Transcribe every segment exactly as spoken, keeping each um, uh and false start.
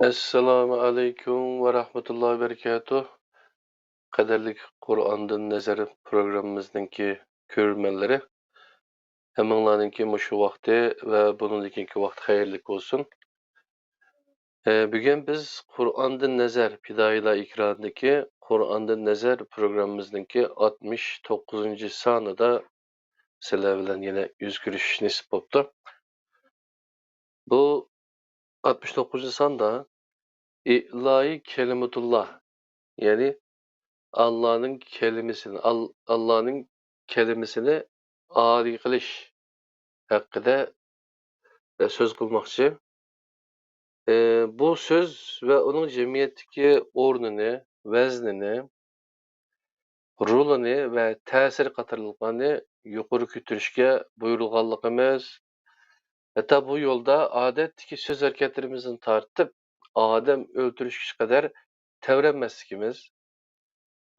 ئەسسالامۇ ئەلەيكۇم ۋە رەھمەتۇللاھى ۋە بەرىكاتۇھ. قەدىرلىك قۇرئاندىن نەزەر پروگراممىمىزنىڭكى كۆرۈرمەنلىرى، ھەممىڭلارنىڭكى مۇشۇ ۋاقتى ۋە بۇنىڭدىن كېيىنكى ۋاقتى خەيرلىك بولسۇن. ئە، بۈگۈن بىز قۇرئاندىن نەزەر، پىدائىيلار ئېكرانىدىكى قۇرئاندىن نەزەر پروگراممىمىزنىڭكى ئاتمىش توققۇزىنچى سانىدا سىلەر بىلەن يەنە يۈز كۆرۈشۈش نېسىپ بوپتۇ. بۇ ئاتمىش توققۇزىنچى ساندا ئىلاھى كەلىمۇتۇللا، يەنى ئاللانىڭ كەلىمىسىنى، ئال-، ئاللانىڭ كەلىمىسىنى ئالىي قىلىش ھەققىدە، ئە، سۆز قىلماقچى. ئە، بۇ سۆز ۋە ئۇنىڭ جەمئىيەتتىكى ئورنىنى، ۋەزنىنى، رولىنى ۋە تەسىرى قاتارلىقلارنى يۇقىرى كۆتۈرۈشكە بۇيرۇلغانلىقىمىز، ھەتتا بۇ يولدا ئادەتتىكى سۆز ھەرىكەتلىرىمىزدىن تارتىپ، ئادەم ئۆلتۈرۈشكىچە قەدەر تەۋرەنمەسلىكىمىز،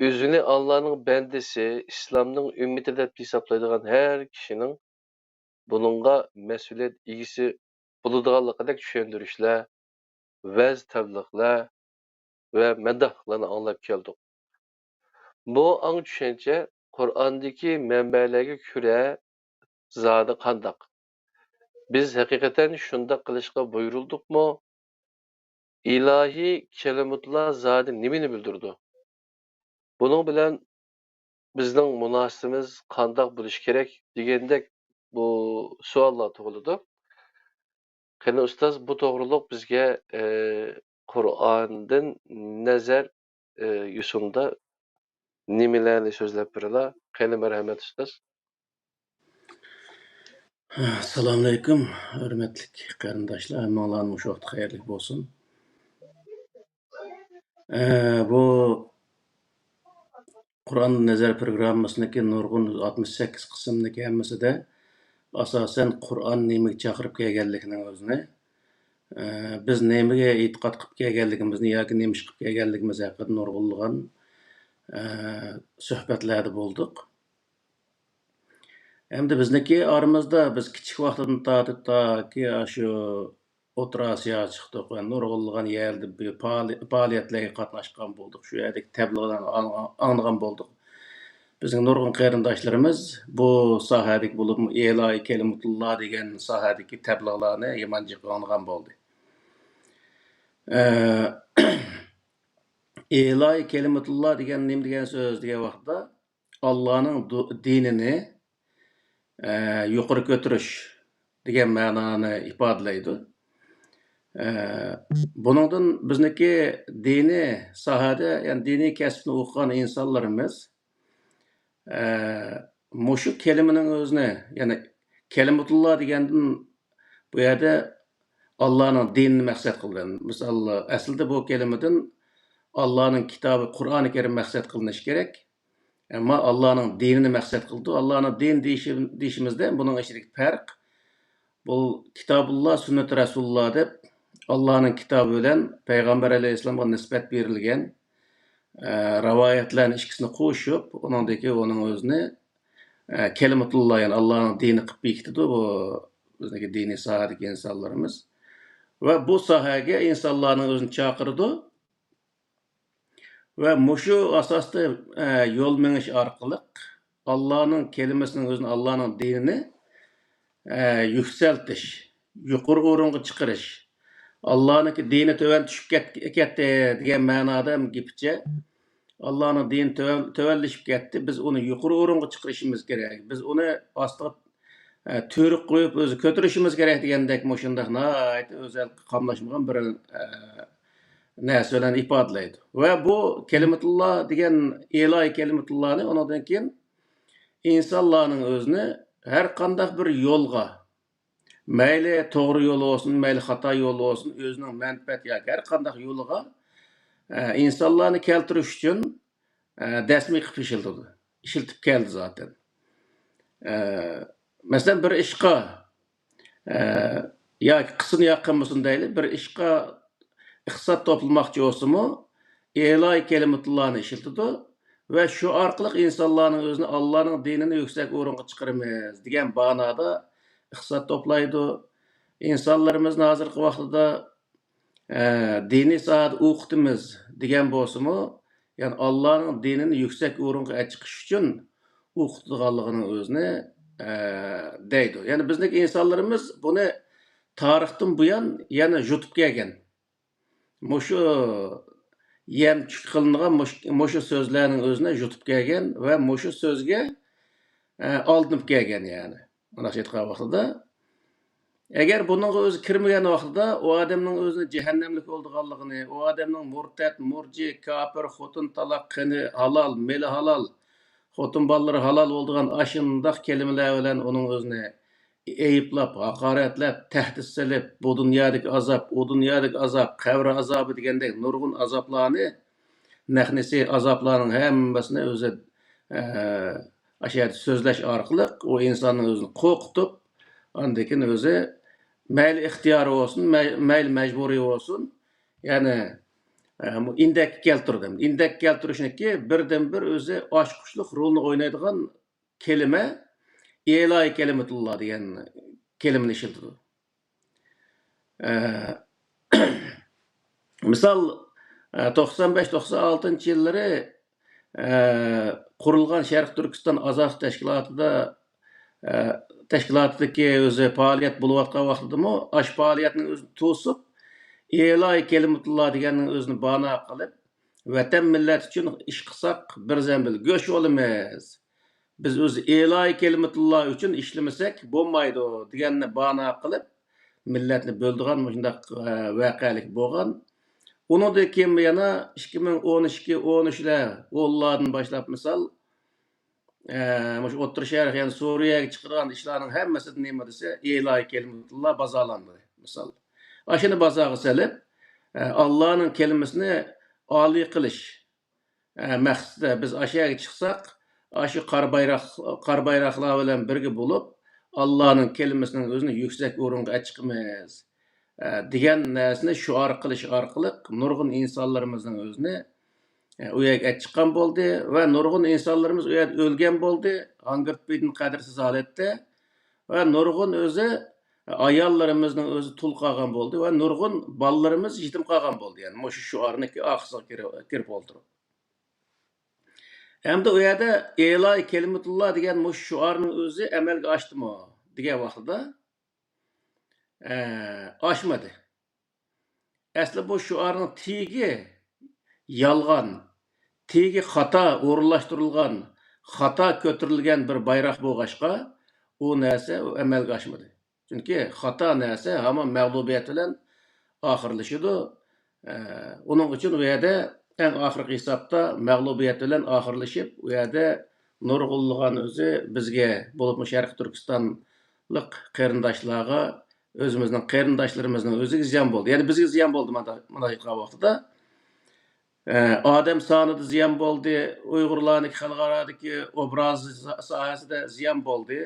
ئۆزىنى ئاللانىڭ بەندىسى، ئىسلامنىڭ ئۈممىتى دەپ ھېسابلايدىغان ھەر كىشىنىڭ بۇنىڭغا مەسئۇلىيەت ئىگىسى بولىدىغانلىقىدەك چۈشەندۈرۈشلەر، ۋەز تەبلىغلار ۋە مەدداھلىقلارنى ئاڭلاپ كەلدۇق. بۇ ئاڭ چۈشەنچە قۇرئاندىكى مەنبەلەرگە كۆرە زادى قانداق؟ بىز ھەقىقەتەن شۇنداق قىلىشقا بۇيرۇلدۇقمۇ؟ ئىلاھىي كەلىمۇتلار زادى نېمىنى بىلدۈرىدۇ؟ بۇنىڭ بىلەن بىزنىڭ مۇناسىۋىتىمىز قانداق بولۇشى كېرەك دېگەندەك بۇ سوئاللار تۇغۇلىدۇ. قېنى ئۇستاز، بۇ توغرۇلۇق بىزگە، ئى، قۇرئاندىن نەزەر، ئى، يوسۇندا نېمىلەرنى سۆزلەپ بېرىلا؟ قېنى، مەرھەمەت، ئۇستاز. ئەسسالامۇئەلەيكۇم، ھۆرمەتلىك قېرىنداشلار، ھەممىڭلارنىڭ مۇشۇ ۋاقتى خەيرلىك بولسۇن. ئە، بۇ قۇرئان نەزەر پروگراممىسىنىڭكى نۇرغۇن ئاتمىش سەككىز قىسىمنىڭكى ھەممىسىدە ئاساسەن قۇرئان نېمىگە چاقىرىپ كەلگەنلىكىنىڭ ئۆزىنى، ئە، بىز نېمىگە ئېتىقاد قىلىپ كەلگەنلىكىمىزنى ياكى نېمە ئىش قىلىپ كەلگەنلىكىمىز ھەققىدە نۇرغۇنلىغان، ئە، سۆھبەتلەردە بولدۇق. ئەمدى بىزنىڭكى ئارىمىزدا بىز كىچىك ۋاقتىدىن تارتىپ تاكى ئاشۇ ئوتتۇرا ئاسىياغا چىقتۇق ۋە نۇرغۇنلىغان يەردە بىر پائالىي-، پائالىيەتلەرگە قاتناشقان بولدۇق. شۇ يەردىكى تەبلىغلارنى ئاڭ-، ئاڭلىغان بولدۇق. بىزنىڭ نۇرغۇن قېرىنداشلىرىمىز بۇ ساھەدىكى بولۇپمۇ ئىلاھىي كەلىمۇتۇللا دېگەن ساھەدىكى تەبلىغلارنى يامان جىق ئاڭلىغان بولدى. ئە، ئىلاھىي كەلىمۇتۇللا دېگەن نېمە دېگەن سۆز دېگەن ۋاقىتتا، ئاللانىڭ دۇ-، دىنىنى، ئە، يۇقىرى كۆتۈرۈش دېگەن مەنانى ئىپادىلەيدۇ. ئە، بۇنىڭدىن بىزنىڭكى دىنىي ساھەدە، يەنى دىنىي كەسىپنى ئوقۇغان ئىنسانلىرىمىز، ئە، مۇشۇ كەلىمىنىڭ ئۆزىنى، يەنى كەلىمۇتۇللا دېگەندىن بۇ يەردە ئاللانىڭ دىنىنى مەقسەت قىلدى. مىسال، ئەسلىدە بۇ كەلىمىدىن ئاللانىڭ كىتابى قۇرئانى كەرىم مەقسەت قىلىنىشى كېرەك. ئەمما ئاللانىڭ دىنىنى مەقسەت قىلىدۇ. ئاللانىڭ دىنى دېيىشى-، دېيىشىمىزدە بۇنىڭ ئىچىدىكى پەرق، بۇ كىتابۇللا، سۈننىتى رەسۇلۇللا دەپ ئاللانىڭ كىتابى بىلەن پەيغەمبەر ئەلەيھىسسالامغا نىسبەت بېرىلگەن، ئە، رىۋايەتلەرنى ئىككىسىنى قوشۇپ، ئۇنىڭدىكى ئۇنىڭ ئۆزىنى، ئە، كەلىمىتۇللا، يەنى ئاللانىڭ دىنى قىلىپ بېكىتىدۇ بۇ بىزنىڭكى دىنىي ساھەدىكى ئىنسانلىرىمىز. ۋە بۇ ساھەگە ئىنسانلارنىڭ ئۆزىنى چاقىرىدۇ. ۋە مۇشۇ ئاساستا، ئە، يول مېڭىش ئارقىلىق ئاللانىڭ كەلىمىسىنىڭ ئۆزىنى، ئاللانىڭ دىنىنى، ئە، يۈكسەلتىش، يۇقىرى ئورۇنغا چىقىرىش، ئاللانىڭكى دىنى تۆۋەن چۈشۈپ كەت-، كەتتى دېگەن مەنادا گېپىچە، ئاللانىڭ دىنى تۆۋەن-، تۆۋەنلىشىپ كەتتى، بىز ئۇنى يۇقىرى ئورۇنغا چىقىرىشىمىز كېرەك، بىز ئۇنى ئاستىغا، ئە، تۈۋرۈك قويۇپ ئۆزى كۆتۈرۈشىمىز كېرەك دېگەندەك مۇشۇنداق ناھايىتى ئۆزەل قاملاشمىغان بىر، ئە، نەرسە بىلەن ئىپادىلەيدۇ. ۋە بۇ كەلىمىتۇللا دېگەن، ئىلاھىي كەلىمىتۇللانى ئۇنىڭدىن كېيىن ئىنسانلارنىڭ ئۆزىنى ھەر قانداق بىر يولغا، مەيلى توغرا يول بولسۇن، مەيلى خاتا يول بولسۇن، ئۆزىنىڭ مەنپەئەت ياكى ھەر قانداق يولىغا، ئە، ئىنسانلارنى كەلتۈرۈش ئۈچۈن، ئە، دەسمى قىلىپ ئىشلىتىدۇ. ئىشلىتىپ كەلدى زاتەن. ئە، مەسىلەن، بىر ئىشقا، ئە، ياكى قىلسۇن يا قىلمىسۇن دەيلى، بىر ئىشقا ئىقتىساد توپلىماقچى بولسىمۇ، ئىلاھىي كەلىمىتۇللانى ئىشلىتىدۇ ۋە شۇ ئارقىلىق ئىنسانلارنىڭ ئۆزىنى ئاللانىڭ دىنىنى يۈكسەك ئورۇنغا چىقىرىمىز دېگەن مانادا ئىقتىساد توپلايدۇ. ئىنسانلىرىمىزنى ھازىرقى ۋاقتىدا، ئە، دىنىي ساھەدە ئوقۇتىمىز دېگەن بولسىمۇ، يەنى ئاللانىڭ دىنىنى يۈكسەك ئورۇنغا ئەچىقىش ئۈچۈن ئوقۇتىدىغانلىقىنىڭ ئۆزىنى، ئە، دەيدۇ. يەنى بىزنىڭ ئىنسانلىرىمىز بۇنى تارىختىن بۇيان يەنە يۇتۇپ كەلگەن. مۇشۇ يەمچۈك قىلىنغان مۇش-، مۇشۇ سۆزلەرنىڭ ئۆزىنى يۇتۇپ كەلگەن ۋە مۇشۇ سۆزگە، ئە، ئالدىنىپ كەلگەن، يەنى. مۇنداقچە ئېيتقان ۋاقتىدا، ئەگەر بۇنىڭغا ئۆزى كىرمىگەن ۋاقتىدا، ئۇ ئادەمنىڭ ئۆزىنى جەھەننەملىك بولىدىغانلىقىنى، ئۇ ئادەمنىڭ مۇرتەت، مۇرجى، كاپىر، خوتۇن تالاق، قېنى ھالال، مېلى ھالال، خوتۇن بالىلىرى ھالال بولىدىغان ئاشۇنداق كەلىمىلەر بىلەن ئۇنىڭ ئۆزىنى ئەيىبلەپ، ھاقارەتلەپ، تەھدىت سېلىپ، بۇ دۇنيادىكى ئازاب، ئۇ دۇنيادىكى ئازاب، قەبرە ئازابى دېگەندەك نۇرغۇن ئازابلارنى، نەقنىسى ئازابلارنىڭ ھەممىسىنى ئۆزى، ئە، ئاشۇ يەردە سۆزلەش ئارقىلىق ئۇ ئىنساننىڭ ئۆزىنى قورقۇتۇپ، ئاندىن كېيىن ئۆزى مەيلى ئىختىيارى بولسۇن، مەي-، مەيلى مەجبۇرىي بولسۇن، يەنى، ئە، ئىندەككە كەلتۈردى. ئىندەككە كەلتۈرۈشنىڭكى بىردىنبىر ئۆزى ئاچقۇچلۇق رولنى ئوينايدىغان كەلىمە ئىلاھى كەلىمەتۇللا دېگەن كەلىمىنى ئىشلىتىدۇ. ئە، مىسال، ئە، توقسان بەش، توقسان ئالتىنچى يىللىرى، ئە، قۇرۇلغان شەرقىي تۈركىستان ئازادلىق تەشكىلاتىدا، ئە، تەشكىلاتىدىكى ئۆزى پائالىيەت بولۇۋاتقان ۋاقتىدىمۇ ئاشۇ پائالىيەتنىڭ ئۆزىنى توسۇپ، ئىلاھى كەلىمەتۇللا دېگەننىڭ ئۆزىنى بانا قىلىپ، ۋەتەن مىللەت ئۈچۈن ئىش قىلساق بىر زەمبىل گۆش بولىمىز. بىز ئۆزى ئىلاھى كەلىمەتۇللا ئۈچۈن ئىشلىمىسەك بولمايدۇ دېگەننى بانا قىلىپ، مىللەتنى بۆلىدىغان مۇشۇنداق، ئە، ۋەقەلىك بولغان. ئۇنىڭدىن كېيىن يەنە ئىككى مىڭ ئون ئىككى، ئون ئۈچلەر، ئونلاردىن باشلاپ مىسال، ئە، مۇشۇ ئوتتۇرا شەرق، يەنى سۈرىيەگە چىقىدىغان ئىشلارنىڭ ھەممىسىدە نېمە دېسە، ئىلاھى كەلىمەتۇللا بازالانمىدى، مىسال. ئاشۇنى بازارغا سېلىپ، ئە، ئاللانىڭ كەلىمىسىنى ئالىي قىلىش، ئە، مەقسىتىدە بىز ئاشۇ يەرگە چىقساق، ئاشۇ قارا بايراق، قارا بايراقلار بىلەن بىرگە بولۇپ، ئاللانىڭ كەلىمىسىنىڭ ئۆزىنى يۈكسەك ئورۇنغا ئەچىقىمىز، ئە، دېگەن نەرسىنى شوئار قىلىش ئارقىلىق نۇرغۇن ئىنسانلىرىمىزنىڭ ئۆزىنى، ئە، ئۇ يەرگە ئەچىققان بولدى ۋە نۇرغۇن ئىنسانلىرىمىز ئۇ يەردە ئۆلگەن بولدى، ھاڭگىرتپىدىن قەدىرسىز ھالەتتە. ۋە نۇرغۇن ئۆزى ئاياللىرىمىزنىڭ ئۆزى تۇل قالغان بولدى ۋە نۇرغۇن بالىلىرىمىز يېتىم قالغان بولدى. يەنى مۇشۇ شوئارنىڭكى ئارقىسىغا كىرىپ، كىرىپ ئولتۇرۇپ. ھەمدە ئۇ يەردە ئىلاھى كەلىمەتۇللا دېگەن مۇشۇ شوئارنىڭ ئۆزى ئەمەلگە ئاشتىمۇ دېگەن ۋاقتىدا، ئە، ئاشمىدى. ئەسلى بۇ شوئارنىڭ تېگى يالغان، تېگى خاتا ئورۇنلاشتۇرۇلغان، خاتا كۆتۈرۈلگەن بىر بايراق بولغاچقا، ئۇ نەرسە ئەمەلگە ئاشمىدى. چۈنكى خاتا نەرسە ھامان مەغلۇبىيەت بىلەن ئاخىرلىشىدۇ. ئە، ئۇنىڭ ئۈچۈن ئۇ يەردە ئەڭ ئاخىرقى ھېسابتا مەغلۇبىيەت بىلەن ئاخىرلىشىپ، ئۇ يەردە نۇرغۇنلىغان ئۆزى بىزگە، بولۇپمۇ شەرقىي تۈركىستانلىق قېرىنداشلارغا، ئۆزىمىزنىڭ قېرىنداشلىرىمىزنىڭ ئۆزىگە زىيان بولدى. يەنى بىزگە زىيان بولدى، مانا، مانا ئېيتقان ۋاقتىدا. ئە، ئادەم سانىدا زىيان بولدى، ئۇيغۇرلارنىڭ خەلقئارادىكى ئوبرازى سا-، ساھەسىدە زىيان بولدى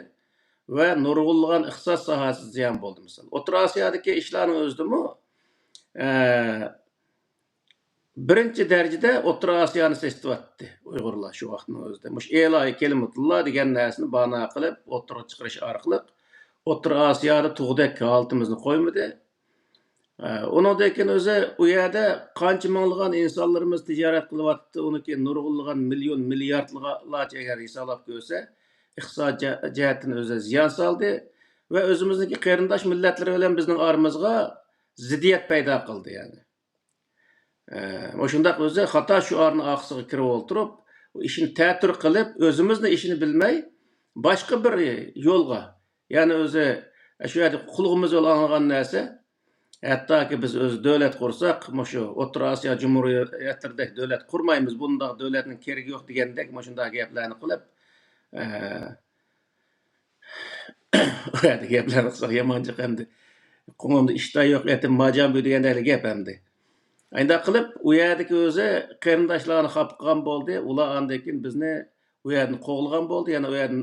ۋە نۇرغۇنلىغان ئىقتىساد ساھەسىدە زىيان بولدى، مىسال. ئوتتۇرا ئاسىيادىكى ئىشلارنىڭ ئۆزىدىمۇ، ئە، بىرىنچى دەرىجىدە ئوتتۇرا ئاسىيانى سېسىتىۋەتتى ئۇيغۇرلار شۇ ۋاقىتنىڭ ئۆزىدە. مۇشۇ ئىلاھى كەلىمەتۇللا دېگەن نەرسىنى بانا قىلىپ ئوتتۇرىغا چىقىرىش ئارقىلىق ئوتتۇرا ئاسىيادا تۇغدەك ھالىتىمىزنى قويمىدى. ئە، ئۇنىڭدىن كېيىن ئۆزى ئۇ يەردە قانچە مىڭلىغان ئىنسانلىرىمىز تىجارەت قىلىۋاتتى، ئۇنىڭ كېيىن نۇرغۇنلىغان مىليون، مىلياردلارچە ئەگەر ھېسابلاپ كۆرسە، ئىقتىساد جە-، جەھەتتىن ئۆزى زىيان سالدى ۋە ئۆزىمىزنىڭكى قېرىنداش مىللەتلىرى بىلەن بىزنىڭ ئارىمىزغا زىددىيەت پەيدا قىلدى، يەنى. ئە، مۇشۇنداق ئۆزى خاتا شوئارنى ئارقىسىغا كىرىپ ئولتۇرۇپ، ئىشنى تەتۈر قىلىپ، ئۆزىمىزنىڭ ئىشىنى بىلمەي، باشقا بىر يولغا، يەنى ئۆزى شۇ يەردە قۇلىقىمىز بىلەن ئاڭلىغان نەرسە، ھەتتاكى بىز ئۆزى دۆلەت قۇرساق، مۇشۇ ئوتتۇرا ئاسىيا جۇمھۇرىيەتلىرىدەك دۆلەت قۇرمايمىز، بۇنداق دۆلەتنىڭ كېرىكى يوق دېگەندەك مۇشۇنداق گەپلەرنى قىلىپ، ئە، ئۇ يەردە گەپلەرنى قىلساق يامان جىق ئەمدى. قوڭۇمدا ئىشتا يوق، ئېتىم ماجان بۇ دېگەندەك گەپ ئەمدى. ئاينداق قىلىپ، ئۇ يەردىكى ئۆزى قېرىنداشلارنى خاپا قىلغان بولدى. ئۇلار ئاندىن كېيىن بىزنى ئۇ يەردىن قوغلىغان بولدى. يەنە ئۇ يەردىن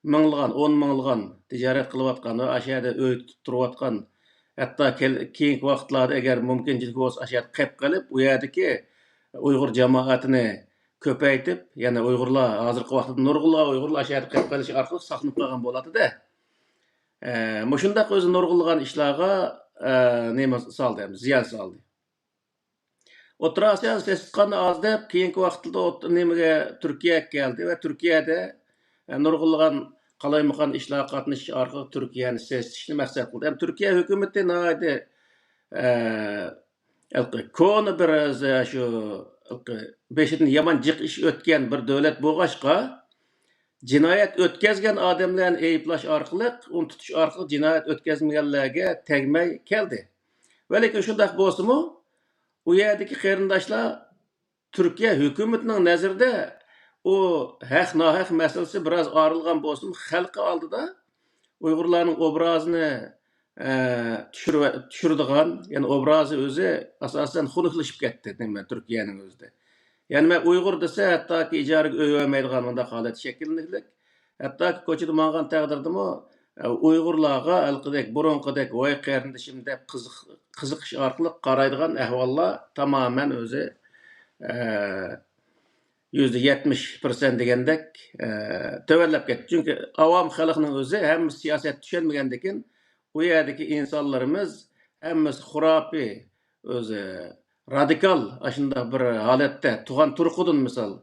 مىڭلىغان، ئون مىڭلىغان تىجارەت قىلىۋاتقان ۋە ئاشۇ يەردە ئۆي تۇتۇپ تۇرۇۋاتقان، ھەتتا كېل-، كېيىنكى ۋاقىتلاردا ئەگەر مۇمكىنچىلىك بولسا، ئاشۇ يەردە قېلىپ قېلىپ، ئۇ يەردىكى ئۇيغۇر جامائىتىنى كۆپەيتىپ، يەنە ئۇيغۇرلار، ھازىرقى ۋاقىتتا نۇرغۇنلىغان ئۇيغۇرلار ئاشۇ يەردە قېلىپ قېلىش ئارقىلىق ساقلىنىپ قالغان بولاتتى-دە. ئە، مۇشۇنداق ئۆزى نۇرغۇنلىغان ئىشلارغا، ئە، نېمە سالدى، زىيان سالدى. ئوتتۇرا ئاسىيانى سېسىتقاندا ئاز دەپ، كېيىنكى ۋاقىتتا ئوت-، نېمىگە، تۈركىيەگە كەلدى ۋە تۈركىيەدە، ئە، نۇرغۇنلىغان قالايمىقان ئىشلارغا قاتنىشىش ئارقىلىق تۈركىيەنى سېسىتىشنى مەقسەت قىلدى. ھەم تۈركىيە ھۆكۈمىتى ناھايىتى، ئە، ھېلىقى كونا بىر، ئە، شۇ، ھېلىقى بېشىدىن يامان جىق ئىش ئۆتكەن بىر دۆلەت بولغاچقا، جىنايەت ئۆتكەزگەن ئادەملەرنى ئەيىبلەش ئارقىلىق، ئۇنى تۇتۇش ئارقىلىق جىنايەت ئۆتكەزمىگەنلەرگە تەگمەي كەلدى. ۋەلىكىن شۇنداق بولسىمۇ، ئۇ يەردىكى قېرىنداشلار تۈركىيە ھۆكۈمىتىنىڭ نەزىرىدە ئۇ ھەق-ناھەق مەسىلىسى بىراز ئايرىلغان بولسىمۇ، خەلقى ئالدىدا ئۇيغۇرلارنىڭ ئوبرازىنى، ئە، چۈشۈرۈۋە-، چۈشۈرىدىغان، يەنى ئوبرازى ئۆزى ئاساسەن خۇنۈكلىشىپ كەتتى، نېمە، تۈركىيەنىڭ ئۆزىدە. يەنى مەن ئۇيغۇر دېسە، ھەتتاكى ئىجارىگە ئۆي بەرمەيدىغان مۇنداق ھالەت شەكىللىنىكلىك. ھەتتاكى كوچىدا ماڭغان تەقدىردىمۇ، ئە، ئۇيغۇرلارغا ھېلىقىدەك، بۇرۇنقىدەك، ۋاي قېرىندىشىم دەپ قىزىق-، قىزىقىش ئارقىلىق قارايدىغان ئەھۋاللار تامامەن ئۆزى، ئە، يۈزدە يەتمىش پىرسەنت دېگەندەك، ئە، تۆۋەنلەپ كەتتى. چۈنكى ئاۋام خەلقنىڭ ئۆزى ھەممىسى سىياسەت چۈشەنمىگەندىكىن، ئۇ يەردىكى ئىنسانلىرىمىز ھەممىسى خۇراپىي، ئۆزى رادىكال، ئاشۇنداق بىر ھالەتتە، تۇغان تۇرقىدىن مىسال،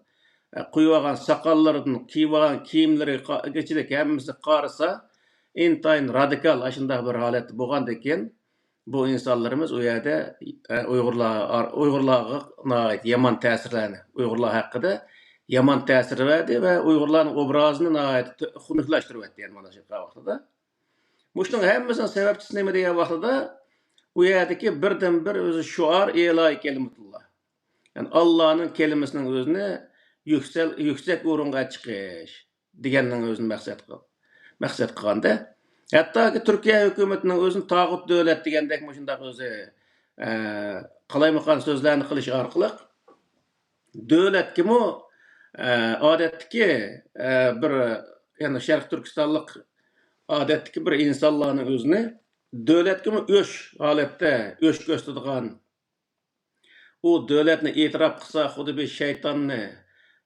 ئە، قويۇۋالغان ساقاللىرىدىن، كىيىۋالغان كىيىملىرىگىچىلىك ھەممىسى قارىسا، ئىنتايىن رادىكال، ئاشۇنداق بىر ھالەتتە بولغاندىكىن، بۇ ئىنسانلىرىمىز ئۇ يەردە، ئە، ئۇيغۇرلار، ئۇيغۇرلارغا ناھايىتى يامان تەسىرلەرنى، ئۇيغۇرلار ھەققىدە يامان تەسىر بەردى ۋە ئۇيغۇرلارنىڭ ئوبرازىنى ناھايىتى تۆ-، خۇنۈكلەشتۈرۈۋەتتى، يەنى مانا شۇ ۋاقتىدا. مۇشۇنىڭ ھەممىسىنىڭ سەۋەبچىسى نېمە دېگەن ۋاقتىدا، ئۇ يەردىكى بىردىنبىر ئۆزى شوئار ئىلاھى كەلىمىتۇللا. يەنى ئاللانىڭ كەلىمىسىنىڭ ئۆزىنى يۈكسەل-، يۈكسەك ئورۇنغا چىقىش دېگەننىڭ ئۆزىنى مەقسەت قىل-، مەقسەت قىلغاندا، ھەتتاكى تۈركىيە ھۆكۈمىتىنىڭ ئۆزىنى تاغۇت دۆلەت دېگەندەك مۇشۇنداق ئۆزى، ئە، قالايمىقان سۆزلەرنى قىلىش ئارقىلىق دۆلەتكىمۇ، ئە، ئادەتتىكى، ئە، بىر، يەنى شەرقىي تۈركىستانلىق ئادەتتىكى بىر ئىنسانلارنىڭ ئۆزىنى دۆلەتكىمۇ ئۆچ ھالەتتە ئۆچ كۆرسىتىدىغان، ئۇ دۆلەتنى ئېتىراپ قىلسا، خۇددى بىر شەيتاننى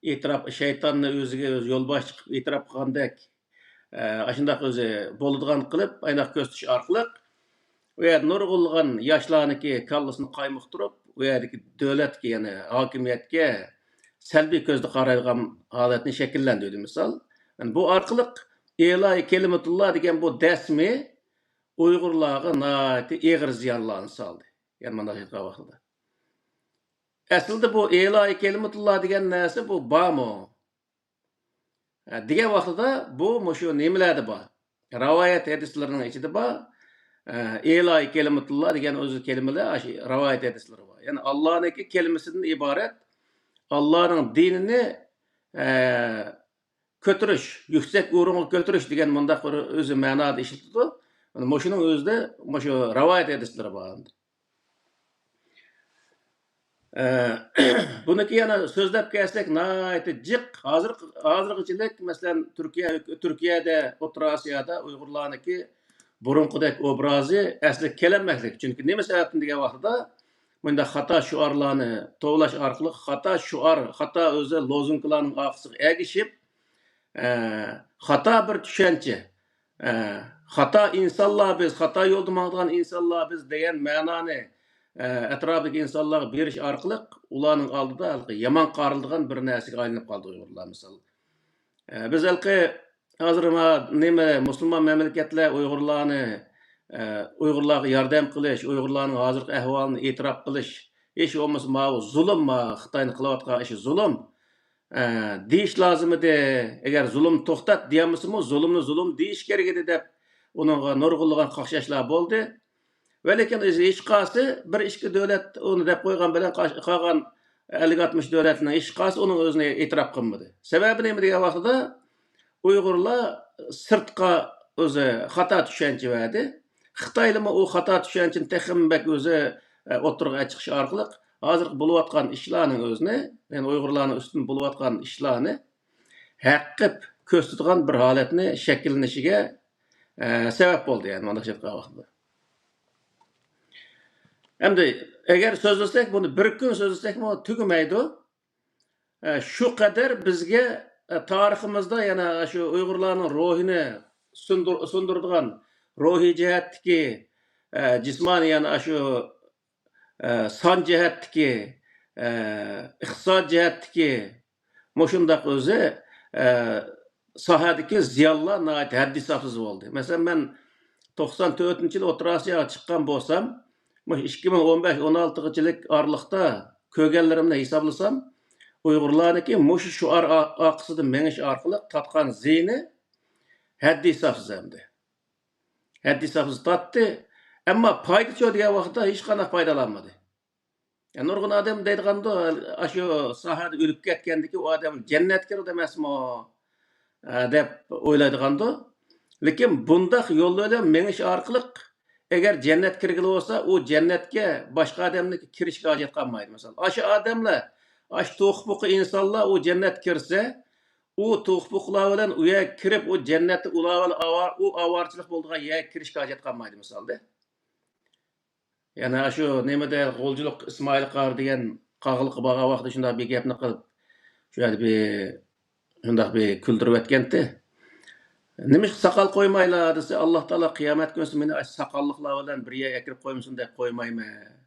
ئېتىراپ، شەيتاننى ئۆزىگە ئۆزى يولباشچى قىلىپ ئېتىراپ قىلغاندەك، ئە، ئاشۇنداق ئۆزى بولىدىغان قىلىپ، ئاينداق كۆرسىتىش ئارقىلىق، ئۇ يەردە نۇرغۇنلىغان ياشلارنىڭكى كاللىسىنى قايمۇقتۇرۇپ، ئۇ يەردىكى دۆلەتكە، يەنى ھاكىمىيەتكە سەلبىي كۆزدە قارايدىغان ھالەتنى شەكىللەندۈردى، مىسال. يەنى بۇ ئارقىلىق ئىلاھى كەلىمەتۇللا دېگەن بۇ دەسمى ئۇيغۇرلارغا ناھايىتى ئېغىر زىيانلارنى سالدى. يەنى مانا شۇ ۋاقتىدا. ئەسلىدە بۇ ئىلاھى كەلىمەتۇللا دېگەن نەرسە بۇ بارمۇ؟ ھە، دېگەن ۋاقتىدا بۇ مۇشۇ نېمىلەردە بار؟ رىۋايەت ھەدىسلىرىنىڭ ئىچىدە بار. ئە، ئىلاھى كەلىمەتۇللا دېگەن ئۆزى كەلىمىلەر ئاشۇ رىۋايەت ھەدىسلىرى بار. يەنى ئاللانىڭكى كەلىمىسىدىن ئىبارەت ئاللانىڭ دىنىنى، ئە، كۆتۈرۈش، يۈكسەك ئورۇنغا كۆتۈرۈش دېگەن مۇنداق بىر ئۆزى مەنادا ئىشلىتىدۇ. مۇشۇنىڭ ئۆزىدە مۇشۇ رىۋايەت ھەدىسلىرى بار. ئە، بۇنىڭكى يەنە سۆزلەپ كەلسەك ناھايىتى جىق. ھازىر، ھازىرغىچىلىك، مەسىلەن، تۈركىيە، تۈركىيەدە، ئوتتۇرا ئاسىيادا ئۇيغۇرلارنىڭكى بۇرۇنقىدەك ئوبرازى ئەسلىگە كېلەلمەكلىك. چۈنكى نېمە سەۋەبتىن دېگەن ۋاقتىدا، مۇنداق خاتا شوئارلارنى توۋلاش ئارقىلىق خاتا شوئار، خاتا ئۆزى لوزۇنكىلارنىڭ ئارقىسىغا ئەگىشىپ، ئە، خاتا بىر چۈشەنچە، ئە، خاتا ئىنسانلار بىز، خاتا يولدا ماڭىدىغان ئىنسانلار بىز دېگەن مەنانى، ئە، ئەتراپىدىكى ئىنسانلارغا بېرىش ئارقىلىق ئۇلارنىڭ ئالدىدا ھېلىقى يامان قارىلىدىغان بىر نەرسىگە ئايلىنىپ قالدى ئۇيغۇرلار، مىسال. ئە، بىز ھېلىقى ھازىر ما-، نېمە، مۇسۇلمان مەملىكەتلەر ئۇيغۇرلارنى، ئە، ئۇيغۇرلارغا ياردەم قىلىش، ئۇيغۇرلارنىڭ ھازىرقى ئەھۋالىنى ئېتىراپ قىلىش، ھېچ بولمىسا ماۋۇ زۇلۇم، ما، خىتاينى قىلىۋاتقان ئىشى زۇلۇم، ئە، دېيىش لازىم ئىدى. ئەگەر زۇلۇمنى توختات دېيەلمىسىمۇ، زۇلۇمنى زۇلۇم دېيىش كېرەك ئىدى دەپ، ئۇنىڭغا نۇرغۇنلىغان قاقشاشلار بولدى. ۋەلىكىن ھېچقايسى بىر ئىككى دۆلەت ئۇنى دەپ قويغان بىلەن قاش-، قالغان ئەللىك ئاتمىش دۆلەتنىڭ ھېچقايسى ئۇنىڭ ئۆزىنى ئېتىراپ قىلمىدى. سەۋەبى نېمە دېگەن ۋاقتىدا، ئۇيغۇرلار سىرتقا ئۆزى خاتا چۈشەنچە بەردى. خىتايلىمۇ ئۇ خاتا چۈشەنچىنى تېخىمۇ بەك ئۆزى، ئە، ئوتتۇرىغا چىقىشى ئارقىلىق ھازىرقى بولۇۋاتقان ئىشلارنىڭ ئۆزىنى، يەنى ئۇيغۇرلارنىڭ ئۈستىدىن بولۇۋاتقان ئىشلارنى ھەق قىپ كۆرسىتىدىغان بىر ھالەتنى شەكىللىنىشىگە، ئە، سەۋەب بولدى، يەنى مانا شۇنداق ۋاقىتتا. ئەمدى ئەگەر سۆزلىسەك، بۇنى بىر كۈن سۆزلىسەكمۇ تۈگىمەيدۇ. ئە، شۇ قەدەر بىزگە، ئە، تارىخىمىزدا يەنە شۇ ئۇيغۇرلارنىڭ روھىنى سۇندۇر-، سۇندۇرىدىغان روھىي جەھەتتىكى، ئە، جىسمانىي يەنە شۇ، ئە، سان جەھەتتىكى، ئە، ئىقتىساد جەھەتتىكى مۇشۇنداق ئۆزى، ئە، ساھەدىكى زىيانلار ناھايىتى ھەددى ھېسابسىز بولدى. مەسىلەن، مەن توقسان تۆتىنچى يىل ئوتتۇرا ئاسىياغا چىققان بولسام، مۇشۇ ئىككى مىڭ ئون بەش، ئون ئالتىغىچىلىك ئارىلىقتا كۆرگەنلىرىمنى ھېسابلىسام، ئۇيغۇرلارنىڭكى مۇشۇ شوئار ئا-، ئارقىسىدا مېڭىش ئارقىلىق تارتقان زىيىنى ھەددى ھېسابسىز ئەمدى. ھەددى ھېسابسىز تارتتى. ئەمما پايدىچۇ دېگەن ۋاقىتتا ھېچقانداق پايدىلانمىدى. يا، نۇرغۇن ئادەم دەيدىغاندۇ، ئاشۇ ساھەدە ئۆلۈپ كەتكەندىكى ئۇ ئادەم جەننەتكە كىرىدۇ ئەمەسمۇ، ئە، دەپ ئويلايدىغاندۇ. لېكىن بۇنداق يول بىلەن مېڭىش ئارقىلىق، ئەگەر جەننەت كىرگىلى بولسا، ئۇ جەننەتكە باشقا ئادەمنىڭ كىرىشىگە ھاجەت قالمايدۇ. مىسال، ئاشۇ ئادەملەر، ئاشۇ توخۇپۇقى ئىنسانلار ئۇ جەننەت كىرسە، ئۇ توخۇپۇقلار بىلەن ئۇ يەرگە كىرىپ، ئۇ جەننەتتە ئۇلار بىلەن ئاۋار-، ئۇ ئاۋارىچىلىق بولىدىغان يەرگە كىرىشكە ھاجەت قالمايدۇ، مىسالدا. يەنە شۇ نېمىدە، غۇلجىلىق ئىسمائىل قارى دېگەن قاغىلىققا بارغان ۋاقتىدا شۇنداق بىر گەپنى قىلىپ، شۇ يەردە بىر شۇنداق بىر كۈلدۈرۈۋەتكەنتى. «نېمىشقا ساقال قويمايلا؟» دېسە، «ئاللا تائالا قىيامەت كۈنىسى مېنى ئاشۇ ساقاللىقلار بىلەن بىر يەرگە ئەكىرىپ قويمىسۇن دەپ قويمايمەن»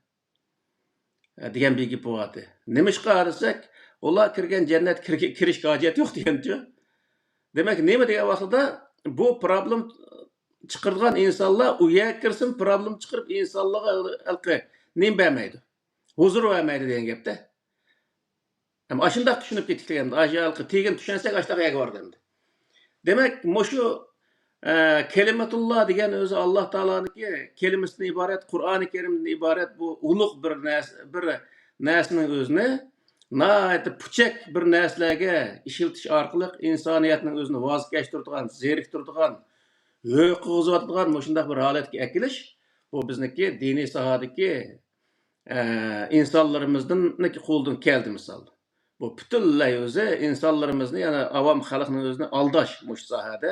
دېگەن بىر گېپى بارتى. «نېمىشقا؟» دېسەك، «ئۇلار كىرگەن جەننەتكە كىر-، كىرىشكە ھاجەت يوق» دېگەنچۇ. دېمەك، نېمە دېگەن ۋاقتىدا بۇ پروبلېم چىقىرىدىغان ئىنسانلار ئۇ يەرگە كىرسىمۇ پروبلېم چىقىرىپ ئىنسانلارغا ھېلىقى نېمە بەرمەيدۇ، ھۇزۇر بەرمەيدۇ دېگەن گەپتە. ھەم ئاشۇنداق چۈشىنىپ كېتىكلىگەن، ئاشۇ ھېلىقى تېگىنى چۈشەنسەك ئاشۇنداق يەرگە بارىدۇ ئەمدى. دېمەك، مۇشۇ، ئە، كەلىمەتۇللا دېگەن ئۆزى ئاللا تائالانىڭكى كەلىمىسىدىن ئىبارەت، قۇرئانى كەرىمدىن ئىبارەت بۇ ئۇلۇغ بىر نەرسە، بىر نەرسىنىڭ ئۆزىنى ناھايىتى پۇچەك بىر نەرسىلەرگە ئىشلىتىش ئارقىلىق ئىنسانىيەتنىڭ ئۆزىنى ۋاز كەچتۈرىدىغان، زېرىكتۈرىدىغان، ھۆ قىلغۇزۇۋاتىدىغان مۇشۇنداق بىر ھالەتكە ئەكېلىش، بۇ بىزنىڭكى دىنىي ساھەدىكى، ئە، ئىنسانلىرىمىزنىڭكى قولىدىن كەلدى مىسال. بۇ پۈتۈنلەي ئۆزى ئىنسانلىرىمىزنى، يەنى ئاۋام خەلقنىڭ ئۆزىنى ئالداش مۇشۇ ساھەدە،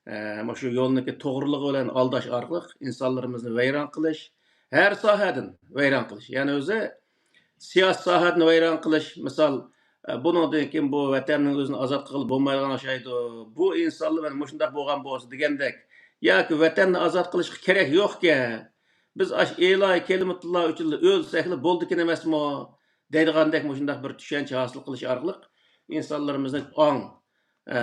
ئە، مۇشۇ يولنىڭكى توغرىلىقى بىلەن ئالداش ئارقىلىق ئىنسانلىرىمىزنى ۋەيران قىلىش، ھەر ساھەدىن ۋەيران قىلىش. يەنى ئۆزى سىياسىي ساھەدىن ۋەيران قىلىش. مىسال، ئە، بۇنىڭدىن كېيىن بۇ ۋەتەننىڭ ئۆزىنى ئازاد قىلغىلى بولمايدىغان ئوخشايدۇ. بۇ ئىنسانلار مانا مۇشۇنداق بولغان بولسا دېگەندەك. ياكى ۋەتەننى ئازاد قىلىشقا كېرەك يوقكەن. بىز ئاشۇ ئىلاھىي كەلىمىتۇللا ئۈچۈنلا ئۆلسەكلا بولىدىكەن ئەمەسمۇ؟ دەيدىغاندەك مۇشۇنداق بىر چۈشەنچە ھاسىل قىلىش ئارقىلىق ئىنسانلىرىمىزنىڭ ئاڭ، ئە،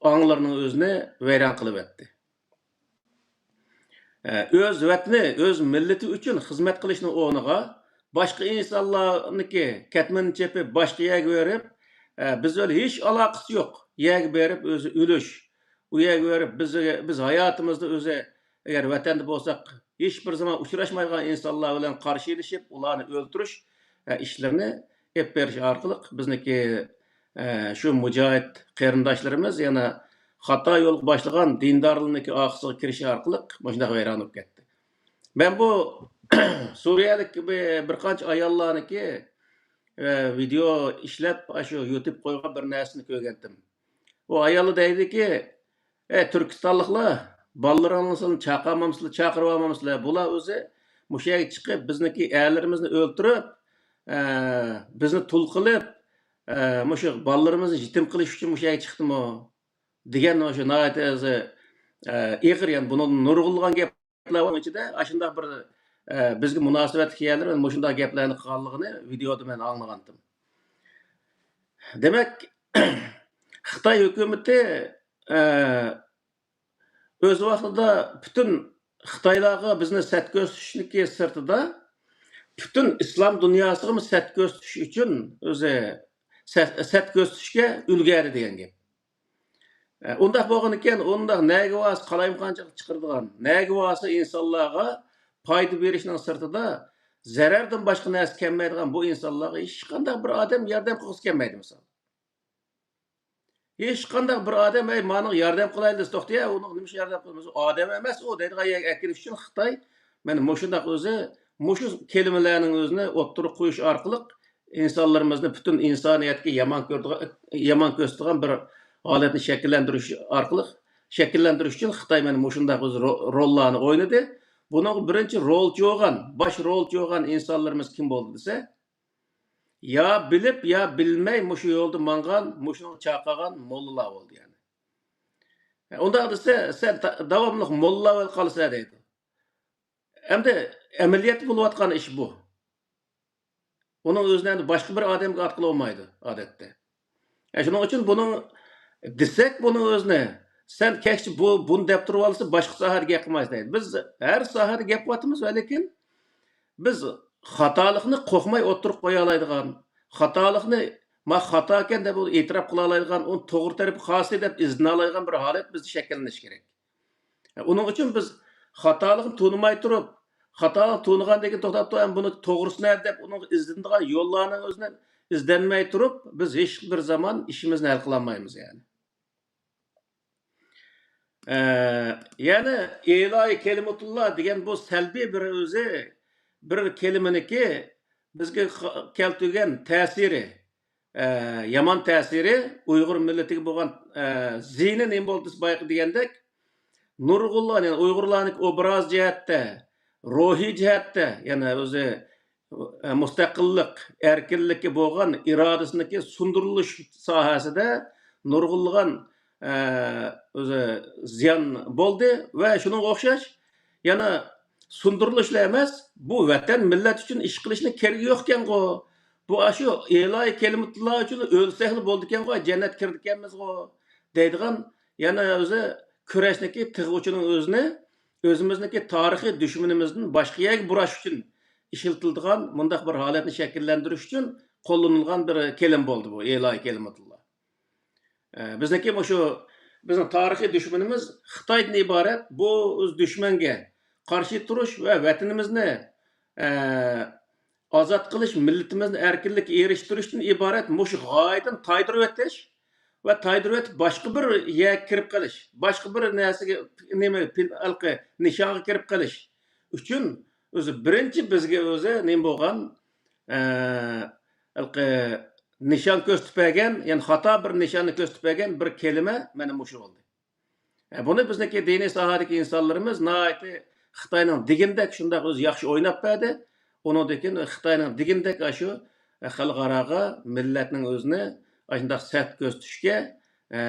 ئاڭلىرىنىڭ ئۆزىنى ۋەيران قىلىۋەتتى. ئە، ئۆز ۋەتىنى، ئۆز مىللىتى ئۈچۈن خىزمەت قىلىشنىڭ ئورنىغا باشقا ئىنسانلارنىڭكى كەتمىنىنى چېپىپ باشقا يەرگە بېرىپ، ئە، بىز بىلەن ھېچ ئالاقىسى يوق يەرگە بېرىپ ئۆزى ئۆلۈش، ئۇ يەرگە بېرىپ بىز، بىز ھاياتىمىزدا ئۆزى ئەگەر ۋەتەندە بولساق، ھېچ بىر زامان ئۇچراشمايدىغان ئىنسانلار بىلەن قارشى ئېلىشىپ، ئۇلارنى ئۆلتۈرۈش، ئە، ئىشلىرىنى ئېلىپ بېرىش ئارقىلىق بىزنىڭكى، ئە، شۇ مۇجاھىد قېرىنداشلىرىمىز يەنە خاتا يولغا باشلىغان دىندارلارنىڭكى ئارقىسىغا كىرىشى ئارقىلىق مۇشۇنداق ۋەيران بولۇپ كەتتى. مەن بۇ سۈرىيەلىك بىر، بىر قانچە ئاياللارنىڭكى، ئە، ۋىدېئو ئىشلەپ، ئاشۇ يۇتۇب قويغان بىر نەرسىنى كۆرگەنتىم. ئۇ ئاياللار دەيدىكى، ئەي، تۈركىستانلىقلار، بالىلىرىڭلارنى چاقىرمامسىلەر، چاقىرىۋالمامسىلەر؟ بۇلار ئۆزى مۇشۇ يەرگە چىقىپ، بىزنىڭكى ئەرلىرىمىزنى ئۆلتۈرۈپ، ئە، بىزنى تۇل قىلىپ، ئە، مۇشۇ بالىلىرىمىزنى يېتىم قىلىش ئۈچۈن مۇشۇ يەرگە چىقتىمۇ؟ دېگەن مۇشۇ ناھايىتى ئۆزى، ئە، ئېغىر، يەنى بۇنىڭدىن نۇرغۇنلىغان گەپلەر بار ئىچىدە، ئاشۇنداق بىر، ئە، بىزگە مۇناسىۋەتلىك يەرلەر مۇشۇنداق گەپلەرنى قىلغانلىقىنى ۋىدېئودا مەن ئاڭلىغانتىم. دېمەك، خىتاي ھۆكۈمىتى، ئە، ئۆز ۋاقتىدا پۈتۈن خىتايلارغا بىزنى سەت كۆرسىتىشنىڭكى سىرتىدا، پۈتۈن ئىسلام دۇنياسىغىمۇ سەت كۆرسىتىش ئۈچۈن ئۆزى سەت، سەت كۆرسىتىشكە ئۈلگەردى دېگەن گەپ. ئە، ئۇنداق بولغىنىكەن، ئۇنداق نەگە بارسا قالايمىقانچىلىق چىقىرىدىغان، نەگە بارسا ئىنسانلارغا پايدا بېرىشنىڭ سىرتىدا زەرەردىن باشقا نەرسە كەلمەيدىغان بۇ ئىنسانلارغا ھېچقانداق بىر ئادەم ياردەم قىلغۇسى كەلمەيدۇ، مىسال. ھېچقانداق بىر ئادەم، «ھەي، مانىڭغا ياردەم قىلايلى» دېسە، «توختى، ئۇنىڭغا نېمىشقا ياردەم قىلىمىز؟ ئۇ ئادەم ئەمەس ئۇ» دەيدىغان يەرگە ئەكىرىش ئۈچۈن خىتاي مانا مۇشۇنداق ئۆزى، مۇشۇ كەلىمىلەرنىڭ ئۆزىنى ئوتتۇرىغا قويۇش ئارقىلىق ئىنسانلىرىمىزنى پۈتۈن ئىنسانىيەتكە يامان كۆرىدىغان، يامان كۆرسىتىدىغان بىر ھالەتنى شەكىللەندۈرۈش ئارقىلىق، شەكىللەندۈرۈش ئۈچۈن خىتاي مانا مۇشۇنداق ئۆزى رو-، روللارنى ئوينىدى. بۇنىڭغا بىرىنچى رولچى بولغان، باش رولچى بولغان ئىنسانلىرىمىز كىم بولدى دېسە، يا بىلىپ، يا بىلمەي مۇشۇ يولدا ماڭغان، مۇشۇنىڭغا چاقىغان موللىلار بولدى يەنى. ئۇنداق دېسە، سەن تا-، داۋاملىق موللا بولۇپ قالىسەن دەيدۇ. ئەمدى ئەمەلىيەتتە بولۇۋاتقان ئىش بۇ. ئۇنىڭ ئۆزىنى ئەمدى باشقا بىر ئادەمگە ئاتقىلى بولمايدۇ، ئادەتتە. ئە، شۇنىڭ ئۈچۈن بۇنىڭ دېسەك، بۇنىڭ ئۆزىنى، سەن كەچتە بۇ، بۇنى دەپ تۇرۇۋالسا، باشقا ساھەدە گەپ قىلمايسەن دەيدۇ. بىز ھەر ساھەدە گەپ قىلىۋاتىمىز، ۋە لېكىن بىز خاتالىقنى قورقماي ئوتتۇرىغا قويالايدىغان، خاتالىقنى، ما خاتاكەن دەپ ئېتىراپ قىلالايدىغان، ئۇنى توغرا تەرىپى قايسى دەپ ئىزدىنالايدىغان بىر ھالەت بىزدە شەكىللىنىشى كېرەك. ئۇنىڭ ئۈچۈن بىز خاتالىقنى تونۇماي تۇرۇپ، خاتالىقنى تونۇغاندىن كېيىن توختاپ تۇرۇپ، بۇنى توغرىسى نەدە دەپ ئۇنىڭغا ئىزدىنىدىغان يوللارنىڭ ئۆزىنى ئىزدەنمەي تۇرۇپ، بىز ھېچ بىر زامان ئىشىمىزنى ھەل قىلالمايمىز، يەنى. ئە، يەنى ئىلاھى كەلىمەتۇللا دېگەن بۇ سەلبىي بىر ئۆزى، بىر كەلىمىنىكى بىزگە خا-، كەلتۈرگەن تەسىرى، ئە، يامان تەسىرى، ئۇيغۇر مىللىتىگە بولغان، ئە، زىيىنى نېمە بولدى دېسە، بايىقى دېگەندەك، نۇرغۇنلىغان، يەنى ئۇيغۇرلارنىڭكى ئوبراز جەھەتتە، روھىي جەھەتتە، يەنى ئۆزى، ئە، مۇستەقىللىق، ئەركىنلىككە بولغان ئىرادىسىنىڭكى سۇندۇرۇلۇش ساھەسىدە نۇرغۇنلىغان، ئە، ئۆزى زىيان بولدى ۋە شۇنىڭغا ئوخشاش يەنە سۇندۇرۇلۇشلا ئەمەس، بۇ ۋەتەن، مىللەت ئۈچۈن ئىش قىلىشنىڭ كېرىكى يوقكەنغۇ. بۇ ئاشۇ ئىلاھى كەلىمىتۇللا ئۈچۈن ئۆلسەكلا بولىدىكەنغۇ، جەننەتكە كىرىدىكەنمىزغۇ دەيدىغان يەنە ئۆزى كۈرەشنىڭكى تىغ ئۇچىنىڭ ئۆزىنى ئۆزىمىزنىڭكى تارىخىي دۈشمىنىمىزدىن باشقا يەرگە بۇراش ئۈچۈن ئىشلىتىلىدىغان مۇنداق بىر ھالەتنى شەكىللەندۈرۈش ئۈچۈن قوللىنىلغان بىر كەلىمە بولدى بۇ، ئىلاھى كەلىمەتۇللا. ئە، بىزنىڭكى مۇشۇ، بىزنىڭ تارىخىي دۈشمىنىمىز خىتايدىن ئىبارەت. بۇ دۈشمەنگە قارشى تۇرۇش ۋە ۋەتىنىمىزنى، ئە، ئازاد قىلىش، مىللىتىمىزنى ئەركىنلىككە ئېرىشتۈرۈشتىن ئىبارەت مۇشۇ غايىدىن تايدۇرۇۋېتىش ۋە تايدۇرۇۋېتىپ باشقا بىر يەرگە كىرىپ قېلىش، باشقا بىر نەرسىگە، نېمە، پىل-، ھېلىقى نىشانغا كىرىپ قېلىش ئۈچۈن ئۆزى بىرىنچى بىزگە ئۆزى نېمە بولغان، ئە، ھېلىقى نىشان كۆرسىتىپ بەرگەن، يەنى خاتا بىر نىشاننى كۆرسىتىپ بەرگەن بىر كەلىمە مانا مۇشۇ بولدى. ئە، بۇنى بىزنىڭكى دىنىي ساھەدىكى ئىنسانلىرىمىز ناھايىتى خىتاينىڭ دېگىنىدەك شۇنداق ئۆزى ياخشى ئويناپ بەردى. ئۇنىڭدىن كېيىن خىتاينىڭ دېگىنىدەك ئاشۇ، ئە، خەلقئاراغا مىللەتنىڭ ئۆزىنى ئاشۇنداق سەت كۆرسىتىشكە، ئە،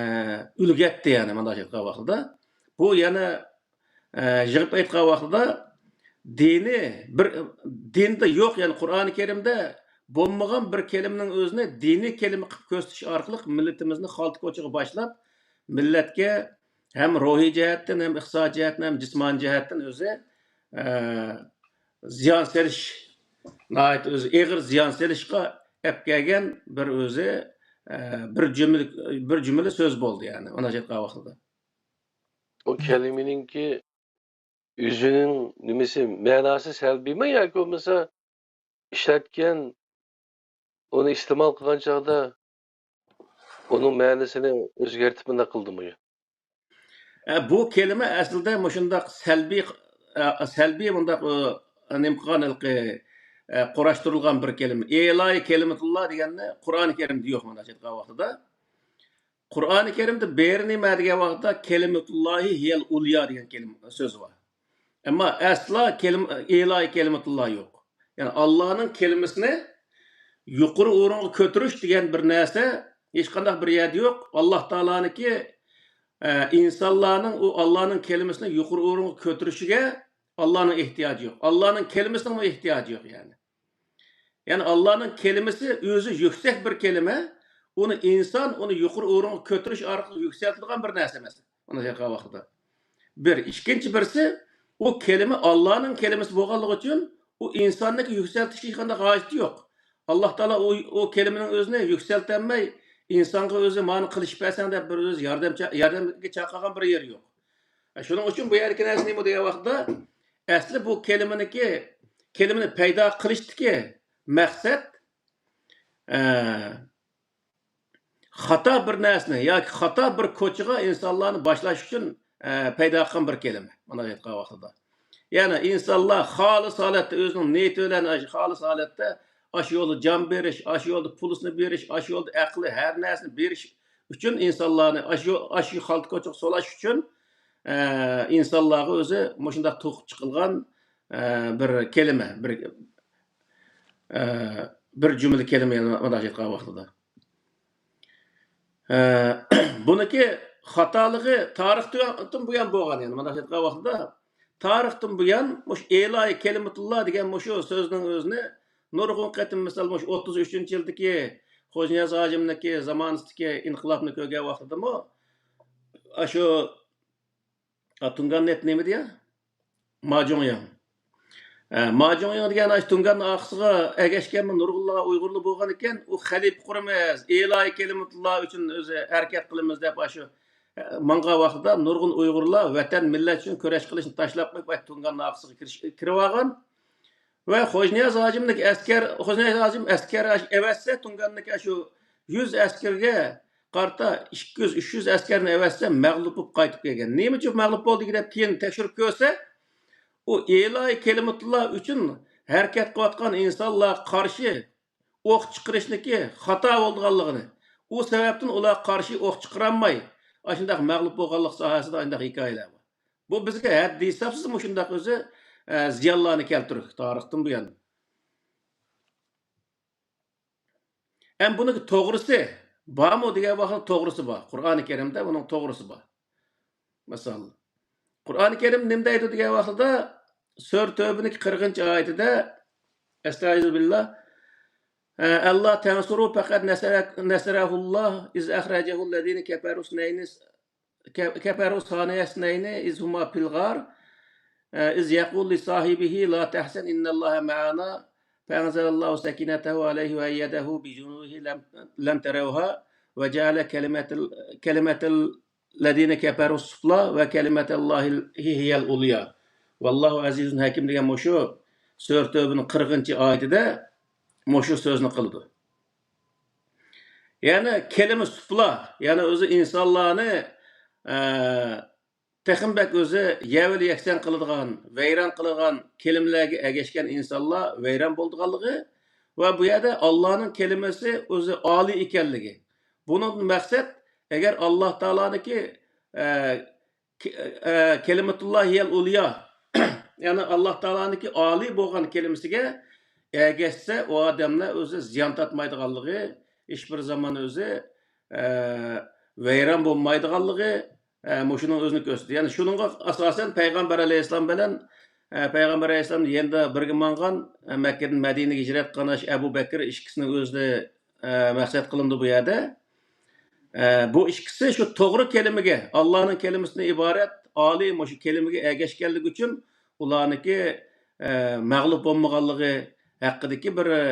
ئۈلگەتتى، يەنى مۇنداق ئېيتقان ۋاقتىدا. بۇ يەنە، ئە، يىغىپ ئېيتقان ۋاقتىدا دىنى بىر، دىندا يوق، يەنى قۇرئانى كەرىمدە بولمىغان بىر كەلىمىنىڭ ئۆزىنى دىنىي كەلىمە قىلىپ كۆرسىتىش ئارقىلىق مىللىتىمىزنى خالتا كوچىغا باشلاپ، مىللەتكە ھەم روھىي جەھەتتىن، ھەم ئىقتىسادىي جەھەتتىن، ھەم جىسمانىي جەھەتتىن ئۆزى، ئە، زىيان سېلىش، ناھايىتى ئۆزى ئېغىر زىيان سېلىشقا ئەپ كەلگەن بىر ئۆزى، ئە، بىر جۈملە، بىر جۈملە سۆز بولدى، يەنى، ئۇنداق ئېيتقان ۋاقتىدا. ئۇ كەلىمىنىڭكى ئۆزىنىڭ نېمىسى، مەناسى سەلبىيمۇ ياكى بولمىسا ئىشلەتكەن، ئۇنى ئىستېمال قىلغان چاغدا ئۇنىڭ مەنىسىنى ئۆزگەرتىپ مۇنداق قىلدىمۇ؟ ئە، بۇ كەلىمە ئەسلىدە مۇشۇنداق سەلبىي، ئە، سەلبىي مۇنداق، ئە، نېمە قىلغان ھېلىقى، ئە، قۇراشتۇرۇلغان بىر كەلىمە. ئىلاھى كەلىمەتۇللا دېگەننى قۇرئانى كەرىمدە يوق مانا ئېيتقان ۋاقتىدا. قۇرئانى كەرىمدە بىر نېمە دېگەن ۋاقىتتا كەلىمەتۇللاھى ھىيەل ئۇليا دېگەن كەلىمە، سۆز بار. ئەمما ئەسلا كەلىم-، ئىلاھى كەلىمەتۇللا يوق. يەنى ئاللانىڭ كەلىمىسىنى يۇقىرى ئورۇنغا كۆتۈرۈش دېگەن بىر نەرسە ھېچقانداق بىر يەردە يوق. ئاللا تائالانىڭكى، ئە، ئىنسانلارنىڭ ئۇ ئاللانىڭ كەلىمىسىنى يۇقىرى ئورۇنغا كۆتۈرۈشىگە ئاللانىڭ ئېھتىياجى يوق. ئاللانىڭ كەلىمىسىنىڭمۇ ئېھتىياجى يوق، يەنى. يەنى ئاللانىڭ كەلىمىسى ئۆزى يۈكسەك بىر كەلىمە، ئۇنى ئىنسان ئۇنى يۇقىرى ئورۇنغا كۆتۈرۈش ئارقىلىق يۈكسەلتىدىغان بىر نەرسە ئەمەس. ئۇنى ھېلىقى ۋاقتىدا. بىر. ئىككىنچى بىرسى، ئۇ كەلىمە ئاللانىڭ كەلىمىسى بولغانلىقى ئۈچۈن ئۇ ئىنساننىڭكى يۈكسەلتىشكە ھېچقانداق ھاجىتى يوق. ئاللا تائالا ئۇ، ئۇ كەلىمىنىڭ ئۆزىنى يۈكسەلتەلمەي، ئىنسانغا ئۆزى مانا قىلىشىپ بەرسەڭ دەپ بىر ئۆزى ياردەم چا-، ياردەمگە چاقىرغان بىر يېرى يوق. شۇنىڭ ئۈچۈن بۇ يەردىكى نەرسە نېمە دېگەن ۋاقىتتا، ئەسلى بۇ كەلىمىنىڭكى، كەلىمىنى پەيدا قىلىشتىكى مەقسەت، ئە، خاتا بىر نەرسىنى ياكى خاتا بىر كوچىغا ئىنسانلارنى باشلاش ئۈچۈن، ئە، پەيدا قىلغان بىر كەلىمە، مانا ئېيتقان ۋاقتىدا. يەنى ئىنسانلار خالىس ھالەتتە ئۆزىنىڭ نىيىتى بىلەن ئاشۇ خالىس ھالەتتە ئاشۇ يولدا جان بېرىش، ئاشۇ يولدا پۇلىسىنى بېرىش، ئاشۇ يولدا ئەقلى، ھەر نەرسىنى بېرىش ئۈچۈن ئىنسانلارنى ئاشۇ، ئاشۇ خالتا كوچىغا سولاش ئۈچۈن، ئە، ئىنسانلارغا ئۆزى مۇشۇنداق توقۇپ چىقىلغان، ئە، بىر كەلىمە، بىر، ئە، بىر جۈملە كەلىمە، يەنى مۇنداق ئېيتقان ۋاقتىدا. ئە، بۇنىڭكى خاتالىقى تارىختىن بۇيان بولغان، يەنى مۇنداق ئېيتقان ۋاقتىدا، تارىختىن بۇيان مۇشۇ ئىلاھى كەلىمەتۇللا دېگەن مۇشۇ سۆزنىڭ ئۆزىنى نۇرغۇن قېتىم، مىسال، مۇشۇ ئوتتۇز ئۈچىنچى يىلدىكى خوجانىياز ھاجىمنىڭكى زامانىسىدىكى ئىنقىلابنى كۆرگەن ۋاقتىدىمۇ، ئاشۇ، ئا، تۇڭگاننى نېمە دېيە؟ ماجۇڭياڭ. ئە، ماجۇڭياڭ دېگەن ئاشۇ تۇڭگاننىڭ ئارقىسىغا ئەگەشكەنمۇ نۇرغۇنلىغان ئۇيغۇرلار بولغان ئىكەن. ئۇ خەلىپە قۇرىمىز، ئىلاھىي كەلىمەتۇللا ئۈچۈن ئۆزى ھەرىكەت قىلىمىز دەپ ئاشۇ، ئە، ماڭغان ۋاقتىدا نۇرغۇن ئۇيغۇرلار ۋەتەن، مىللەت ئۈچۈن كۈرەش قىلىشنى تاشلاپ قويۇپ، ئاشۇ تۇڭگاننىڭ ئارقىسىغا كىرىش-، كىرىۋالغان. ۋە خوجانىياز ھاجىمنىڭ ئەسكەر، خوجانىياز ھاجىم ئەسكەر ئەۋەتسە، تۇڭگاننىڭكى شۇ يۈز ئەسكەرگە قارىتا ئىككى يۈز، ئۈچ يۈز ئەسكەرنى ئەۋەتسە، مەغلۇپ بولۇپ قايتىپ كەلگەن. نېمە ئۈچۈن مەغلۇپ بولدى دەپ كېيىن تەكشۈرۈپ كۆرسە، ئۇ ئىلاھىي كەلىمەتۇللا ئۈچۈن ھەرىكەت قىلىۋاتقان ئىنسانلارغا قارشى ئوق چىقىرىشنىكى خاتا بولىدىغانلىقىنى، ئۇ سەۋەبتىن ئۇلارغا قارشى ئوق چىقىرالماي، ئاشۇنداق مەغلۇپ بولغانلىق ساھەسىدە ئانداق ھېكايىلەر بار. بۇ بىزگە ھەددى ھېسابسىز مۇشۇنداق ئۆزى، ئە، زىيانلارنى كەلتۈرۈپ تارىختىن بۇيان. ئەم بۇنىڭ توغرىسى بارمۇ دېگەن ۋاقىتتا توغرىسى بار. قۇرئانى كەرىمدە بۇنىڭ توغرىسى بار. مىسال، قۇرئانى كەرىم نېمە دەيدۇ دېگەن ۋاقتىدا، سۈرە تۆبىنىڭ قىرىقىنچى ئايىتىدە، ئەستەئىزۇبىللا، ئە، «ئەللا تەنسۇرۇ پەقەت نەسەرە-، نەسەرەھۇللا ئىز ئەخرەجەھۇللەزىنە كەپەرۇ سنەينى، كە-، كەپەرۇ سانىيە سنەينى ئىز ھۇما فىل غار، ئە، ئىز يەقۇلۇ لىساھىبىھى لا تەھزەن ئىننەللاھە مەئانا، فەئەنزەلەللاھۇ سەكىنەتەھۇ ئەلەيھى ۋە ئەييەدەھۇ بىجۇنۇدىھى لەم، لەم تەرەۋھا ۋە جەئەلە كەلىمەتەل، كەلىمەتەل لەزىنە كەپەرۇ سۇفلا ۋە كەلىمەتەللاھى ھىيەل ئۇليا. ۋاللاھۇ ئەزىزۇن ھەكىم» دېگەن مۇشۇ سۈرە تۆبىنىڭ قىرىقىنچى ئايىتىدە مۇشۇ سۆزنى قىلىدۇ. يەنى كەلىمە سۇفلا، يەنى ئۆزى ئىنسانلارنى، ئە، تېخىمۇ بەك ئۆزى يەۋېلى يەكسان قىلىدىغان، ۋەيران قىلىدىغان كەلىمىلەرگە ئەگەشكەن ئىنسانلار ۋەيران بولىدىغانلىقى ۋە بۇ يەردە ئاللانىڭ كەلىمىسى ئۆزى ئالىي ئىكەنلىكى. بۇنىڭدىن مەقسەت، ئەگەر ئاللا تائالانىڭكى، ئە، ك-، ئە، كەلىمەتۇللا ھىيەل ئۇليا، يەنى ئاللا تائالانىڭكى ئالىي بولغان كەلىمىسىگە ئەگەشسە، ئۇ ئادەملەر ئۆزى زىيان تارتمايدىغانلىقى، ھېچ بىر زامان ئۆزى، ئە، ۋەيران بولمايدىغانلىقى، ئە، مۇشۇنىڭ ئۆزىنى كۆرسىتىدۇ. يەنى شۇنىڭغا ئاساسەن پەيغەمبەر ئەلەيھىسسالام بىلەن، ئە، پەيغەمبەر ئەلەيھىسسالام يېنىدا بىرگە ماڭغان، ئە، مەككىدىن مەدىنىگە ھىجرەت قىلغان ئەبۇ بەكرى ئىككىسىنىڭ ئۆزىنى، ئە، مەقسەت قىلىنىدۇ بۇ يەردە. ئە، بۇ ئىككىسى شۇ توغرا كەلىمىگە، ئاللانىڭ كەلىمىسىدىن ئىبارەت ئالىي مۇشۇ كەلىمىگە ئەگەشكەنلىكى ئۈچۈن ئۇلارنىڭكى، ئە، مەغلۇپ بولمىغانلىقى ھەققىدىكى بىر، ئە،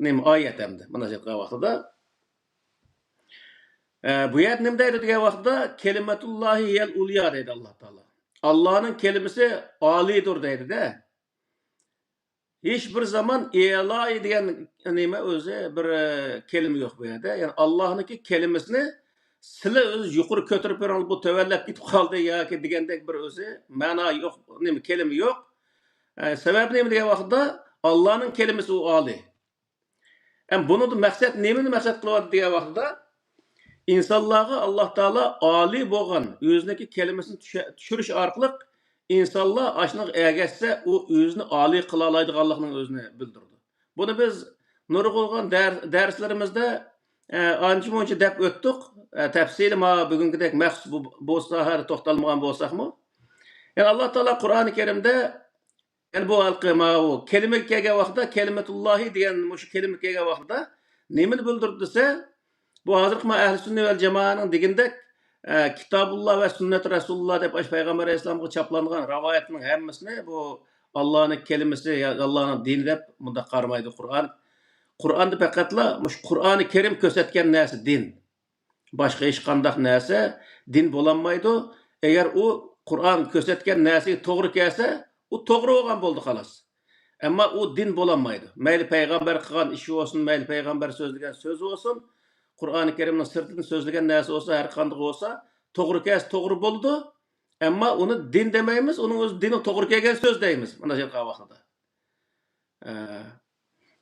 نېمە، ئايەت ئەمدى مۇناسىۋەت قىلغان ۋاقتىدا. ئە، بۇ يەردە نېمە دەيدۇ دېگەن ۋاقتىدا، «كەلىمەتۇللاھى ھىيەل ئۇليا» دەيدۇ ئاللا تائالا. ئاللانىڭ كەلىمىسى ئالىيدۇر دەيدۇ-دە. ھېچ بىر زامان ئىلاھى دېگەن نېمە ئۆزى بىر، ئە، كەلىمە يوق بۇ يەردە. يەنى ئاللانىڭكى كەلىمىسىنى سىلى ئۆزى يۇقىرى كۆتۈرۈپ بېرىڭ، بۇ تۆۋەنلەپ كېتىپ قالدى ياكى دېگەندەك بىر ئۆزى مەنا يوق، نېمە، كەلىمە يوق. ئە، سەۋەبى نېمە دېگەن ۋاقىتتا، ئاللانىڭ كەلىمىسى ئۇ ئالىي. ئەم بۇنىڭدا مەقسەت نېمىنى مەقسەت قىلىۋاتىدۇ دېگەن ۋاقتىدا، ئىنسانلارغا ئاللا تائالا ئالىي بولغان ئۆزىنىڭكى كەلىمىسىنى چۈشە-، چۈشۈرۈش ئارقىلىق ئىنسانلار ئاشۇنىڭغا ئەگەشسە، ئۇ ئۆزىنى ئالىي قىلالايدىغانلىقىنىڭ ئۆزىنى بىلدۈرىدۇ. بۇنى بىز نۇرغۇنلىغان دەر-، دەرسلىرىمىزدە، ئە، ئانچە-مۇنچە دەپ ئۆتتۇق. ئە، تەپسىلىي مانا بۈگۈنكىدەك مەخسۇس بۇ، بۇ ساھەدە توختالمىغان بولساقمۇ. يەنى ئاللا تائالا قۇرئانى كەرىمدە يەنى بۇ ھالقى ماۋۇ كەلىمىگە كەلگەن ۋاقتىدا، كەلىمەتۇللاھى دېگەن مۇشۇ كەلىمىگە كەلگەن ۋاقتىدا نېمىنى بىلدۈرىدۇ دېسە، بۇ ھازىرقى مانا ئەھلى سۈننە ۋەل جامائەنىڭ دېگىنىدەك، ئە، كىتابۇللا ۋە سۈننەت رەسۇلۇللا دەپ ئاشۇ پەيغەمبەر ئەلەيھىسسالامغا چاپلانغان رىۋايەتنىڭ ھەممىسىنى بۇ ئاللانىڭ كەلىمىسى يا ئاللانىڭ دىنى دەپ مۇنداق قارىمايدۇ. قۇرئان، قۇرئاندا پەقەتلا مۇشۇ قۇرئانى كەرىم كۆرسەتكەن نەرسە دىن. باشقا ھېچقانداق نەرسە دىن بولالمايدۇ. ئەگەر ئۇ قۇرئان كۆرسەتكەن نەرسىگە توغرا كەلسە، ئۇ توغرا بولغان بولدى، خالاس. ئەمما ئۇ دىن بولالمايدۇ. مەيلى پەيغەمبەر قىلغان ئىشى بولسۇن، مەيلى پەيغەمبەر سۆزلىگەن سۆزى بولسۇن، قۇرئانى كەرىمنىڭ سىرتىدىن سۆزلىگەن نەرسە بولسا، ھەر قانداق بولسا، توغرا كەلسە توغرا بولىدۇ. ئەمما ئۇنى دىن دېمەيمىز، ئۇنىڭ ئۆزى دىنغا توغرا كەلگەن سۆز دەيمىز. مانا شۇنداق ۋاقتىدا. ئە،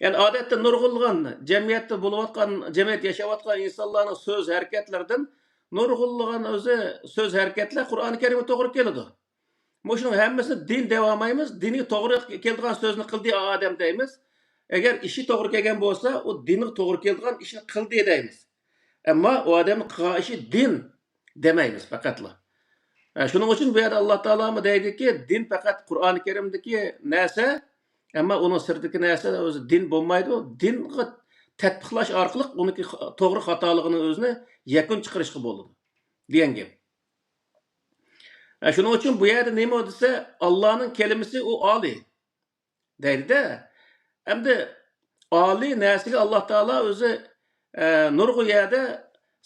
يەنى ئادەتتە نۇرغۇنلىغان جەمئىيەتتە بولۇۋاتقان، جەمئىيەت ياشاۋاتقان ئىنسانلارنىڭ سۆز ھەرىكەتلىرىدىن نۇرغۇنلىغان ئۆزى سۆز ھەرىكەتلەر قۇرئانى كەرىمگە توغرا كېلىدۇ. مۇشۇنىڭ ھەممىسىنى دىن دەۋالمايمىز، دىنگە توغرا كېلىدىغان سۆزنى قىلدى ئادەم دەيمىز. ئەگەر ئىشى توغرا كەلگەن بولسا، ئۇ دىنغا توغرا كېلىدىغان ئىشنى قىلدى دەيمىز. ئەمما ئۇ ئادەمنىڭ قىلغان ئىشى دىن دېمەيمىز پەقەتلا. ئە، شۇنىڭ ئۈچۈن بۇ يەردە ئاللا تائالامۇ دەيدۇكى، دىن پەقەت قۇرئانى كەرىمدىكى نەرسە، ئەمما ئۇنىڭ سىرتىدىكى نەرسە ئۆزى دىن بولمايدۇ. دىنغا تەتبىقلاش ئارقىلىق ئۇنىڭكى توغرا خاتالىقىنى ئۆزىنى يەكۈن چىقىرىشقا بولىدۇ، دېگەن گەپ. ھە، شۇنىڭ ئۈچۈن بۇ يەردە نېمە دېسە، ئاللانىڭ كەلىمىسى ئۇ ئالىي دەيدۇ-دە. ئەمدى ئالىي نەرسىگە ئاللا تائالا ئۆزى، ئە، نۇرغۇن يەردە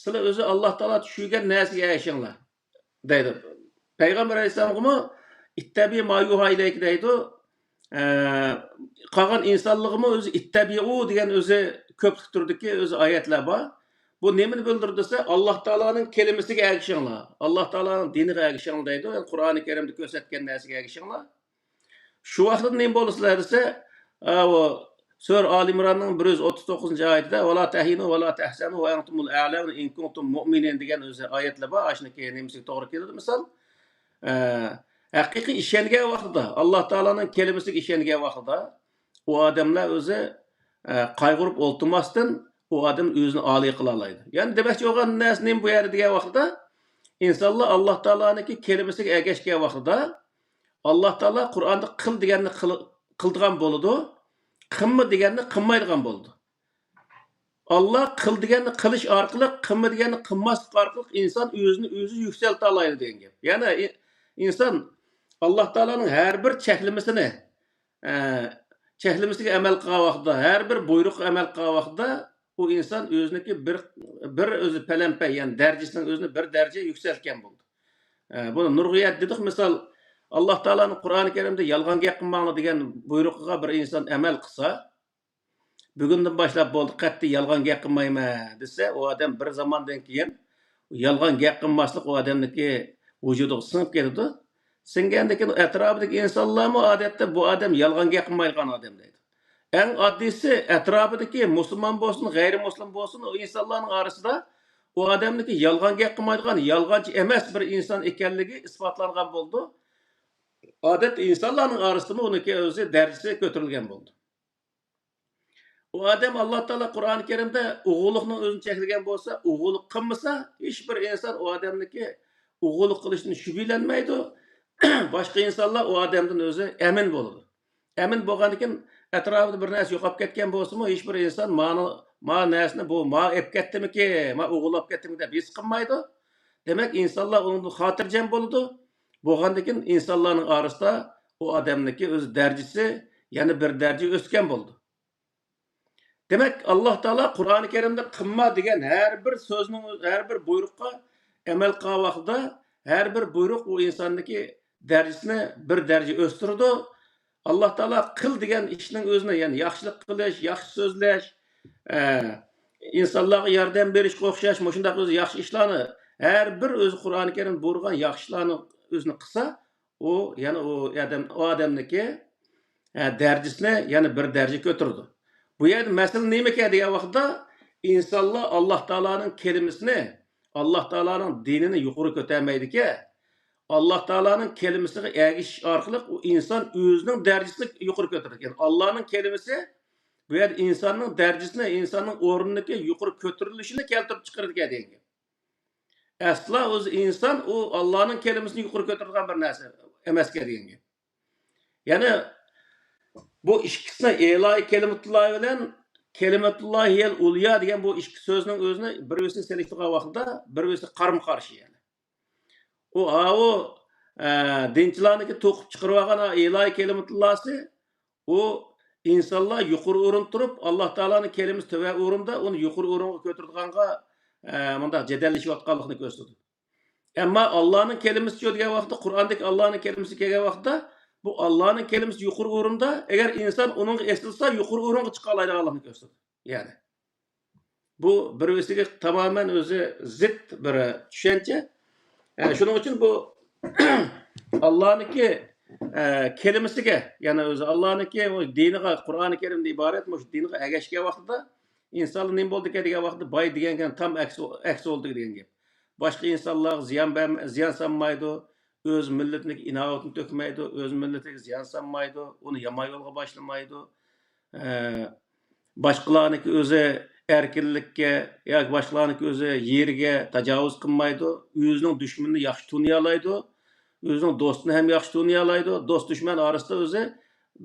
سىلەر ئۆزى ئاللا تائالا چۈشۈرگەن نەرسىگە ئەگىشىڭلار دەيدۇ. پەيغەمبەر ئەلەيھىسسالامغىمۇ ئىتتەبىئ ما يۇھا ئىلەيكە دەيدۇ. ئە، قالغان ئىنسانلىقىمۇ ئۆزى ئىتتەبىئۇ دېگەن ئۆزى كۆپلۈك تۈردىكى ئۆزى ئايەتلەر بار. بۇ نېمىنى بىلدۈرىدۇ دېسە، ئاللا تائالانىڭ كەلىمىسىگە ئەگىشىڭلار، ئاللا تائالانىڭ دىنىغا ئەگىشىڭلار دەيدۇ. يەنى قۇرئانى كەرىمدە كۆرسەتكەن نەرسىگە ئەگىشىڭلار. شۇ ۋاقىتتا نېمە بولىسىلەر دېسە، ئاۋۇ سۈرە ئالى ئىمراننىڭ بىر يۈز ئوتتۇز توققۇزىنچى ئايىتىدە، «ۋەلا تەھىنۇ ۋەلا تەھزەنۇ ۋە ئەنتۇمۇل ئەلەۋنە ئىن كۇنتۇم مۇئمىنىن» دېگەن ئۆزى ئايەتلەر بار. ئاشۇنىڭكى نېمىسىگە توغرا كېلىدۇ مىسال. ئە، ھەقىقىي ئىشەنگەن ۋاقتىدا، ئاللا تائالانىڭ كەلىمىسىگە ئىشەنگەن ۋاقتىدا، ئۇ ئادەملەر ئۆزى، ئە، قايغۇرۇپ ئولتۇرماستىن، ئۇ ئادەم ئۆزىنى ئالىي قىلالايدۇ. يەنى دېمەكچى بولغان نەرسە نېمە بۇ يەردە دېگەن ۋاقتىدا، ئىنسانلار ئاللا تائالانىڭكى كەلىمىسىگە ئەگەشكەن ۋاقتىدا، ئاللا تائالا قۇرئاندا قىل دېگەننى قىل-، قىلىدىغان بولىدۇ، قىلما دېگەننى قىلمايدىغان بولىدۇ. ئاللا قىل دېگەننى قىلىش ئارقىلىق، قىلما دېگەننى قىلماسلىق ئارقىلىق ئىنسان ئۆزىنى ئۆزى يۈكسەلتەلەيدۇ دېگەن گەپ. يەنى ئى-، ئىنسان ئاللا تائالانىڭ ھەر بىر چەكلىمىسىنى، ئە، چەكلىمىسىگە ئەمەل قىلغان ۋاقتىدا، ھەر بىر بۇيرۇققا ئەمەل قىلغان ۋاقتىدا، ئۇ ئىنسان ئۆزىنىڭكى بىر، بىر ئۆزى پەلەمپەي، يەنى دەرىجىسىنىڭ ئۆزىنى بىر دەرىجە يۈكسەلتكەن بولىدۇ. ئە، بۇنى نۇرغۇن يەردە دېدۇق، مىسال، ئاللا تائالانىڭ قۇرئانى كەرىمدە «يالغان گەپ قىلماڭلار» دېگەن بۇيرۇقىغا بىر ئىنسان ئەمەل قىلسا، بۈگۈندىن باشلاپ بولدى، قەتئىي يالغان گەپ قىلمايمەن دېسە، ئۇ ئادەم بىر زاماندىن كېيىن يالغان گەپ قىلماسلىق ئۇ ئادەمنىڭكى ۋۇجۇدىغا سىڭىپ كېتىدۇ. سىڭگەندىن كېيىن ئەتراپىدىكى ئىنسانلارمۇ ئادەتتە بۇ ئادەم يالغان گەپ قىلمايدىغان ئادەم دەيدۇ. ئەڭ ئاددىيسى، ئەتراپىدىكى مۇسۇلمان بولسۇن، غەيرىي مۇسۇلمان بولسۇن، ئۇ ئىنسانلارنىڭ ئارىسىدا ئۇ ئادەمنىڭكى يالغان گەپ قىلمايدىغان، يالغانچى ئەمەس بىر ئىنسان ئىكەنلىكى ئىسپاتلانغان بولىدۇ. ئادەتتە ئىنسانلارنىڭ ئارىسىدىمۇ ئۇنىڭكى ئۆزى دەرىجىسى كۆتۈرۈلگەن بولىدۇ. ئۇ ئادەم، ئاللا تائالا قۇرئانى كەرىمدە ئوغۇرلۇقنىڭ ئۆزىنى چەكلىگەن بولسا، ئوغۇرلۇق قىلمىسا، ھېچ بىر ئىنسان ئۇ ئادەمنىڭكى ئوغۇرلۇق قىلىشىدىن شۈبھىلەنمەيدۇ. باشقا ئىنسانلار ئۇ ئادەمدىن ئۆزى ئەمىن بولىدۇ. ئەمىن بولغاندىكىن، ئەتراپىدا بىر نەرسە يوقاپ كەتكەن بولسىمۇ، ھېچ بىر ئىنسان مانا، ما نەرسىنى بۇ ما ئېلىپ كەتتىمىكى، ما ئوغۇرلاپ كەتتىمىكى دەپ ھېس قىلمايدۇ. دېمەك، ئىنسانلار ئۇنىڭدىن خاتىرجەم بولىدۇ. بولغاندىكىن، ئىنسانلارنىڭ ئارىسىدا ئۇ ئادەمنىڭكى ئۆز دەرىجىسى يەنە بىر دەرىجە ئۆسكەن بولىدۇ. دېمەك، ئاللا تائالا قۇرئانى كەرىمدە قىلما دېگەن ھەر بىر سۆزنىڭ، ھەر بىر بۇيرۇققا ئەمەل قىلغان ۋاقتىدا، ھەر بىر بۇيرۇق ئۇ ئىنساندىكى دەرىجىسىنى بىر دەرىجە ئۆستۈرىدۇ. ئاللا تائالا قىل دېگەن ئىشنىڭ ئۆزىنى، يەنى ياخشىلىق قىلىش، ياخشى سۆزلەش، ئە، ئىنسانلارغا ياردەم بېرىشكە ئوخشاش مۇشۇنداق ئۆزى ياخشى ئىشلارنى، ھەر بىر ئۆزى قۇرئانى كەرىم بۇيرۇغان ياخشى ئىشلارنى ئۆزىنى قىلسا، ئۇ يەنە ئۇ ئادەم، ئۇ ئادەمنىڭكى، ئە، دەرىجىسىنى يەنە بىر دەرىجە كۆتۈرىدۇ. بۇ يەردە مەسىلە نېمىكەن دېگەن ۋاقىتتا، ئىنسانلار ئاللا تائالانىڭ كەلىمىسىنى، ئاللا تائالانىڭ دىنىنى يۇقىرى كۆتەرمەيدىكەن. ئاللا تائالانىڭ كەلىمىسىگە ئەگىشىش ئارقىلىق ئۇ ئىنسان ئۆزىنىڭ دەرىجىسىنى يۇقىرى كۆتۈرىدىكەن. ئاللانىڭ كەلىمىسى بۇ يەردە ئىنساننىڭ دەرىجىسىنى، ئىنساننىڭ ئورنىنىڭكى يۇقىرى كۆتۈرۈلۈشىنى كەلتۈرۈپ چىقىرىدىكەن دېگەن گەپ. ئەسلا ئۆزى ئىنسان ئۇ ئاللانىڭ كەلىمىسىنى يۇقىرى كۆتۈرىدىغان بىر نەرسە ئەمەسكەن دېگەن گەپ. يەنى بۇ ئىككىسىنى، ئىلاھى كەلىمەتۇللاھ بىلەن كەلىمەتۇللاھىل ئۇليا دېگەن بۇ ئىككى سۆزنىڭ ئۆزىنى بىر-بىرسىگە سېلىشتۇرغان ۋاقتىدا بىر-بىرسى قارمۇ-قارشى يەنى. ئۇ، ئاۋۇ، ئە، دىنچىلارنىڭكى توقۇپ چىقىرىۋالغان ئىلاھى كەلىمەتۇللاھسى، ئۇ ئىنسانلار يۇقىرى ئورۇندا تۇرۇپ، ئاللا تائالانىڭ كەلىمىسى تۆۋەن ئورۇندا، ئۇنى يۇقىرى ئورۇنغا كۆتۈرىدىغانغا، ئە، مۇنداق جېدەللىشىۋاتقانلىقىنى كۆرسىتىدۇ. ئەمما ئاللانىڭ كەلىمىسىچۇ دېگەن ۋاقىتتا، قۇرئاندىكى ئاللانىڭ كەلىمىسى كەلگەن ۋاقىتتا، بۇ ئاللانىڭ كەلىمىسى يۇقىرى ئورۇندا، ئەگەر ئىنسان ئۇنىڭغا ئېسىلسا، يۇقىرى ئورۇنغا چىقالايدىغانلىقىنى كۆرسىتىدۇ. يەنى، بۇ بىر-بىرسىگە تامامەن ئۆزى زىت بىر چۈشەنچە. ئە، شۇنىڭ ئۈچۈن بۇ ئاللانىڭكى، ئە، كەلىمىسىگە، يەنى ئۆزى ئاللانىڭكى دىنىغا، قۇرئانى كەرىمدىن ئىبارەت مۇشۇ دىنغا ئەگەشكەن ۋاقتىدا، ئىنسانلار نېمە بولىدىكەن دېگەن ۋاقىتتا، باي دېگەن گەپ تام ئەكسى، ئەكسى بولىدۇ دېگەن گەپ. باشقا ئىنسانلارغا زىيان بەرمە-، زىيان سالمايدۇ، ئۆز مىللىتىنىڭكى ئىناۋىتىنى تۆكمەيدۇ، ئۆز مىللىتىگە زىيان سالمايدۇ، ئۇنى يامان يولغا باشلىمايدۇ. ئە، باشقىلارنىڭكى ئۆزى ئەركىنلىككە ياكى باشقىلارنىڭكى ئۆزى يېرىگە تاجاۋۇز قىلمايدۇ، ئۆزىنىڭ دۈشمىنىنى ياخشى تونۇيالايدۇ، ئۆزىنىڭ دوستىنى ھەم ياخشى تونۇيالايدۇ، دوست دۈشمەن ئارىسىدا ئۆزى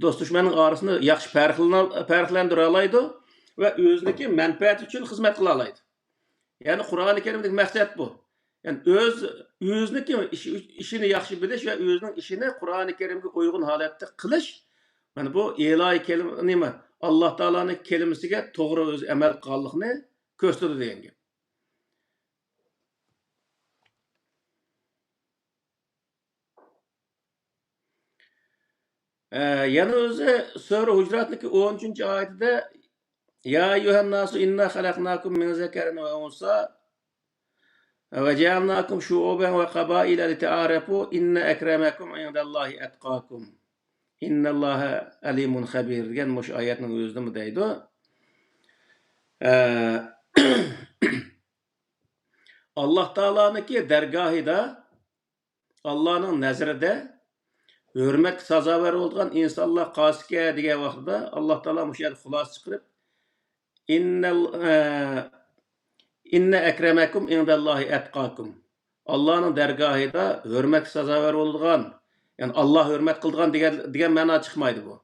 دوست-دۈشمەننىڭ ئارىسىنى ياخشى پەرقلىنە-، پەرقلەندۈرەلەيدۇ ۋە ئۆزىنىڭكى مەنپەئەتى ئۈچۈن خىزمەت قىلالايدۇ. يەنى قۇرئانى كەرىمدىكى مەقسەت بۇ. يەنى ئۆز، ئۆزىنىڭكى ئىش-، ئىشىنى ياخشى بىلىش ۋە ئۆزىنىڭ ئىشىنى قۇرئانى كەرىمگە ئۇيغۇن ھالەتتە قىلىش، مانا بۇ ئىلاھىي كەلىمە، نېمە، ئاللا تائالانىڭ كەلىمىسىگە توغرا ئۆزى ئەمەل قىلغانلىقنى كۆرسىتىدۇ دېگەن گەپ. ئە، يەنە ئۆزى سۈرە ھۇجراتنىڭكى ئون ئۈچىنچى ئايىتىدە، يا ئەييۇھەن ناسۇ ئىننا خەلەقناكۇم مىن زەكەرىن ۋە ئۇنسا ۋە جەئەلناكۇم شۇئۇبەن ۋە قەبائىلە لىتەئارەفۇ ئىننە ئەكرەمەكۇم ئىندەللاھى ئەتقاكۇم ئىننەللاھە ئەلىمۇن خەبىر دېگەن مۇشۇ ئايەتنىڭ ئۆزىدىمۇ دەيدۇ. ئە، ئاللا تائالانىڭكى دەرگاھىدا، ئاللانىڭ نەزىرىدە ھۆرمەتكە سازاۋەر بولىدىغان ئىنسانلار قايسىكەن دېگەن ۋاقتىدا، ئاللا تائالا مۇشۇ يەردە خۇلاسە چىقىرىپ، ئىننەل-، ئە، ئىننە ئەكرەمەكۇم ئىندەللاھى ئەتقاكۇم. ئاللانىڭ دەرگاھىدا ھۆرمەتكە سازاۋەر بولىدىغان، يەنى ئاللا ھۆرمەت قىلىدىغان دېگەن، دېگەن مەنا چىقمايدۇ بۇ.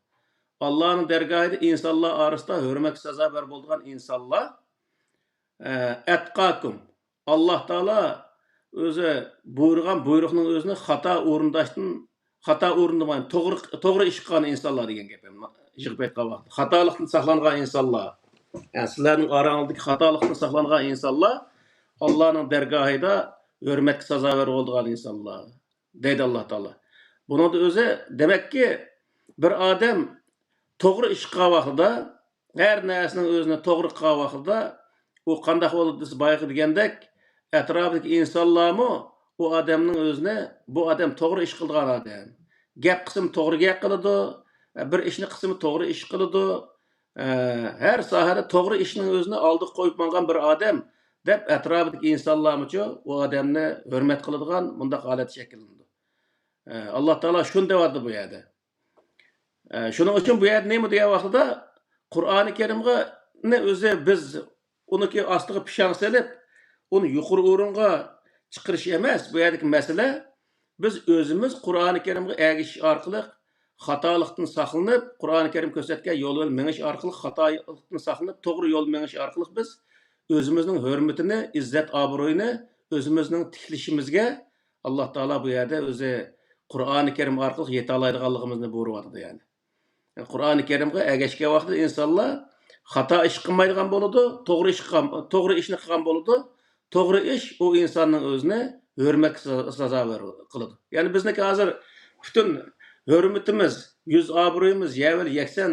ئاللانىڭ دەرگاھىدا ئىنسانلار ئارىسىدا ھۆرمەتكە سازاۋەر بولىدىغان ئىنسانلار، ئە، ئەتقاكۇم. ئاللا تائالا ئۆزى بۇيرۇغان بۇيرۇقنىڭ ئۆزىنى خاتا ئورۇنداشتىن، خاتا ئورۇندىماي، توغرا، توغرا ئىش قىلغان ئىنسانلار دېگەن گەپ. يىغىپ ئېيتقان ۋاقىتتا، خاتالىقتىن ساقلانغان ئىنسانلار، يەنى سىلەرنىڭ ئاراڭىزدىكى خاتالىقتىن ساقلانغان ئىنسانلار ئاللانىڭ دەرگاھىدا ھۆرمەتكە سازاۋەر بولىدىغان ئىنسانلار، دەيدۇ ئاللا تائالا. بۇنىڭدا ئۆزى، دېمەككى، بىر ئادەم توغرا ئىش قىلغان ۋاقتىدا، ھەر نەرسىنىڭ ئۆزىنى توغرا قىلغان ۋاقتىدا، ئۇ قانداق بولىدۇ دېسە، بايىقى دېگەندەك، ئەتراپىدىكى ئىنسانلارمۇ ئۇ ئادەمنىڭ ئۆزىنى، بۇ ئادەم توغرا ئىش قىلىدىغان ئادەم. گەپ قىلسىمۇ توغرا گەپ قىلىدۇ، بىر ئىشنى قىلسىمۇ توغرا ئىش قىلىدۇ. ئە، ھەر ساھەدە توغرا ئىشنىڭ ئۆزىنى ئالدىغا قويۇپ ماڭغان بىر ئادەم، دەپ ئەتراپىدىكى ئىنسانلارمۇچۇ ئۇ ئادەمنى ھۆرمەت قىلىدىغان مۇنداق ھالەت شەكىللىنىدۇ. ئە، ئاللا تائالا شۇنى دەۋاتىدۇ بۇ يەردە. ئە، شۇنىڭ ئۈچۈن بۇ يەردە نېمە دېگەن ۋاقتىدا، قۇرئانى كەرىمنى ئۆزى بىز ئۇنىڭكى ئاستىغا پىشاڭ سېلىپ، ئۇنى يۇقىرى ئورۇنغا چىقىرىش ئەمەس، بۇ يەردىكى مەسىلە، بىز ئۆزىمىز قۇرئانى كەرىمگە ئەگىشىش ئارقىلىق خاتالىقتىن ساقلىنىپ، قۇرئانى كەرىم كۆرسەتكەن يول بىلەن مېڭىش ئارقىلىق، خاتالىقتىن ساقلىنىپ، توغرا يول مېڭىش ئارقىلىق بىز ئۆزىمىزنىڭ ھۆرمىتىنى، ئىززەت-ئابرۇيىنى ئۆزىمىزنىڭ تىكلىشىمىزگە ئاللا تائالا بۇ يەردە ئۆزى قۇرئانى كەرىم ئارقىلىق يېتەلەيدىغانلىقىمىزنى بۇيرۇۋاتىدۇ، يەنى. قۇرئانى كەرىمگە ئەگەشكەن ۋاقتىدا ئىنسانلار خاتا ئىش قىلمايدىغان بولىدۇ، توغرا ئىش قىلغان، توغرا ئىشنى قىلغان بولىدۇ. توغرا ئىش ئۇ ئىنساننىڭ ئۆزىنى ھۆرمەتكە سا-، سازاۋەر قىلىدۇ. يەنى بىزنىڭكى ھازىر پۈتۈن ھۆرمىتىمىز، يۈز ئابرۇيىمىز يەۋېلى يەكسان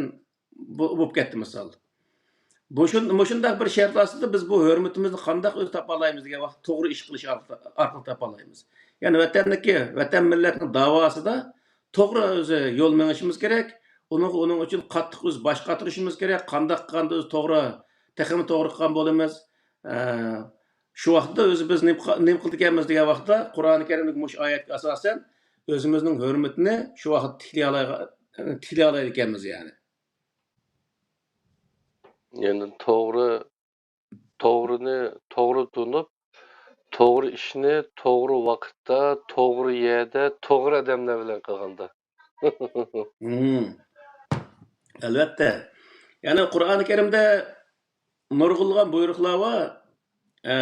بو-، بولۇپ كەتتى مىسال. مۇشۇن-، مۇشۇنداق بىر شەرت ئاستىدا بىز بۇ ھۆرمىتىمىزنى قانداق ئۆزى تاپالايمىز دېگەن ۋاقىت، توغرا ئىش قىلىش ئارقىلىق، ئارقىلىق تاپالايمىز. يەنى ۋەتەننىڭكى، ۋەتەن مىللەتنىڭ داۋاسىدا توغرا ئۆزى يول مېڭىشىمىز كېرەك. ئۇنىڭغا، ئۇنىڭ ئۈچۈن قاتتىق ئۆزى باش قاتۇرۇشىمىز كېرەك. قانداق قىلغاندا ئۆزى توغرا، تېخىمۇ توغرا قىلغان بولىمىز. ئە، شۇ ۋاقىتتا ئۆزى بىز نېمە قا-، نېمە قىلىدىكەنمىز دېگەن ۋاقىتتا، قۇرئانى كەرىمدىكى مۇشۇ ئايەتكە ئاساسەن، ئۆزىمىزنىڭ ھۆرمىتىنى شۇ ۋاقىتتا تىكلىيالايغا-، تىكلىيالايدىكەنمىز، يەنى. يەنى توغرا، توغرىنى توغرا تونۇپ، توغرا ئىشنى توغرا ۋاقىتتا، توغرا يەردە، توغرا ئادەملەر بىلەن قىلغاندا. ھىم. ئەلۋەتتە. يەنى قۇرئانى كەرىمدە نۇرغۇنلىغان بۇيرۇقلار بار. ئە،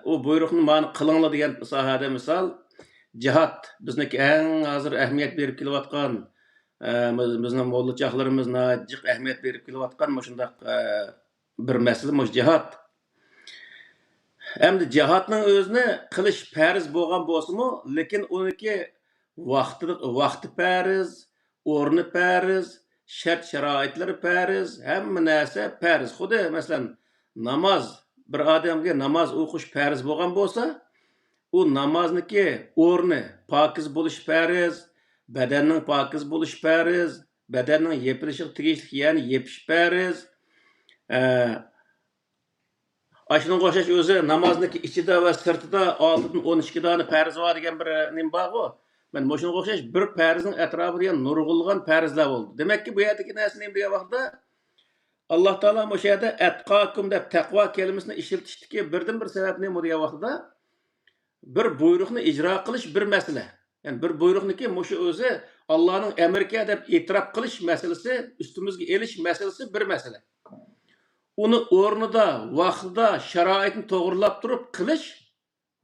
ئۇ بۇيرۇقنى مانا قىلىڭلار دېگەن ساھەدە مىسال، جىھاد، بىزنىڭكى ئەڭ ھازىر ئەھمىيەت بېرىپ كېلىۋاتقان، ئە، بىز-، بىزنىڭ موللاچاقلىرىمىز ناھايىتى جىق ئەھمىيەت بېرىپ كېلىۋاتقان مۇشۇنداق، ئە، بىر مەسىلە مۇشۇ جىھاد. ئەمدى جىھادنىڭ ئۆزىنى قىلىش پەرز بولغان بولسىمۇ، لېكىن ئۇنىڭكى ۋاقتى، ۋاقتى پەرز، ئورنى پەرز، شەرت-شارائىتلىرى پەرز، ھەممە نەرسە پەرز. خۇددى، مەسىلەن، ناماز، بىر ئادەمگە ناماز ئوقۇش پەرز بولغان بولسا، ئۇ نامازنىڭكى ئورنى، پاكىز بولۇش پەرز، بەدەننىڭ پاكىز بولۇش پەرز، بەدەننىڭ يېپىلىشىغا تېگىشلىك يەرنى يېپىش پەرز. ئە، ئاشۇنىڭغا ئوخشاش ئۆزى نامازنىڭكى ئىچىدە ۋە سىرتىدا ئالتىدىن ئون ئىككى دانە پەرز بار دېگەن بىر نېمە بارغۇ. مەن مۇشۇنىڭغا ئوخشاش بىر پەرزنىڭ ئەتراپىدا دېگەن نۇرغۇنلىغان پەرزلەر بولدى. دېمەككى، بۇ يەردىكى نەرسە نېمە دېگەن ۋاقىتتا، ئاللا تائالا مۇشۇ يەردە ئەتقاكۇم دەپ تەقۋا كەلىمىسىنى ئىشلىتىشتىكى بىردىنبىر سەۋەب نېمە دېگەن ۋاقتىدا، بىر بۇيرۇقنى ئىجرا قىلىش بىر مەسىلە. يەنى بىر بۇيرۇقنىكى مۇشۇ ئۆزى ئاللانىڭ ئەمرىكەن دەپ ئېتىراپ قىلىش مەسىلىسى، ئۈستىمىزگە ئېلىش مەسىلىسى بىر مەسىلە. ئۇنى ئورنىدا، ۋاقتىدا، شارائىتىنى توغرىلاپ تۇرۇپ قىلىش،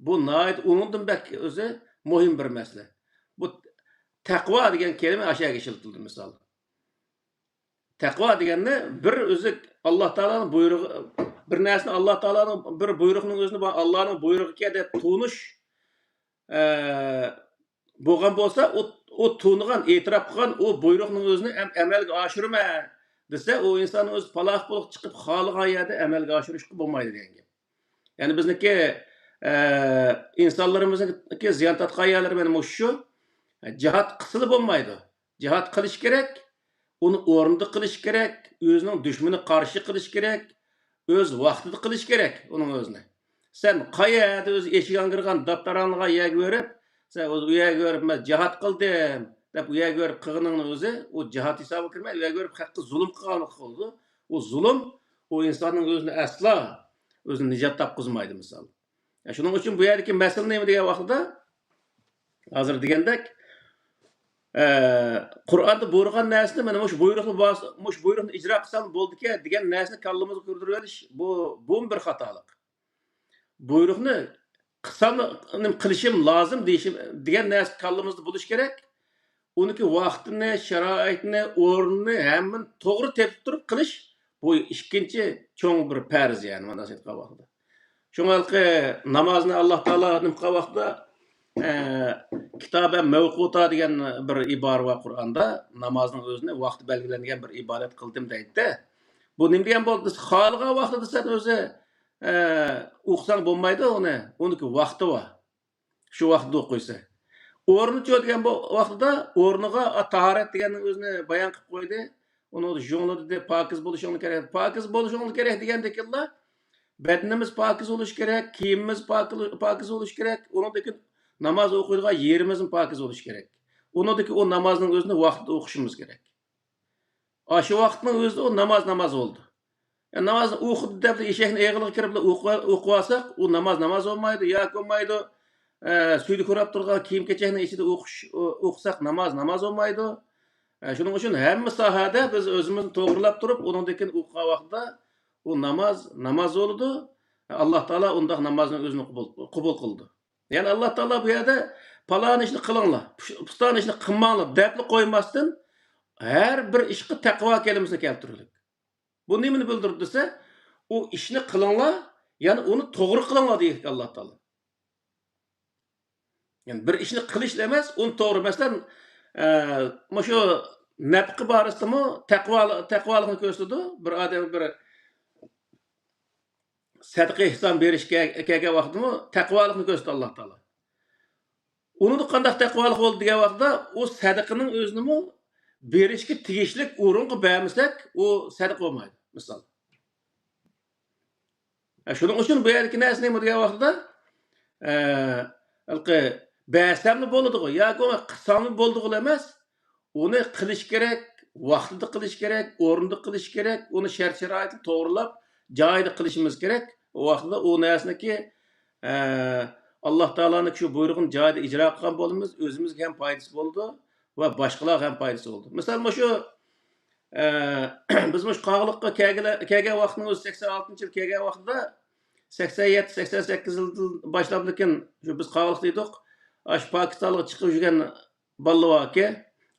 بۇ ناھايىتى ئۇنىڭدىن بەك ئۆزى مۇھىم بىر مەسىلە. بۇ تەقۋا دېگەن كەلىمە ئاشۇ يەرگە ئىشلىتىلدى، مىسال. تەقۋا دېگەننى بىر ئۆزى ئاللا تائالانىڭ بۇيرۇقى، بىر نەرسىنى ئاللا تائالانىڭ بىر بۇيرۇقنىڭ ئۆزىنى بۇ ئاللانىڭ بۇيرۇقىكەن دەپ تونۇش، ئە، بولغان بولسا، ئۇ، ئۇ تونۇغان، ئېتىراپ قىلغان ئۇ بۇيرۇقنىڭ ئۆزىنى ئەم-، ئەمەلگە ئاشۇرىمەن دېسە، ئۇ ئىنساننىڭ ئۆزى پالاھ بولۇپ چىقىپ خالىغان يەردە ئەمەلگە ئاشۇرۇشقا بولمايدۇ دېگەن گەپ. يەنى بىزنىڭكى، ئە، ئىنسانلىرىمىزنىڭكى زىيان تارتقان يەرلىرى مانا مۇشۇ شۇ. جىھاد قىلسىلا بولمايدۇ. جىھاد قىلىش كېرەك، ئۇنى ئورنىدا قىلىش كېرەك، ئۆزىنىڭ دۈشمىنىگە قارشى قىلىش كېرەك، ئۆز ۋاقتىدا قىلىش كېرەك ئۇنىڭ ئۆزىنى. سەن قايەردە ئۆز ئېشىك ئاڭغىرغان، داپتار ئاڭلىغان يەرگە بېرىپ، سەن ئۆز ئۇ يەرگە بېرىپ، مەن جىھاد قىلدىم دەپ ئۇ يەرگە بېرىپ قىلغىنىڭنىڭ ئۆزى، ئۇ جىھاد ھېسابىغا كىرمەي، ئۇ يەرگە بېرىپ خەققە زۇلۇم قىلغانلىق قىلىدۇ. ئۇ زۇلۇم ئۇ ئىنساننىڭ ئۆزىنى ئەسلا ئۆزىنى نىجات تاپقۇزمايدۇ، مىسال. يا، شۇنىڭ ئۈچۈن بۇ يەردىكى مەسىلە نېمە دېگەن ۋاقتىدا، ھازىر دېگەندەك، ئە، قۇرئاندا بۇيرۇغان نەرسىنى، مانا مۇشۇ بۇيرۇقنى باس-، مۇشۇ بۇيرۇقنى ئىجرا قىلسام بولدىكەن دېگەن نەرسىنى كاللىمىزغا كىردۈرۈۋېلىش، بۇ، بۇمۇ بىر خاتالىق. بۇيرۇقنى قىلسام، نېمە قىلىشىم لازىم دېيىشىم، دېگەن نەرسە كاللىمىزدا بولۇش كېرەك. ئۇنىڭكى ۋاقتىنى، شارائىتىنى، ئورنىنى، ھەممىنى توغرا تېپىپ تۇرۇپ قىلىش، بۇ ئىككىنچى چوڭ بىر پەرز، يەنى، مانا ئېيتقان ۋاقتىدا. شۇڭا ھېلىقى نامازنى ئاللا تائالا نېمە قىلغان ۋاقتىدا، ئە، كىتابەن مەۋقۇتا دېگەن بىر ئىبارە بار قۇرئاندا، نامازنىڭ ئۆزىنى ۋاقتى بەلگىلەنگەن بىر ئىبادەت قىلدىم دەيدىدە. بۇ نېمە دېگەن بولدى دېسە، خالىغان ۋاقتىدا سەن ئۆزى، ئە، ئوقۇساڭ بولمايدۇ ئۇنى، ئۇنىڭكى ۋاقتى بار. شۇ ۋاقىتتا ئوقۇيسەن. ئورنىچۇ دېگەن بۇ ۋاقتىدا ئورنىغا، ئا، تاھارەت دېگەننىڭ ئۆزىنى بايان قىلىپ قويدى. ئۇنى ژۇڭلىدى، پاكىز بولۇشۇڭ كېرەك. پاكىز بولۇشۇڭ كېرەك دېگەندىكىنلا، بەدىنىمىز پاكىز بولۇش كېرەك، كىيىمىمىز پاكىز، پاكىز بولۇش كېرەك. ئۇنىڭدىن كېيىن ناماز ئوقۇيدىغان يېرىمىزمۇ پاكىز بولۇش كېرەك. ئۇنىڭدىن كېيىن ئۇ نامازنىڭ ئۆزىنى ۋاقتىدا ئوقۇشىمىز كېرەك. ئاشۇ ۋاقىتنىڭ ئۆزىدە ئۇ ناماز ناماز بولىدۇ. يا، نامازنى ئوقۇدى دەپلا ئېشەكنى ئېغىلىغا كىرىپلا ئوقۇ-، ئوقۇۋالساق، ئۇ ناماز ناماز بولمايدۇ. ياكى بولمايدۇ، ئە، سۈيدۈك ئوراپ تۇرغان كىيىم-كېچەكنىڭ ئىچىدە ئوقۇش، ئو-، ئوقۇساق، ناماز ناماز بولمايدۇ. ئە، شۇنىڭ ئۈچۈن ھەممە ساھەدە بىز ئۆزىمىزنى توغرىلاپ تۇرۇپ، ئۇنىڭدىن كېيىن ئوقۇغان ۋاقتىدا ئۇ ناماز ناماز بولىدۇ. ئاللا تائالا ئۇنداق نامازنى ئۆزىنى قوبۇل، قوبۇل قىلىدۇ. يەنى ئاللا تائالا بۇ يەردە پالان ئىشنى قىلىڭلار، پۇش-، پۇستان ئىشنى قىلماڭلار دەپلا قويماستىن، ھەر بىر ئىشقا تەقۋا كەلىمىسىنى كەلتۈرگۈلۈك. بۇ نېمىنى بىلدۈرىدۇ دېسە، ئۇ ئىشنى قىلىڭلار، يەنى ئۇنى توغرا قىلىڭلار دېيىدىكەن ئاللا تائالا. يەنى بىر ئىشنى قىلىشلا ئەمەس، ئۇنى توغرا، مەسىلەن، ئە، مۇشۇ نەپقە بارىسىدىمۇ تەقۋا، تەقۋالىقنى كۆرسىتىدۇ. بىر ئادەم بىر سەدىقە ئېھسان بېرىشكە كەلگەن ۋاقتىمۇ تەقۋالىقنى كۆرسىتىدۇ ئاللا تائالا. ئۇنىڭدا قانداق تەقۋالىق بولدى دېگەن ۋاقىتتا، ئۇ سەدىقىنىڭ ئۆزىنىمۇ بېرىشكە تېگىشلىك ئورۇنغا بەرمىسەك، ئۇ سەدىقە بولمايدۇ، مىسال. ھە، شۇنىڭ ئۈچۈن بۇ يەردىكى نەرسە نېمە دېگەن ۋاقتىدا، ئە، ھېلىقى بەرسەملا بولىدىغۇ ياكى ئۇنى قىلساڭلا بولىدىغۇلا ئەمەس، ئۇنى قىلىش كېرەك، ۋاقتىدا قىلىش كېرەك، ئورنىدا قىلىش كېرەك، ئۇنى شەرت-شارائىتىنى توغرىلاپ، جايىدا قىلىشىمىز كېرەك. ئۇ ۋاقتىدا ئۇ نەرسىنىڭكى، ئە، ئاللا تائالانىڭ شۇ بۇيرۇقىنى جايىدا ئىجرا قىلغان بولىمىز، ئۆزىمىزگە ھەم پايدىسى بولىدۇ ۋە باشقىلارغا ھەم پايدىسى بولىدۇ. مىسال، مۇشۇ، ئە، بىز مۇشۇ قاغىلىققا كەلگىلە-، كەلگەن ۋاقتىنىڭ ئۆزى سەكسەن ئالتىنچى يىل كەلگەن ۋاقتىدا، سەكسەن يەتتە، سەكسەن سەككىز يىلدىن باشلاپلىكىن، شۇ بىز قاغىلىق دېدۇق. ئاشۇ پاكىستانغا چىقىپ يۈرگەن بالىلار باركى،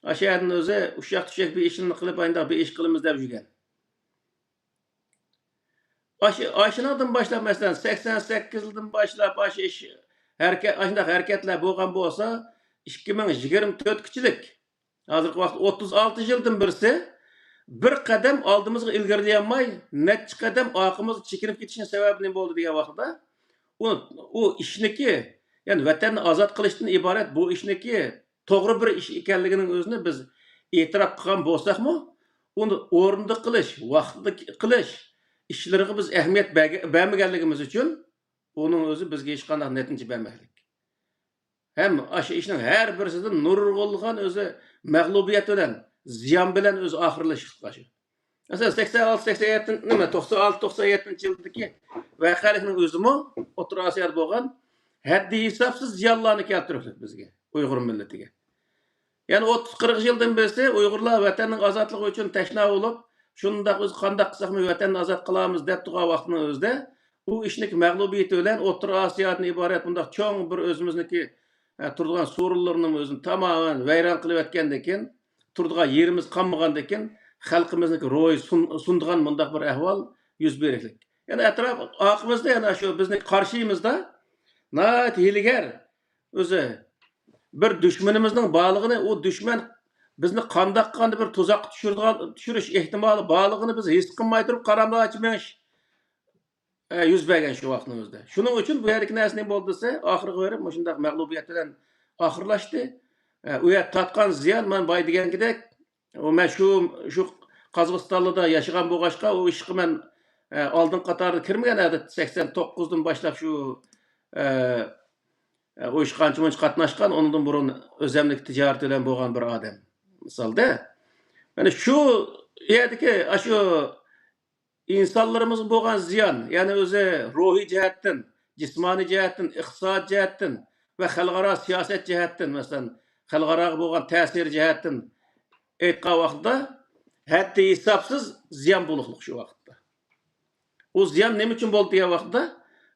ئاشۇ يەردىن ئۆزى ئۇششاق-چۈششەك بىر ئىشلارنى قىلىپ، ئانداق بىر ئىش قىلىمىز دەپ يۈرگەن. ئاشۇ، ئاشۇنىڭدىن باشلاپ، مەسىلەن، سەكسەن سەككىز يىلدىن باشلاپ، ئاشۇ ئىش، ھەرىكەت، ئاشۇنداق ھەرىكەتلەر بولغان بولسا، ئىككى مىڭ يىگىرمە تۆتكىچىلىك، ھازىرقى ۋاقىتتا ئوتتۇز ئالتە يىلدىن بىرسى بىر قەدەم ئالدىمىزغا ئىلگىرىلىيەلمەي، نەچچە قەدەم ئارقىمىزغا چېكىنىپ كېتىشنىڭ سەۋەبى نېمە بولدى دېگەن ۋاقىتتا، ئۇ، ئۇ ئىشنىكى، يەنى ۋەتەننى ئازاد قىلىشتىن ئىبارەت بۇ ئىشنىكى توغرا بىر ئىش ئىكەنلىكىنىڭ ئۆزىنى بىز ئېتىراپ قىلغان بولساقمۇ، ئۇنى ئورنىدا قىلىش، ۋاقتىدا قىلىش ئىشلىرىغا بىز ئەھمىيەت بەرگە-، بەرمىگەنلىكىمىز ئۈچۈن، ئۇنىڭ ئۆزى بىزگە ھېچقانداق نەتىجە بەرمەكلىك. ھەم ئاشۇ ئىشنىڭ ھەر بىرسىدىن نۇرغۇنلىغان ئۆزى مەغلۇبىيەت بىلەن، زىيان بىلەن ئۆزى ئاخىرلىشىپ قالىدۇ. مەسىلەن، سەكسەن ئالتە، سەكسەن يەتتە، نېمە، توقسان ئالتە، توقسان يەتتىنچى يىلدىكى ۋەقەلىكنىڭ ئۆزىمۇ ئوتتۇرا ئاسىيادا بولغان ھەددى ھېسابسىز زىيانلارنى كەلتۈرۈپتۇ بىزگە، ئۇيغۇر مىللىتىگە. يەنى ئوتتۇز قىرىق يىلدىن بېرى ئۇيغۇرلار ۋەتەننىڭ ئازادلىقى ئۈچۈن تەشنا بولۇپ، شۇنداق ئۆزى قانداق قىلساقمۇ ۋەتەننى ئازاد قىلامىز دەپ تۇرغان ۋاقتىنىڭ ئۆزىدە، ئۇ ئىشنىڭ مەغلۇبىيىتى بىلەن ئوتتۇرا ئاسىيادىن ئىبارەت بۇنداق چوڭ بىر ئۆزىمىزنىڭكى، ئە، تۇرىدىغان سورۇنلىرىنىمۇ ئۆزىنى تامامەن ۋەيران قىلىۋەتكەندىن كېيىن، تۇرىدىغان يېرىمىز قالمىغاندىن كېيىن، خەلقىمىزنىڭكى روھى سۇن-، سۇنىدىغان مۇنداق بىر ئەھۋال يۈز بېرىشلىك. يەنى ئەتراپ ئارقىمىزدا، يەنە شۇ بىزنىڭ قارشىمىزدا ناھايىتى ھىيلىگەر، ئۆزى بىر دۈشمىنىمىزنىڭ بارلىقىنى، ئۇ دۈشمەن بىزنى قانداق قانداق بىر تۇزاققا چۈشۈرىدىغان، چۈشۈرۈش ئېھتىمالى بارلىقىنى بىز ھېس قىلماي تۇرۇپ، قاراملاچە مېڭىش، ئە، يۈز بەرگەن شۇ ۋاقىتنىڭ ئۆزىدە. شۇنىڭ ئۈچۈن بۇ يەردىكى نەرسە نېمە بولدى دېسە، ئاخىرىغا بېرىپ مۇشۇنداق مەغلۇبىيەت بىلەن ئاخىرلاشتى. ئە، ئۇ يەردە تارتقان زىيان، مەن بايا دېگەنكىدەك، ئۇ مەن شۇ، شۇ قازاقىستانلىدا ياشىغان بولغاچقا، ئۇ ئىشقا مەن، ئە، ئالدىنقى قاتاردا كىرمىگەن، ئادەتتە سەكسەن توققۇزدىن باشلاپ شۇ، ئە، ئە، ئۇ ئىشقا ئانچە-مۇنچە قاتناشقان، ئۇنىڭدىن بۇرۇن ئۆزەملىك تىجارىتى بىلەن بولغان بىر ئادەم. مىسالدا، مانا شۇ يەردىكى، ئاشۇ ئىنسانلىرىمىزغا بولغان زىيان، يەنى ئۆزى روھىي جەھەتتىن، جىسمانىي جەھەتتىن، ئىقتىساد جەھەتتىن ۋە خەلقئارا سىياسەت جەھەتتىن، مەسىلەن، خەلقئاراغا بولغان تەسىرى جەھەتتىن ئېيتقان ۋاقىتتا، ھەددى ھېسابسىز زىيان بولۇقلۇق شۇ ۋاقىتتا. ئۇ زىيان نېمە ئۈچۈن بولدى دېگەن ۋاقىتتا،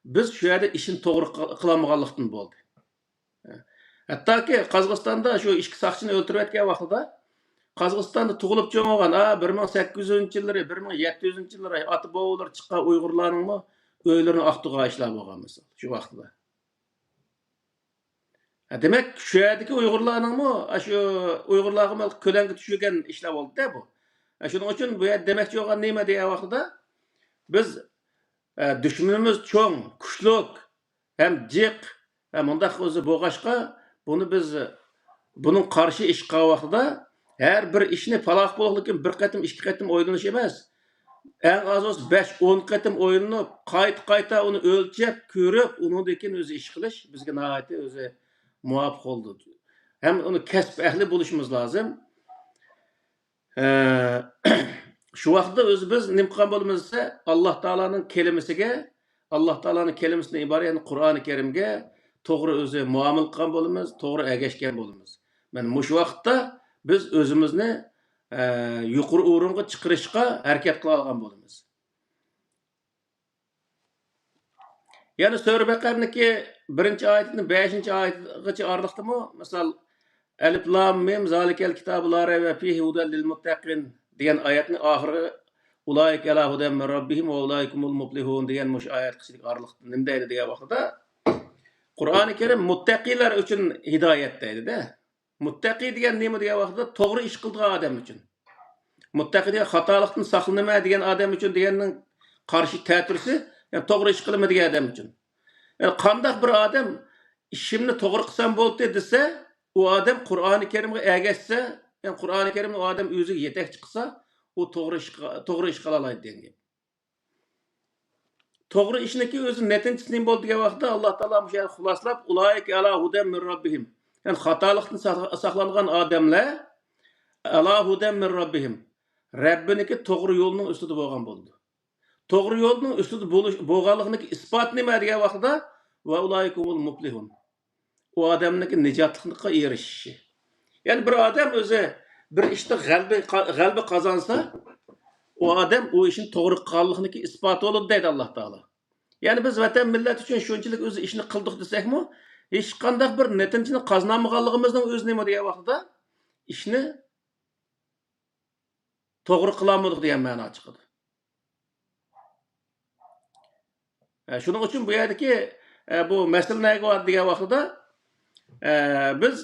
بىز شۇ يەردە ئىشنى توغرا قىل-، قىلالمىغانلىقتىن بولدى. ھەتتاكى قازاقىستاندا شۇ ئىككى ساقچىنى ئۆلتۈرۈۋەتكەن ۋاقتىدا، قازاقىستاندا تۇغۇلۇپ چوڭ بولغان، ئا، بىر مىڭ سەككىز يۈزىنچى يىللىرى، بىر مىڭ يەتتە يۈزىنچى يىللىرى ئاتا بوۋىلىرى چىققان ئۇيغۇرلارنىڭمۇ ئۆيلىرىنى ئاقتۇرغان ئىشلار بولغان مىسال، شۇ ۋاقىتتا. ھە، دېمەك، شۇ يەردىكى ئۇيغۇرلارنىڭمۇ، ئاشۇ ئۇيغۇرلارغىمۇ كۆلەڭگە چۈشۈرگەن ئىشلار بولدى-دە بۇ. ھە، شۇنىڭ ئۈچۈن بۇ يەردە دېمەكچى بولغان نېمە دېگەن ۋاقتىدا، بىز، ھە، دۈشمىنىمىز چوڭ، كۈچلۈك ھەم جىق، ھە، مۇنداق ئۆزى بولغاچقا، بۇنى بىز، بۇنىڭ قارشى ئىش قىلغان ۋاقتىدا، ھەر بىر ئىشنى پالاق بولغىنىدىن كېيىن بىر قېتىم، ئىككى قېتىم ئويلىنىش ئەمەس. ئەڭ ئاز بولسا بەش، ئون قېتىم ئويلىنىپ، قايتا-قايتا ئۇنى ئۆلچەپ كۆرۈپ، ئۇنىڭدىن كېيىن ئۆزى ئىش قىلىش بىزگە ناھايىتى ئۆزى مۇۋاپىق بولىدۇ. ھەم ئۇنى كەسىپ ئەھلى بولۇشىمىز لازىم. ئە، شۇ ۋاقىتتا ئۆزى بىز نېمە قىلغان بولىمىز دېسە، ئاللا تائالانىڭ كەلىمىسىگە، ئاللا تائالانىڭ كەلىمىسىدىن ئىبارەت، يەنى قۇرئانى كەرىمگە توغرا ئۆزى مۇئامىلە قىلغان بولىمىز، توغرا ئەگەشكەن بولىمىز. مانا مۇشۇ ۋاقىتتا بىز ئۆزىمىزنى، ئە، يۇقىرى ئورۇنغا چىقىرىشقا ھەرىكەت قىلالىغان بولىمىز. يەنى سۈرە بەقەرىنىڭكى بىرىنچى ئايىتىدىن بەشىنچى ئايىتىغىچە ئارىلىقتىمۇ، مىسال، ئەلىپ لام مىم، زالىكەل كىتابۇ لا رەيبە فىھى ھۇدەل لىل مۇتتەقىن دېگەن ئايەتنىڭ ئاخىرى، ئۇلائىكە ئەلا ھۇدەن مىن رەببىھىم ۋە ئۇلائىكە ھۇمۇل مۇپلىھۇن دېگەن مۇشۇ ئايەتكىچىلىك ئارىلىقتا نېمە دەيدۇ دېگەن ۋاقتىدا، قۇرئانى كەرىم مۇتتەقىلەر ئۈچۈن ھىدايەت دەيدۇ-دە. مۇتتەقى دېگەن نېمە دېگەن ۋاقىتتا، توغرا ئىش قىلىدىغان ئادەم ئۈچۈن. مۇتتەقى دېگەن خاتالىقتىن ساقلىنىمەن دېگەن ئادەم ئۈچۈن دېگەننىڭ قارشى تەتۈرىسى، يەنى توغرا ئىش قىلىمەن دېگەن ئادەم ئۈچۈن. يەنى قانداق بىر ئادەم ئىشىمنى توغرا قىلسام بولدى دېسە، ئۇ ئادەم قۇرئانى كەرىمگە ئەگەشسە، يەنى قۇرئانى كەرىمنى ئۇ ئادەم ئۆزىگە يېتەكچى قىلسا، ئۇ توغرا ئىشقا، توغرا ئىش قىلالايدۇ دېگەن گەپ. توغرا ئىشنىڭكى ئۆزى نەتىجىسى نېمە بولىدۇ دېگەن ۋاقىتتا، ئاللا تائالا مۇشۇ يەردە خۇلاسىلاپ، ئۇلائىكە ئەلا ھۇدەن مىن رەببىھىم. يەنى خاتالىقتىن ساق-، ساقلانغان ئادەملەر ئەلا ھۇدەن مىن رەببىھىم. رەببىنىڭكى توغرا يولىنىڭ ئۈستىدە بولغان بولىدۇ. توغرا يولنىڭ ئۈستىدە بولۇش، بولغانلىقىنىڭكى ئىسپاتى نېمە دېگەن ۋاقتىدا، ۋە ئۇلائىكە ھۇمۇل مۇپلىھۇن. ئۇ ئادەمنىڭكى نىجاتلىققا ئېرىشىشى. يەنى بىر ئادەم ئۆزى بىر ئىشتا غەلىبە، غەلىبە قازانسا، ئۇ ئادەم ئۇ ئىشنى توغرا قىلغانلىقىنىڭكى ئىسپاتى بولىدۇ دەيدۇ ئاللا تائالا. يەنى بىز ۋەتەن مىللەت ئۈچۈن شۇنچىلىك ئۆزى ئىشنى قىلدۇق دېسەكمۇ، ھېچقانداق بىر نەتىجىنى قازىنالمىغانلىقىمىزنىڭ ئۆزى نېمە دېگەن ۋاقتىدا، ئىشنى توغرا قىلالمىدۇق دېگەن مەنا چىقىدۇ. ئە، شۇنىڭ ئۈچۈن بۇ يەردىكى، ئە، بۇ مەسىلە نەگە بارىدۇ دېگەن ۋاقتىدا، ئە، بىز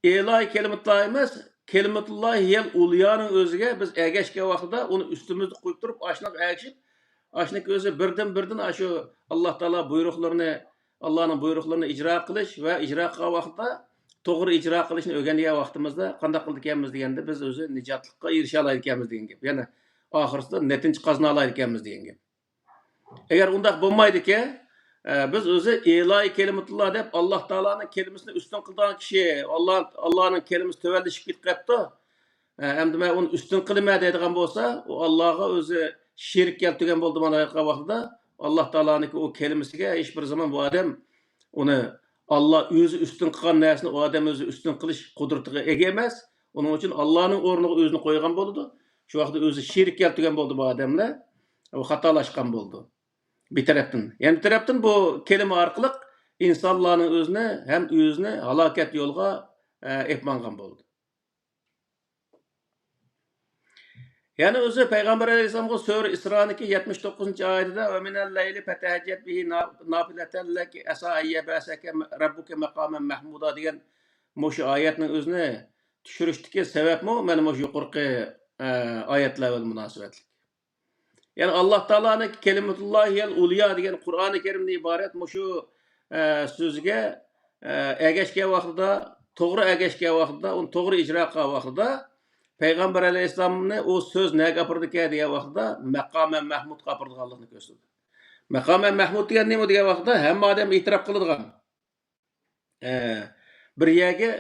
ئىلاھى كەلىمەتۇللا ئەمەس، كەلىمەتۇللا ھىيەل ئۇليانىڭ ئۆزىگە بىز ئەگەشكەن ۋاقتىدا ئۇنى ئۈستىمىزدە قويۇپ تۇرۇپ، ئاشۇنىڭغا ئەگىشىپ، ئاشۇنىڭكى ئۆزى بىردىن-بىردىن ئاشۇ ئاللا تائالا بۇيرۇقلىرىنى، ئاللانىڭ بۇيرۇقلىرىنى ئىجرا قىلىش ۋە ئىجرا قىلغان ۋاقىتتا توغرا ئىجرا قىلىشنى ئۆگەنگەن ۋاقتىمىزدا قانداق قىلىدىكەنمىز دېگەندە، بىز ئۆزى نىجاتلىققا ئېرىشەلەيدىكەنمىز دېگەن گەپ. يەنى ئاخىرسىدا نەتىجە قازىنالايدىكەنمىز دېگەن گەپ. ئەگەر ئۇنداق بولمايدىكەن، ئە، بىز ئۆزى ئىلاھى كەلىمەتۇللا دەپ ئاللا تائالانىڭ كەلىمىسىنى ئۈستۈن قىلىدىغان كىشى، ئاللا، ئاللانىڭ كەلىمىسى تۆۋەنلىشىپ كېتىپ قاپتۇ، ئە، ئەمدى مەن ئۇنى ئۈستۈن قىلىمەن دەيدىغان بولسا، ئۇ ئاللاغا ئۆزى شېرىك كەلتۈرگەن بولدى مانا دەيدىغان ۋاقتىدا، ئاللا تائالانىڭكى ئۇ كەلىمىسىگە ھېچ بىر زامان بۇ ئادەم ئۇنى، ئاللا ئۆزى ئۈستۈن قىلغان نەرسىنى ئۇ ئادەم ئۆزى ئۈستۈن قىلىش قۇدرىتىگە ئىگە ئەمەس. بۇنىڭ ئۈچۈن ئاللانىڭ ئورنىغا ئۆزىنى قويغان بولىدۇ. شۇ ۋاقىتتا ئۆزى شېرىك كەلتۈرگەن بولىدۇ بۇ ئادەملەر. ئۇ خاتالاشقان بولىدۇ. بىر تەرەپتىن. يەنە بىر تەرەپتىن بۇ كەلىمە ئارقىلىق ئىنسانلارنىڭ ئۆزىنى ھەم ئۆزىنى ھالاكەت يولىغا، ئە، ئېلىپ ماڭغان بولىدۇ. يەنە ئۆزى پەيغەمبەر ئەلەيھىسسالامغا سۈرە ئىسرانىڭكى يەتمىش توققۇزىنچى ئايىتىدە «ۋە مىنەللەيلى فەتەھەججەت بىھى نا-، نافىلەتەن لەك ئەسا ئەن يەبئەسەكە رەببۇكە مەقامەن مەھمۇدا» دېگەن مۇشۇ ئايەتنىڭ ئۆزىنى چۈشۈرۈشتىكى سەۋەبمۇ مانا مۇشۇ يۇقىرىقى، ئە، ئايەتلەر بىلەن مۇناسىۋەتلىك. يەنى ئاللا تائالانىڭ كەلىمەتۇللاھىل ئۇليا دېگەن قۇرئانى كەرىمدىن ئىبارەت مۇشۇ، ئە، سۆزىگە، ئە، ئەگەشكەن ۋاقتىدا، توغرا ئەگەشكەن ۋاقتىدا، ئۇنى توغرا ئىجرا قىلغان ۋاقتىدا پەيغەمبەر ئەلەيھىسسالامنى ئۇ سۆز نەگە ئاپىرىدىكەن دېگەن ۋاقتىدا مەقامەن مەھمۇدقا ئاپىرىدىغانلىقىنى كۆرسىتىدۇ. مەقامەن مەھمۇد دېگەن نېمە دېگەن ۋاقتىدا ھەممە ئادەم ئېتىراپ قىلىدىغان. ئە، بىر يەرگە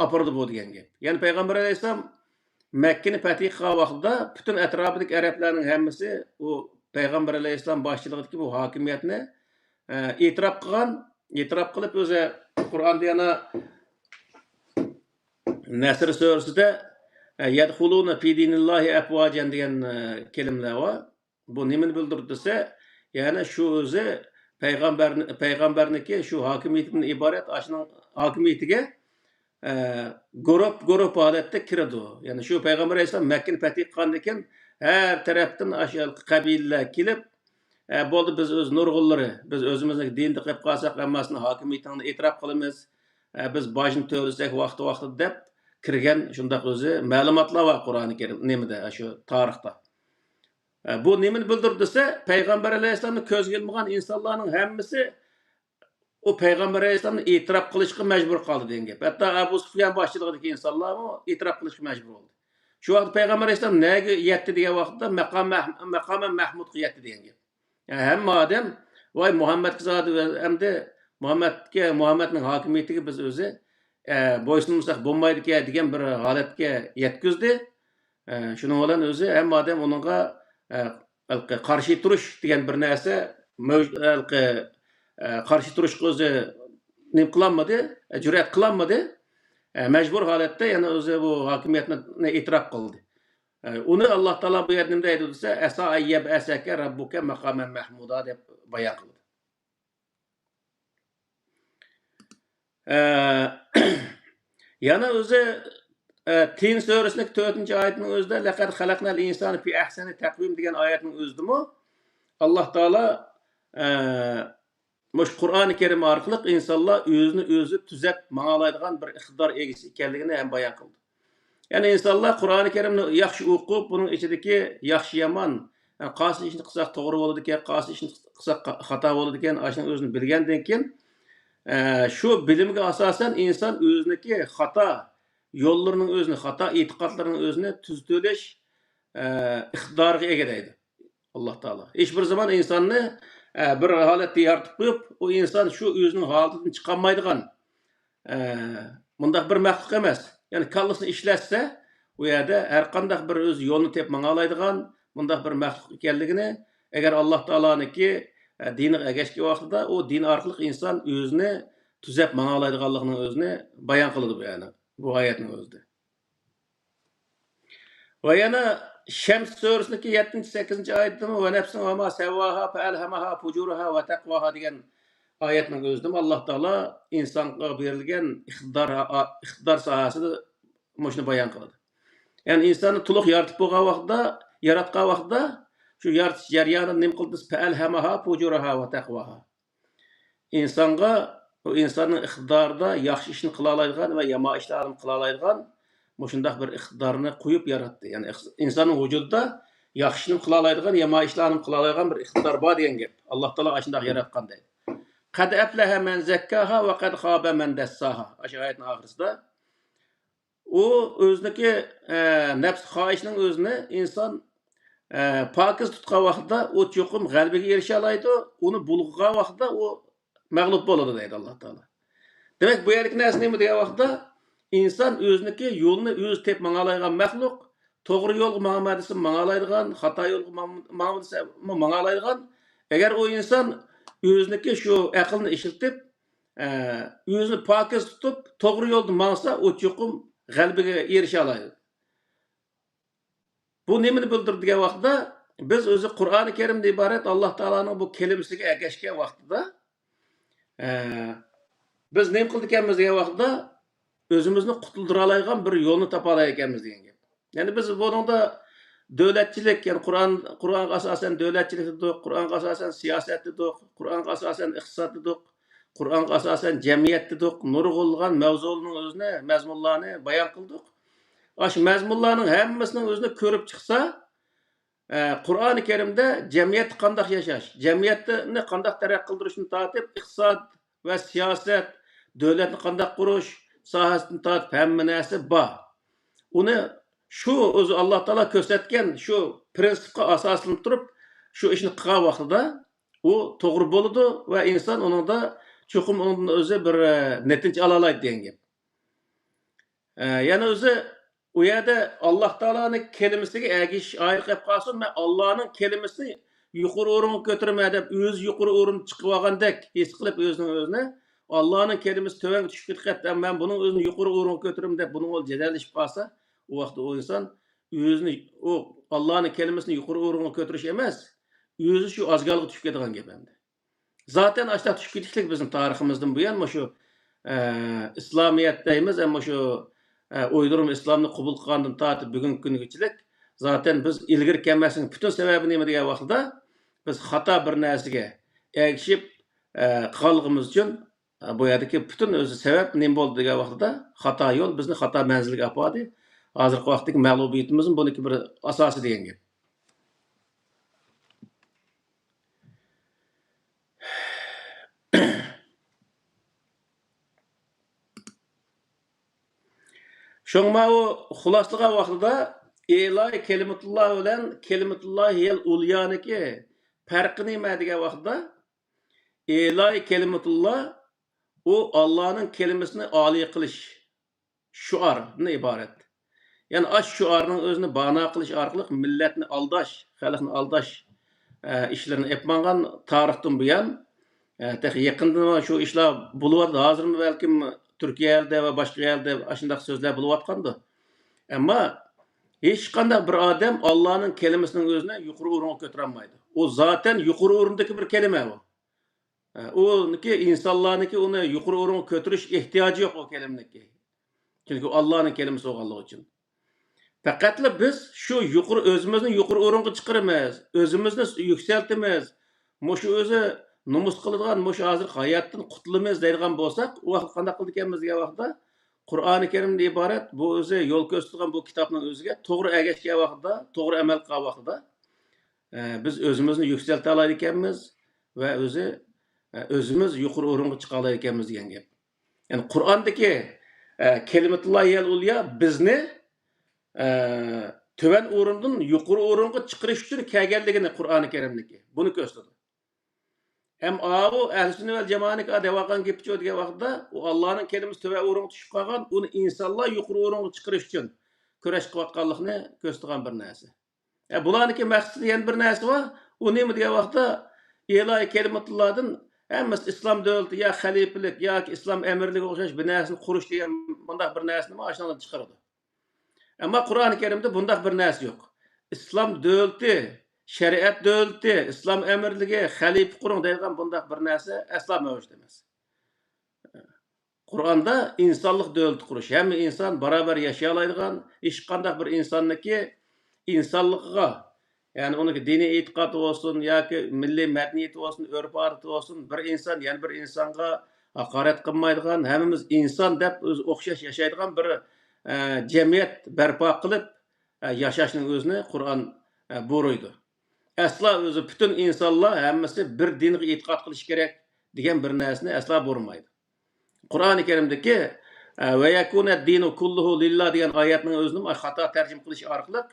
ئاپىرىدۇ بۇ دېگەن گەپ. يەنى پەيغەمبەر ئەلەيھىسسالام مەككىنى پەتھى قىلغان ۋاقتىدا پۈتۈن ئەتراپىدىكى ئەرەبلەرنىڭ ھەممىسى ئۇ پەيغەمبەر ئەلەيھىسسالام باشچىلىقىدىكى بۇ ھاكىمىيەتنى، ئە، ئېتىراپ قىلغان. ئېتىراپ قىلىپ ئۆزى قۇرئاندا يەنە نەسر سۈرىسىدە، ئە، «يەدخۇلۇنە فى دىنىللاھى ئەفۋاجەن» دېگەن، ئە، كەلىمىلەر بار. بۇ نېمىنى بىلدۈرىدۇ دېسە، يەنى شۇ ئۆزى پەيغەمبەرنى، پەيغەمبەرنىڭكى شۇ ھاكىمىيىتىدىن ئىبارەت ئاشۇنىڭ ھاكىمىيىتىگە، ئە، گۇرۇپ، گۇرۇپ ھالەتتە كىرىدۇ. يەنى شۇ پەيغەمبەر ئەلەيھىسسالام مەككىنى پەتھى قىلغاندىن كېيىن ھەر تەرەپتىن ئاشۇ قەبىلىلەر كېلىپ، ئە، بولدى، بىز ئۆز نۇرغۇنلىرى، بىز ئۆزىمىزنىڭ دىنىدا قېلىپ قالساق، ئەمما سېنىڭ ھاكىمىيىتىڭنى ئېتىراپ قىلىمىز، ئە، بىز باجنى تۆلىسەك ۋاقتى ۋاقتىدا دەپ كىرگەن شۇنداق ئۆزى مەلۇماتلار بار قۇرئانى كەرىم، نېمىدە، ئاشۇ تارىختا. ئە، بۇ نېمىنى بىلدۈرىدۇ دېسە، پەيغەمبەر ئەلەيھىسسالامنى كۆزگە ئىلمىغان ئىنسانلارنىڭ ھەممىسى ئۇ پەيغەمبەر ئەلەيھىسسالامنى ئېتىراپ قىلىشقا مەجبۇر قالدى دېگەن گەپ. ھەتتا ئەبۇ سۇفيان باشچىلىقىدىكى ئىنسانلارمۇ ئېتىراپ قىلىشقا مەجبۇر بولدى. شۇ ۋاقىتتا پەيغەمبەر ئەلەيھىسسالام نەگە يەتتى دېگەن ۋاقىتتا مەقام مەھ-، مەقامەن مەھمۇدقا يەتتى دېگەن گەپ. يەنى ھەممە ئادەم، ۋاي مۇھەممەدكە زادى ئەمدى مۇھەممەدكە، مۇھەممەدنىڭ ھاكىمىيىتىگە بىز ئۆزى، ئە، بويسۇنمىساق بولمايدىكەن دېگەن بىر ھالەتكە يەتكۈزدى. ئە، شۇنىڭ بىلەن ئۆزى ھەممە ئادەم ئۇنىڭغا، ئە، ھېلىقى قارشى تۇرۇش دېگەن بىر نەرسە مەۋج-، ھېلىقى، ئە، قارشى تۇرۇشقا ئۆزى نېمە قىلالمىدى، ئە، جۈرئەت قىلالمىدى. ئە، مەجبۇر ھالەتتە يەنە ئۆزى بۇ ھاكىمىيەتنى ئېتىراپ قىلدى. ئە، ئۇنى ئاللا تائالا بۇ يەردە نېمە دەيدۇ دېسە، «ئەسا ئەن يەبئەسەكە رەببۇكە مەقامەن مەھمۇدا» دەپ بايان قىلدى. ئە، يەنە ئۆزى، ئە، تىن سۈرىسىنىڭ تۆتىنچى ئايىتىنىڭ ئۆزىدە «لەقەد خەلەقنەل ئىنسانە فى ئەھسەنى تەقۋىم» دېگەن ئايەتنىڭ ئۆزىدىمۇ ئاللا تائالا، ئە، مۇشۇ قۇرئانى كەرىم ئارقىلىق ئىنسانلار ئۆزىنى ئۆزى تۈزەپ ماڭالايدىغان بىر ئىقتىدار ئىگىسى ئىكەنلىكىنى ھەم بايان قىلدى. يەنى ئىنسانلار قۇرئانى كەرىمنى ياخشى ئوقۇپ، بۇنىڭ ئىچىدىكى ياخشى-يامان، قايسى ئىشنى قىلساق توغرا بولىدىكەن، قايسى ئىشنى قىلساق خاتا بولىدىكەن، ئاشۇنى ئۆزىنى بىلگەندىن كېيىن، ئە، شۇ بىلىمگە ئاساسەن ئىنسان ئۆزىنىڭكى خاتا يوللىرىنىڭ ئۆزىنى، خاتا ئېتىقادلىرىنىڭ ئۆزىنى تۈزىتىۋېلىش، ئە، ئىقتىدارىغا ئىگە دەيدۇ. ئاللا تائالا ھېچ بىر زامان ئىنساننى، ئە، بىر ھالەتتە يارىتىپ قويۇپ، ئۇ ئىنسان شۇ ئۆزىنىڭ ھالىتىدىن چىقالمايدىغان، ئە، مۇنداق بىر مەخلۇق ئەمەس. يەنى كاللىسىنى ئىشلەتسە، ئۇ يەردە ھەر قانداق بىر ئۆزى يولنى تېپىپ ماڭالايدىغان مۇنداق بىر مەخلۇق ئىكەنلىكىنى، ئەگەر ئاللا تائالانىڭكى، ئە، دىنىغا ئەگەشكەن ۋاقتىدا، ئۇ دىن ئارقىلىق ئىنسان ئۆزىنى تۈزەپ ماڭالايدىغانلىقىنىڭ ئۆزىنى بايان قىلىدۇ بۇ، يەنى بۇ ئايەتنىڭ ئۆزىدە. ۋە يەنە شەمس سۈرىسىنىڭكى يەتتىنچى، سەككىزىنچى ئايەتتىمۇ «ۋە نەفسىن ۋە ما سەۋۋاھا فەئەلھەمەھا فۇجۇرەھا ۋە تەقۋاھا» دېگەن ئايەتنىڭ ئۆزىدىمۇ ئاللا تائالا ئىنسانغا بېرىلگەن ئىقتىدار، ئىقتىدار ساھەسىدە مۇشۇنى بايان قىلىدۇ. يەنى ئىنساننى تولۇق يارىتىپ بولغان ۋاقتىدا، ياراتقان ۋاقتىدا شۇ يارىتىش جەريانىدا نېمە قىلدى دېسە، فەئەلھەمەھا فۇجۇرەھا ۋە تەقۋاھا. ئىنسانغا، ئۇ ئىنساننىڭ ئىقتىدارىدا ياخشى ئىشنى قىلالايدىغان ۋە يامان ئىشلارنى قىلالايدىغان مۇشۇنداق بىر ئىقتىدارنى قويۇپ ياراتتى. يەنى ئىقس-، ئىنساننىڭ ۋۇجۇدىدا ياخشى ئىشنى قىلالايدىغان، يامان ئىشلارنى قىلالايدىغان بىر ئىقتىدار بار دېگەن گەپ. ئاللا تائالا ئاشۇنداق ياراتقان دەيدۇ. قەد ئەفلەھە مەن زەككاھا ۋە قەد خابە مەن دەسساھا. ئاشۇ ئايەتنىڭ ئاخىرىسىدا ئۇ ئۆزىنىڭكى، ئە، نەپس خاھىشىنىڭ ئۆزىنى ئىنسان، ئە، پاكىز تۇتقان ۋاقتىدا ئۇ چوقۇم غەلىبىگە ئېرىشەلەيدۇ، ئۇنى بۇلغىغان ۋاقتىدا ئۇ مەغلۇپ بولىدۇ دەيدۇ ئاللا تائالا. دېمەك، بۇ يەردىكى نەرسە نېمە دېگەن ۋاقىتتا، ئىنسان ئۆزىنىڭكى يولىنى ئۆزى تېپىپ ماڭالايدىغان مەخلۇق، توغرا يولغا ماڭىمەن دېسە ماڭالايدىغان، خاتا يولغا ماڭ-، ماڭىمەن دېسە ماڭالايدىغان. ئەگەر ئۇ ئىنسان ئۆزىنىڭكى شۇ ئەقلىنى ئىشلىتىپ، ئە، ئۆزىنى پاكىز تۇتۇپ، توغرا يولدا ماڭسا، ئۇ چوقۇم غەلىبىگە ئېرىشەلەيدۇ. بۇ نېمىنى بىلدۈرىدۇ دېگەن ۋاقىتتا، بىز ئۆزى قۇرئانى كەرىمدىن ئىبارەت ئاللا تائالانىڭ بۇ كەلىمىسىگە ئەگەشكەن ۋاقتىدا، ئە، بىز نېمە قىلىدىكەنمىز دېگەن ۋاقىتتا، ئۆزىمىزنى قۇتۇلدۇرالايدىغان بىر يولنى تاپالايدىكەنمىز دېگەن گەپ. يەنى بىز بۇنىڭدا دۆلەتچىلىك، يەنى قۇرئان، قۇرئانغا ئاساسەن دۆلەتچىلىك دېدۇق، قۇرئانغا ئاساسەن سىياسەت دېدۇق، قۇرئانغا ئاساسەن ئىقتىساد دېدۇق، قۇرئانغا ئاساسەن جەمئىيەت دېدۇق، نۇرغۇنلىغان مەۋزۇلارنىڭ ئۆزىنى، مەزمۇنلارنى بايان قىلدۇق. ئاشۇ مەزمۇنلارنىڭ ھەممىسىنىڭ ئۆزىنى كۆرۈپ چىقسا، ئە، قۇرئانى كەرىمدە جەمئىيەتتە قانداق ياشاش، جەمئىيەتنى قانداق تەرەققىي قىلدۇرۇشتىن تارتىپ، ئىقتىساد ۋە سىياسەت، دۆلەتنى قانداق قۇرۇش ساھەسىدىن تارتىپ ھەممە نەرسە بار. ئۇنى شۇ ئۆزى ئاللا تائالا كۆرسەتكەن شۇ پرىنسىپقا ئاساسلىنىپ تۇرۇپ، شۇ ئىشنى قىلغان ۋاقتىدا ئۇ توغرا بولىدۇ ۋە ئىنسان ئۇنىڭدا چوقۇم ئۇنىڭدىن ئۆزى بىر، ئە، نەتىجە ئالالايدۇ دېگەن گەپ. ئە، يەنە ئۆزى ئۇ يەردە ئاللا تائالانىڭ كەلىمىسىگە ئەگىشىش ئايرىقى قالسۇن، مەن ئاللانىڭ كەلىمىسىنى يۇقىرى ئورۇنغا كۆتۈرىمەن دەپ، ئۆزى يۇقىرى ئورۇندا چىقىۋالغاندەك ھېس قىلىپ ئۆزىنىڭ ئۆزىنى، ئاللانىڭ كەلىمىسى تۆۋەنگە چۈشۈپ كېتىپ قەتئىي مەن بۇنىڭ ئۆزىنى يۇقىرى ئورۇنغا كۆتۈرىمەن دەپ بۇنىڭ بىلەن جېدەللىشىپ قالسا، ئۇ ۋاقىتتا ئۇ ئىنسان ئۆزىنى، ئۇ ئاللانىڭ كەلىمىسىنى يۇقىرى ئورۇنغا كۆتۈرۈش ئەمەس، ئۆزى شۇ ئازگالغا چۈشۈپ كېتىدىغان گەپ ئەمدى. زاتەن ئاشۇنداق چۈشۈپ كېتىشلىك بىزنىڭ تارىخىمىزدىن بۇيان مۇشۇ، ئە، ئىسلامىيەت دەيمىز، ھەم مۇشۇ، ئە، ئۇيغۇرمۇ ئىسلامنى قوبۇل قىلغاندىن تارتىپ بۈگۈنكى كۈنگىچىلىك زاتەن بىز ئىلگىرى كەلمەسلىكنىڭ پۈتۈن سەۋەبى نېمە دېگەن ۋاقتىدا، بىز خاتا بىر نەرسىگە ئەگىشىپ، ئە، قىلغانلىقىمىز ئۈچۈن، ئە، بۇ يەردىكى پۈتۈن ئۆزى سەۋەب نېمە بولدى دېگەن ۋاقتىدا، خاتا يول بىزنى خاتا مەنزىلگە ئاپاردى. ھازىرقى ۋاقىتتىكى مەغلۇبىيىتىمىزمۇ بۇنىڭكى بىر ئاساسى دېگەن گەپ. شۇڭا ئۇ خۇلاسىلىغان ۋاقتىدا ئىلاھى كەلىمەتۇللا بىلەن كەلىمەتۇللا ھىيەل ئۇليانىكى پەرقى نېمە دېگەن ۋاقتىدا، ئىلاھى كەلىمەتۇللا ئۇ ئاللانىڭ كەلىمىسىنى ئالىي قىلىش شوئاردىن ئىبارەت. يەنى ئاشۇ شوئارنىڭ ئۆزىنى بانا قىلىش ئارقىلىق مىللەتنى ئالداش، خەلقنى ئالداش، ئە، ئىشلىرىنى ئېلىپ ماڭغان تارىختىن بۇيان، ئە، تېخى يېقىندىنمۇ شۇ ئىشلار بولۇۋاتىدۇ. ھازىرمۇ بەلكىم تۈركىيەلەردە ۋە باشقا يەردە ئاشۇنداق سۆزلەر بولۇۋاتقاندۇ. ئەمما ھېچقانداق بىر ئادەم ئاللانىڭ كەلىمىسىنىڭ ئۆزىنى يۇقىرى ئورۇنغا كۆتۈرەلمەيدۇ. ئۇ زاتەن يۇقىرى ئورۇندىكى بىر كەلىمە ئۇ. ئە، ئۇنىڭكى ئىنسانلارنىڭكى ئۇنى يۇقىرى ئورۇنغا كۆتۈرۈش ئېھتىياجى يوق ئۇ كەلىمىنىڭكى. چۈنكى ئۇ ئاللانىڭ كەلىمىسى بولغانلىقى ئۈچۈن. پەقەتلا بىز شۇ يۇقىرى، ئۆزىمىزنى يۇقىرى ئورۇنغا چىقىرىمىز، ئۆزىمىزنى يۈكسەلتىمىز، مۇشۇ ئۆزى نومۇس قىلىدىغان مۇشۇ ھازىرقى ھاياتتىن قۇتۇلىمىز دەيدىغان بولساق، ئۇ ۋاقىت قانداق قىلىدىكەنمىز دېگەن ۋاقىتتا، قۇرئانى كەرىمدىن ئىبارەت بۇ ئۆزى يول كۆرسىتىدىغان بۇ كىتابنىڭ ئۆزىگە توغرا ئەگەشكەن ۋاقتىدا، توغرا ئەمەل قىلغان ۋاقتىدا، ئە، بىز ئۆزىمىزنى يۈكسەلتەلەيدىكەنمىز ۋە ئۆزى، ئە، ئۆزىمىز يۇقىرى ئورۇنغا چىقالايدىكەنمىز دېگەن گەپ. يەنى قۇرئاندىكى، ئە، كەلىمەتۇللاھىيەل ئۇليا بىزنى، ئە، تۆۋەن ئورۇندىن يۇقىرى ئورۇنغا چىقىرىش ئۈچۈن كەلگەنلىكىنى قۇرئانى كەرىمدىكى بۇنى كۆرسىتىدۇ. ھەم ئاۋۇ ئەھلى سۈننە ۋەل جامائەنىڭكى دەۋالغان گېپىچۇ دېگەن ۋاقىتتا، ئۇ ئاللانىڭ كەلىمىسى تۆۋەن ئورۇنغا چۈشۈپ قالغان، ئۇنى ئىنسانلار يۇقىرى ئورۇنغا چىقىرىش ئۈچۈن كۈرەش قىلىۋاتقانلىقىنى كۆرسىتىدىغان بىر نەرسە. ئە، بۇلارنىڭكى مەقسىتىدە يەنە بىر نەرسە بار. ئۇ نېمە دېگەن ۋاقىتتا، ئىلاھى كەلىمەتۇللادىن ھەممىسى ئىسلام دۆلىتى يا خەلىپىلىك ياكى ئىسلام ئەمىرلىكىگە ئوخشاش بىر نەرسىنى قۇرۇش دېگەن مۇنداق بىر نەرسىنى ئاشۇنىڭدىن چىقىرىدۇ. ئەمما قۇرئانى كەرىمدە بۇنداق بىر نەرسە يوق. ئىسلام دۆلىتى، شەرىئەت دۆلىتى، ئىسلام ئەمىرلىكى، خەلىپە قۇرۇڭ دەيدىغان بۇنداق بىر نەرسە ئەسلا مەۋجۇت ئەمەس. قۇرئاندا ئىنسانلىق دۆلىتى قۇرۇش، ھەممە ئىنسان باراۋەر ياشىيالايدىغان، ھېچقانداق بىر ئىنساننىڭكى ئىنسانلىقىغا، يەنى ئۇنىڭكى دىنىي ئېتىقادى بولسۇن ياكى مىللىي مەدەنىيىتى بولسۇن، ئۆرپ-ئادىتى بولسۇن، بىر ئىنسان يەنە بىر ئىنسانغا ھاقارەت قىلمايدىغان، ھەممىمىز ئىنسان دەپ ئۆزى ئوخشاش ياشايدىغان بىر، ئە، جەمئىيەت بەرپا قىلىپ، ئە، ياشاشنىڭ ئۆزىنى قۇرئان، ئە، بۇيرۇيدۇ. ئەسلا ئۆزى پۈتۈن ئىنسانلار ھەممىسى بىر دىنغا ئېتىقاد قىلىشى كېرەك دېگەن بىر نەرسىنى ئەسلا بۇيرۇمايدۇ. قۇرئانى كەرىمدىكى، ئە، «ۋە يەكۇنەد دىنۇ كۇللۇھۇ لىللا» دېگەن ئايەتنىڭ ئۆزىنىمۇ خاتا تەرجىمە قىلىش ئارقىلىق،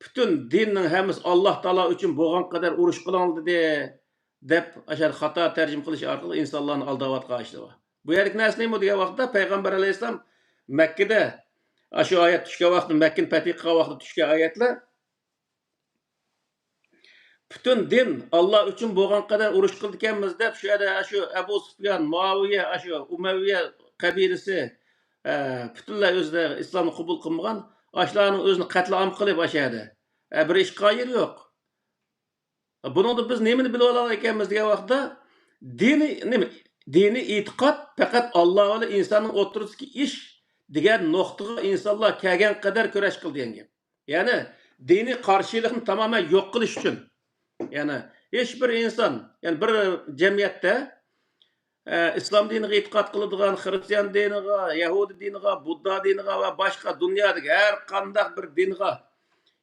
«پۈتۈن دىننىڭ ھەممىسى ئاللا تائالا ئۈچۈن بولغان قەدەر ئۇرۇش قىلىڭ» دېدى، دەپ ئاشۇ خاتا تەرجىمە قىلىش ئارقىلىق ئىنسانلارنى ئالداۋاتقان ئىشلار بار. بۇ يەردىكى نەرسە نېمە دېگەن ۋاقىتتا، پەيغەمبەر ئەلەيھىسسالام مەككىدە ئاشۇ ئايەت چۈشكەن ۋاقىتتا، مەككىنى پەتھى قىلغان ۋاقىتتا چۈشكەن ئايەتلەر، پۈتۈن دىن ئاللا ئۈچۈن بولغان قەدەر ئۇرۇش قىلىدىكەنمىز دەپ، شۇ يەردە ئاشۇ ئەبۇ سۇپيان، مۇئاۋىيە، ئاشۇ ئۇمەۋىيە قەبىلىسى، ئە، پۈتۈنلەي ئۆزىدە ئىسلامنى قوبۇل قىلمىغان، ئاشۇلارنىڭ ئۆزىنى قەتلىئام قىلىپ ئاشۇ يەردە، ئە، بىر ئىش قىلغان يېرى يوق. بۇنىڭدا بىز نېمىنى بىلىۋالغان ئىكەنمىز دېگەن ۋاقىتتا، دىنىي نېمە؟ دىنىي ئېتىقاد پەقەت ئاللا بىلەن ئىنساننىڭ ئوتتۇرىسىدىكى ئىش دېگەن نۇقتىغا ئىنسانلار كەلگەن قەدەر كۈرەش قىل دېگەن گەپ. يەنى دىنىي قارشىلىقنى تامامەن يوق قىلىش ئۈچۈن. يەنى ھېچ بىر ئىنسان، يەنى بىر جەمئىيەتتە ئە، ئىسلام دىنىغا ئېتىقاد قىلىدىغان، خىرىستىيان دىنىغا، يەھۇدىي دىنىغا، بۇددا دىنىغا ۋە باشقا دۇنيادىكى ھەر قانداق بىر دىنغا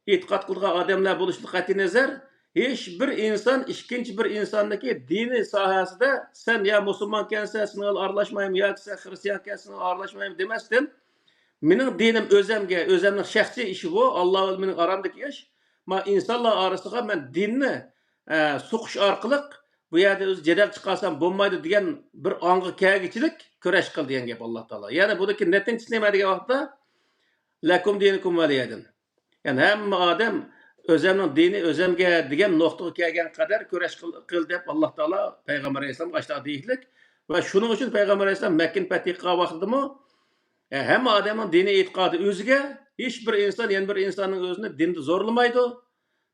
ئېتىقاد قىلىدىغان ئادەملەر بولۇشىدىن قەتئىينەزەر، ھېچ بىر ئىنسان ئىككىنچى بىر ئىنساندىكى دىنىي ساھەسىدە سەن يا مۇسۇلمانكەنسەن، سېنىڭ بىلەن ئارىلاشمايمەن ياكى سەن خىرىستىيانكەنسەن، سېنىڭ بىلەن ئارىلاشمايمەن دېمەستىن، مېنىڭ دىنىم ئۆزەمگە، ئۆزەمنىڭ شەخسىي ئىشى بۇ، ئاللا بىلەن مېنىڭ ئارامدىكى ئىش. ما ئىنسانلار ئارىسىغا مەن دىننى، ئە، سوقۇش ئارقىلىق بۇ يەردە ئۆزى جېدەل چىقارسام بولمايدۇ دېگەن بىر ئاڭغا كەلگۈچىلىك كۈرەش قىل دېگەن گەپ ئاللا تائالا. يەنى بۇنىڭكى نەتىجىسى نېمە دېگەن ۋاقىتتا، لەكۇم دىنۇكۇم ۋەلىيەدىن. يەنى ھەممە ئادەم ئۆزەمنىڭ دىنى ئۆزەمگە دېگەن نۇقتىغا كەلگەن قەدەر كۈرەش قىل، قىل دەپ ئاللا تائالا پەيغەمبەر ئەلەيھىسسالامغا ئاشۇنداق دېگۈچىلىك. ۋە شۇنىڭ ئۈچۈن پەيغەمبەر ئەلەيھىسسالام مەككىنى پەتھى قىلغان ۋاقتىدىمۇ، ئە، ھەممە ئادەمنىڭ دىنىي ئېتىقادى ئۆزىگە، ھېچ بىر ئىنسان يەنە بىر ئىنساننىڭ ئۆزىنى دىندا زورلىمايدۇ.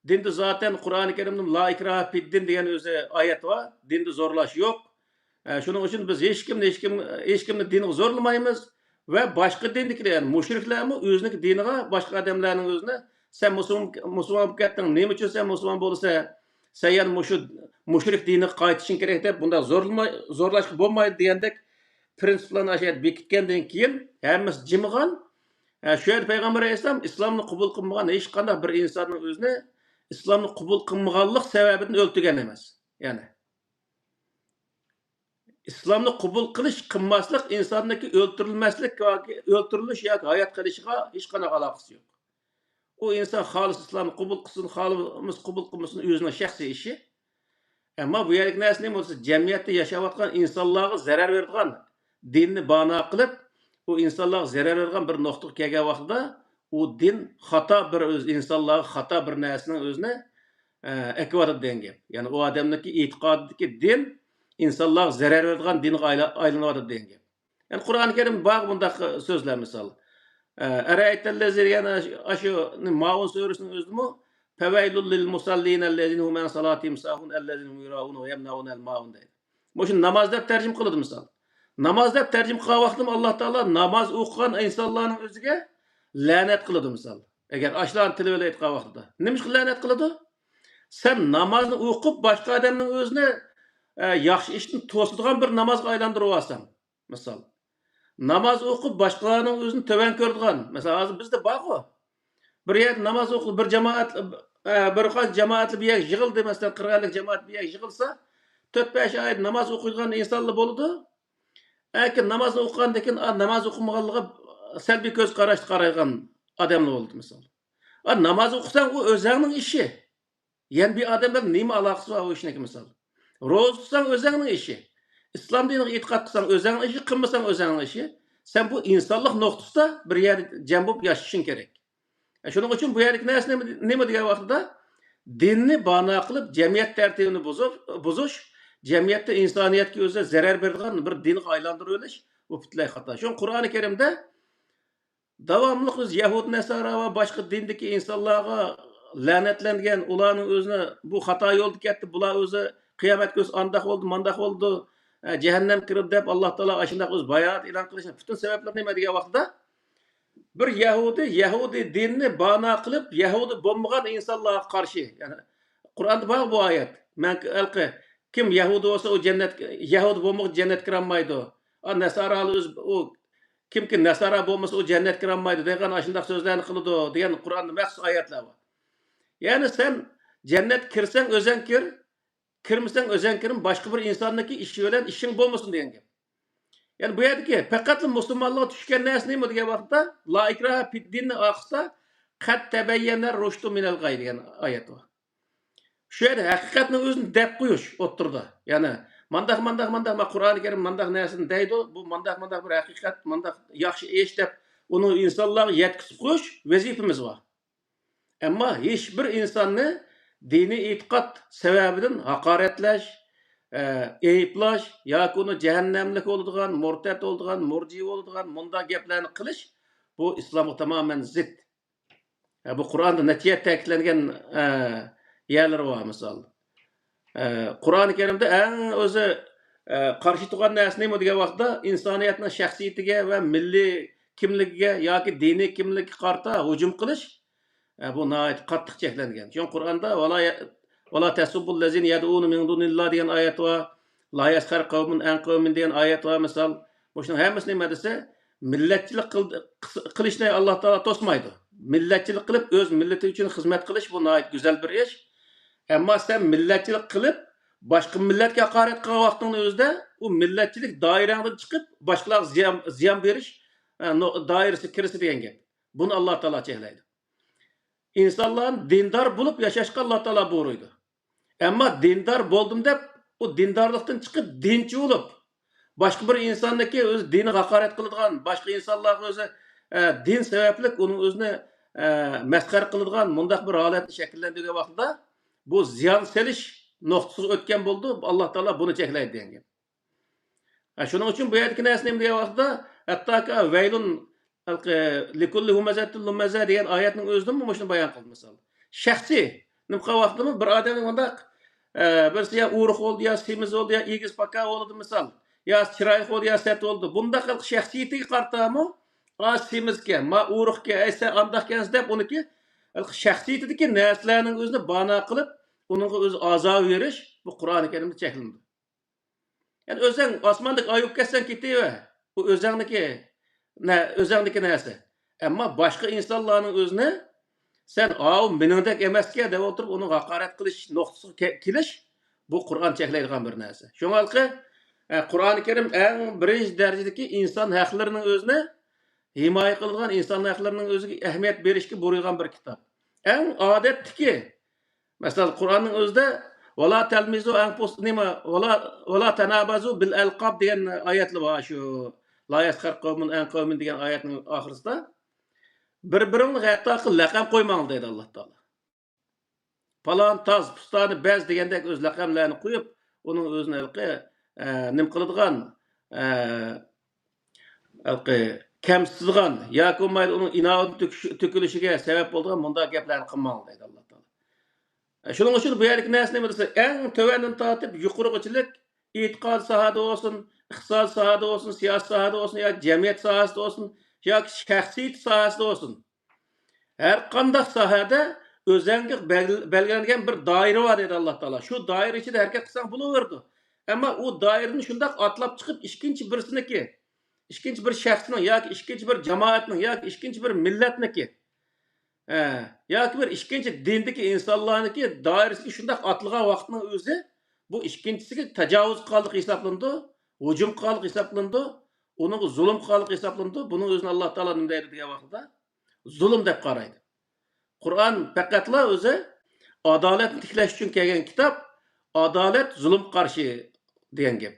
دىندا زاتەن قۇرئانى كەرىمدىمۇ لا ئىكراھە فىددىن دېگەن ئۆزى ئايەت بار. دىندا زورلاش يوق. ئە، شۇنىڭ ئۈچۈن بىز ھېچكىمنى، ھېچكىم، ھېچكىمنى دىنغا زورلىمايمىز ۋە باشقا دىندىكىلەر، يەنى مۇشرىكلارمۇ ئۆزىنىڭكى دىنىغا باشقا ئادەملەرنىڭ ئۆزىنى، سەن مۇسۇلمان، مۇسۇلمان بولۇپ كەتتىڭ، نېمە ئۈچۈن سەن مۇسۇلمان بولىسەن؟ سەن يەنە مۇشۇ مۇشرىك دىنىغا قايتىشىڭ كېرەك دەپ بۇنداق زورلىما-، زورلاشقا بولمايدۇ دېگەندەك پىرىنسىپلارنى ئاشۇ يەردە بېكىتكەندىن كېيىن ھەممىسى جىمغان. ھە، شۇ يەردە پەيغەمبەر ئەلەيھىسسالام ئىسلامنى قوبۇل قىلمىغان ھېچقانداق بىر ئىنساننىڭ ئۆزىنى ئىسلامنى قوبۇل قىلمىغانلىق سەۋەبىدىن ئۆلتۈرگەن ئەمەس. يەنى ئىسلامنى قوبۇل قىلىش، قىلماسلىق ئىنساندىكى ئۆلتۈرۈلمەسلىك ياكى ئۆلتۈرۈلۈش ياكى ھايات قېلىشىغا ھېچقانداق ئالاقىسى يوق. ئۇ ئىنسان خالىسا ئىسلامنى قوبۇل قىلسۇن، خالىمىسا قوبۇل قىلمىسۇن، ئۆزىنىڭ شەخسىي ئىشى. ئەمما بۇ يەردىكى نەرسە نېمە بولسا، جەمئىيەتتە ياشاۋاتقان ئىنسانلارغا زەرەر بېرىدىغان، دىننى بانا قىلىپ، ئۇ ئىنسانلارغا زەرەر بېرىدىغان بىر نۇقتىغا كەلگەن ۋاقتىدا، ئۇ دىن خاتا بىر ئۆز ئىنسانلارغا خاتا بىر نەرسىنىڭ ئۆزىنى، ئە، ئەكىۋاتىدۇ دېگەن گەپ. يەنى ئۇ ئادەمنىڭكى ئېتىقادىدىكى دىن ئىنسانلارغا زەرەر بېرىدىغان دىنغا ئايلا-، ئايلىنىۋاتىدۇ دېگەن گەپ. يەنى قۇرئان كەرىم بار بۇنداق سۆزلەر، مىسال، ئە، ئەرەئەيتەللەزى دېگەن ئاشۇ، ئاشۇ مائۇن سۈرىسىنىڭ ئۆزىدىمۇ، فەۋەيلۇل لىل مۇسەللىنەللەزىنە ھۇم ئەن سالاتىھىم ساھۇن ئەللەزىنە ھۇم يۇرائۇن ۋە يەمنەئۇنەل مائۇن دەيدۇ. مۇشۇ ناماز دەپ تەرجىمە قىلىدۇ، مىسال. ناماز دەپ تەرجىمە قىلغان ۋاقتىمۇ ئاللا تائالا ناماز ئوقۇغان ئىنسانلارنىڭ ئۆزىگە لەنەت قىلىدۇ، مىسال. ئەگەر ئاشۇلارنى تىلى بىلەن ئېيتقان ۋاقتىدا. نېمىشقا لەنەت قىلىدۇ؟ سەن نامازنى ئوقۇپ، باشقا ئادەمنىڭ ئۆزىنى، ئە، ياخشى ئىشتىن توسىدىغان بىر نامازغا ئايلاندۇرۇۋالساڭ، مىسال، ناماز ئوقۇپ، باشقىلارنىڭ ئۆزىنى تۆۋەن كۆرىدىغان، مىسال، ھازىر بىزدە بارغۇ، بىر يەردە ناماز ئوقۇپ، بىر جامائەت، ئە، بىر قانچە جامائەتلەر بىر يەرگە يىغىلدى، مەسىلەن، قىرىق ئەللىك جامائەت بىر يەرگە يىغىلسا، تۆت-بەش ئايەت ناماز ئوقۇيدىغان ئىنسانلار بولىدۇ. ئەكىن ناماز ئوقۇغاندىن كېيىن، ئا، ناماز ئوقۇمىغانلىقىغا سەلبىي كۆز قاراشتا قارايدىغان ئادەملەر بولىدۇ، مىسال. ئا، ناماز ئوقۇساڭ، ئۇ ئۆزەڭنىڭ ئىشى. يەنە بىر ئادەم بىلەن نېمە ئالاقىسى بار ئۇ ئىشنىڭكى، مىسال؟ روزا تۇتساڭ ئۆزەڭنىڭ ئىشى. ئىسلام دىنىغا ئېتىقاد قىلساڭ ئۆزەڭنىڭ ئىشى، قىلمىساڭ ئۆزەڭنىڭ ئىشى. سەن بۇ ئىنسانلىق نۇقتىسىدا بىر يەردە جەم بولۇپ ياشىشىڭ كېرەك. شۇنىڭ ئۈچۈن بۇ يەردىكى نەرسە نېمە، نېمە دېگەن ۋاقتىدا، دىننى بانە قىلىپ، جەمئىيەت تەرتىپىنى بۇزۇپ، بۇزۇش، جەمئىيەتتە ئىنسانىيەتكە ئۆزى زەرەر بېرىدىغان بىر دىنغا ئايلاندۇرۇۋېلىش، بۇ پۈتۈنلەي خاتا. شۇڭا قۇرئانى كەرىمدە داۋاملىق ئۆزى يەھۇد، نەسارا ۋە باشقا دىندىكى ئىنسانلارغا لەنەتلەنگەن، ئۇلارنىڭ ئۆزىنى بۇ خاتا يولدا كەتتى، بۇلار ئۆزى قىيامەت كۈنى ئانداق بولدى، مانداق بولدى، ئە، جەھەننەمگە كىردى دەپ ئاللا تائالا ئاشۇنداق ئۆزى بايانات ئېلان قىلىشنىڭ پۈتۈن سەۋەبلىرى نېمە دېگەن ۋاقتىدا، بىر يەھۇدىي، يەھۇدىي دىنىنى بانا قىلىپ، يەھۇدىي بولمىغان ئىنسانلارغا قارشى، يەنى قۇرئاندا بار بۇ ئايەت. مەن ھېلىقى كىم يەھۇدىي بولسا، ئۇ جەننەت، يەھۇدىي بولمىغۇچە جەننەتكە كىرەلمەيدۇ. ئا، نەسارالار ئۆز، ئۇ كىمكى نەسارا بولمىسا، ئۇ جەننەتكە كىرەلمەيدۇ دېگەن ئاشۇنداق سۆزلەرنى قىلىدۇ دېگەن قۇرئاندا مەخسۇس ئايەتلەر بار. يەنى سەن جەننەتكە كىرسەڭ ئۆزەڭ كىر، كىرمىسەڭ ئۆزەڭ كىرمە، باشقا بىر ئىنساننىڭكى ئىشى بىلەن ئىشىڭ بولمىسۇن دېگەن گەپ. يەنى بۇ يەردىكى پەقەتلا مۇسۇلمانلارغا چۈشكەن نەرسە نېمە دېگەن ۋاقىتتا، لا ئىكراھە فىددىننىڭ ئارقىسىدا قەد تەبەييەنە رۇشدۇ مىنەل غەي دېگەن ئايەت بار. شۇ يەردە ھەقىقەتنىڭ ئۆزىنى دەپ قويۇش ئوتتۇرىدا. يەنى مانداق، مانداق، مانداق، ما قۇرئانى كەرىم مانداق نەرسىنى دەيدۇ، بۇ مانداق، مانداق بىر ھەقىقەت، مانداق ياخشى ئىش دەپ ئۇنى ئىنسانلارغا يەتكۈزۈپ قويۇش ۋەزىپىمىز بار. ئەمما ھېچبىر ئىنساننى دىنىي ئېتىقاد سەۋەبىدىن ھاقارەتلەش، ئە، ئەيىبلەش ياكى ئۇنى جەھەننەملىك بولىدىغان، مۇرتەت بولىدىغان، مۇرجىئە بولىدىغان مۇنداق گەپلەرنى قىلىش، بۇ ئىسلامغا تامامەن زىت. ئە، بۇ قۇرئاندا نەچچە يەردە تەكىتلەنگەن، ئە، يەرلىرى بار، مىسال. ئە، قۇرئانى كەرىمدە ئەڭ ئۆزى، ئە، قارشى تۇرغان نەرسە نېمە دېگەن ۋاقىتتا، ئىنسانىيەتنىڭ شەخسىيىتىگە ۋە مىللىي كىملىكىگە ياكى دىنىي كىملىككە قارىتا ھۇجۇم قىلىش، ئە، بۇ ناھايىتى قاتتىق چەكلەنگەن. شۇڭا قۇرئاندا «ۋەلا ۋەلا تەسۇببۇل لەزىنە يەدئۇنە مىن دۇنىللا» دېگەن ئايەت بار. «لا يەسخەر قەۋمۇن ئەن قەۋمىن» دېگەن ئايەت بار، مىسال. مۇشۇنىڭ ھەممىسى نېمە دېسە، مىللەتچىلىك قىل-، قىلىشنى ئاللا تائالا توسمايدۇ. مىللەتچىلىك قىلىپ، ئۆز مىللىتى ئۈچۈن خىزمەت قىلىش، بۇ ناھايىتى گۈزەل بىر ئىش. ئەمما سەن مىللەتچىلىك قىلىپ، باشقا مىللەتكە ھاقارەت قىلغان ۋاقتىڭنىڭ ئۆزىدە، ئۇ مىللەتچىلىك دائىرەڭدىن چىقىپ، باشقىلارغا زىيان، زىيان بېرىش، ئە، نو-، دائىرىسىگە كىرىسە دېگەن گەپ. بۇنى ئاللا تائالا چەكلەيدۇ. ئىنسانلارنى دىندار بولۇپ ياشاشقا ئاللا تائالا بۇيرۇيدۇ. ئەمما دىندار بولدۇم دەپ، ئۇ دىندارلىقتىن چىقىپ دىنچى بولۇپ، باشقا بىر ئىنساننىڭكى ئۆز دىنىغا ھاقارەت قىلىدىغان، باشقا ئىنسانلارغا ئۆزى، ئە، دىن سەۋەبلىك ئۇنىڭ ئۆزىنى، ئە، مەسخەرە قىلىدىغان مۇنداق بىر ھالەتنى شەكىللەندۈرگەن ۋاقتىدا، بۇ زىيان سېلىش نۇقتىسىغا ئۆتكەن بولىدۇ، ئاللا تائالا بۇنى چەكلەيدۇ دېگەن گەپ. ھە، شۇنىڭ ئۈچۈن بۇ يەردىكى نەرسە نېمە دېگەن ۋاقىتتا، ھەتتاكى ۋەيلۇن لىكۇللى ھۇمەزەتىن لۇمەزە دېگەن ئايەتنىڭ ئۆزىدىمۇ مۇشۇنى بايان قىلدى، مىسال. شەخسىي، نېمە قىلغان ۋاقتىمۇ بىر ئادەمنى مۇنداق، ئە، بىرسى يا ئورۇق بولدى، يا سېمىز بولدى، يا ئېگىز پاكا بولدى، مىسال. يا چىرايلىق بولدى، يا سەت بولدى. بۇنداق خەلق شەخسىيىتىگە قارىتامۇ، ئا، سېمىزكەن، ما ئورۇقكەن، ئەي، سەن ئانداقكەنسەن دەپ ئۇنىكى شەخسىيىتىدىكى نەرسىلەرنىڭ ئۆزىنى بانا قىلىپ، ئۇنىڭغا ئۆزى ئازا بېرىش، بۇ قۇرئانى كەرىمدە چەكلىنىدۇ. يەنى ئۆزەڭ ئاسماندىكى ئاي بولۇپ كەتسەڭ كېتىۋەر. ئۇ ئۆزەڭنىكى، نە-، ئۆزەڭنىكى نەرسە. ئەمما باشقا ئىنسانلارنىڭ ئۆزىنى سەن، «ئاۋۇ مېنىڭدەك ئەمەسكەن» دەپ ئولتۇرۇپ، ئۇنىڭغا ھاقارەت قىلىش نۇقتىسىغا كە-، كېلىش، بۇ قۇرئان چەكلەيدىغان بىر نەرسە. شۇڭا ھېلىقى، ئە، قۇرئانى كەرىم ئەڭ بىرىنچى دەرىجىدىكى ئىنسان ھەقلىرىنىڭ ئۆزىنى ھىمايە قىلىدىغان، ئىنسان ھەقلىرىنىڭ ئۆزىگە ئەھمىيەت بېرىشكە بۇيرۇيدىغان بىر كىتاب. ئەڭ ئادەتتىكى مەسىلەن، قۇرئاننىڭ ئۆزىدە «ۋەلا تەلمىزۇ ئەنفۇس-، نېمە، ۋەلا، ۋەلا تەنابەزۇ بىل ئەلقاب» دېگەن ئايەتلەر بار، شۇ «لا يەسخەر قەۋمۇن ئەن قەۋمىن» دېگەن ئايەتنىڭ ئاخىرىسىدا، «بىر-بىرىڭلارغا ھەتتاكى لەقەم قويماڭلار» دەيدۇ ئاللا تائالا. «پالان تاز، پۇستانى بەز» دېگەندەك ئۆز لەقەملەرنى قويۇپ، ئۇنىڭ ئۆزىنى ھېلىقى، ئە، نېمە قىلىدىغان، ئە، ھېلىقى كەمسىتىدىغان ياكى بولمايدۇ ئۇنىڭ ئىناۋىتىنىڭ تۆكۈش-، تۆكۈلۈشىگە سەۋەب بولىدىغان مۇنداق گەپلەرنى قىلماڭلار دەيدۇ ئاللا تائالا. شۇنىڭ ئۈچۈن بۇ يەردىكى نەرسە نېمە دېسە، ئەڭ تۆۋەندىن تارتىپ يۇقىرىغىچىلىك ئېتىقاد ساھەدە بولسۇن، ئىقتىساد ساھەدە بولسۇن، سىياسىي ساھەدە بولسۇن ياكى جەمئىيەت ساھەسىدە بولسۇن، ياكى شەخسىيىتى ساھەسىدە بولسۇن. ھەر قانداق ساھەدە ئۆزەڭگە بەل-، بەلگىلەنگەن بىر دائىرە بار دەيدۇ ئاللا تائالا. شۇ دائىرە ئىچىدە ھەرىكەت قىلساڭ بولۇۋېرىدۇ. ئەمما ئۇ دائىرىدىن شۇنداق ئاتلاپ چىقىپ ئىككىنچى بىرسىنىڭكى، ئىككىنچى بىر شەخسنىڭ ياكى ئىككىنچى بىر جامائەتنىڭ ياكى ئىككىنچى بىر مىللەتنىڭكى، ئە، ياكى بىر ئىككىنچى دىندىكى ئىنسانلارنىڭكى دائىرىسىگە شۇنداق ئاتلىغان ۋاقىتنىڭ ئۆزى بۇ ئىككىنچىسىگە تاجاۋۇز قىلغانلىق ھېسابلىنىدۇ، ھۇجۇم قىلغانلىق ھېسابلىنىدۇ، ئۇنىڭغا زۇلۇم قىلغانلىق ھېسابلىنىدۇ. بۇنىڭ ئۆزىنى ئاللا تائالا نېمە دەيدۇ دېگەن ۋاقتىدا، زۇلۇم دەپ قارايدۇ. قۇرئان پەقەتلا ئۆزى ئادالەتنى تىكلەش ئۈچۈن كەلگەن كىتاب، ئادالەت زۇلۇمغا قارشى دېگەن گەپ.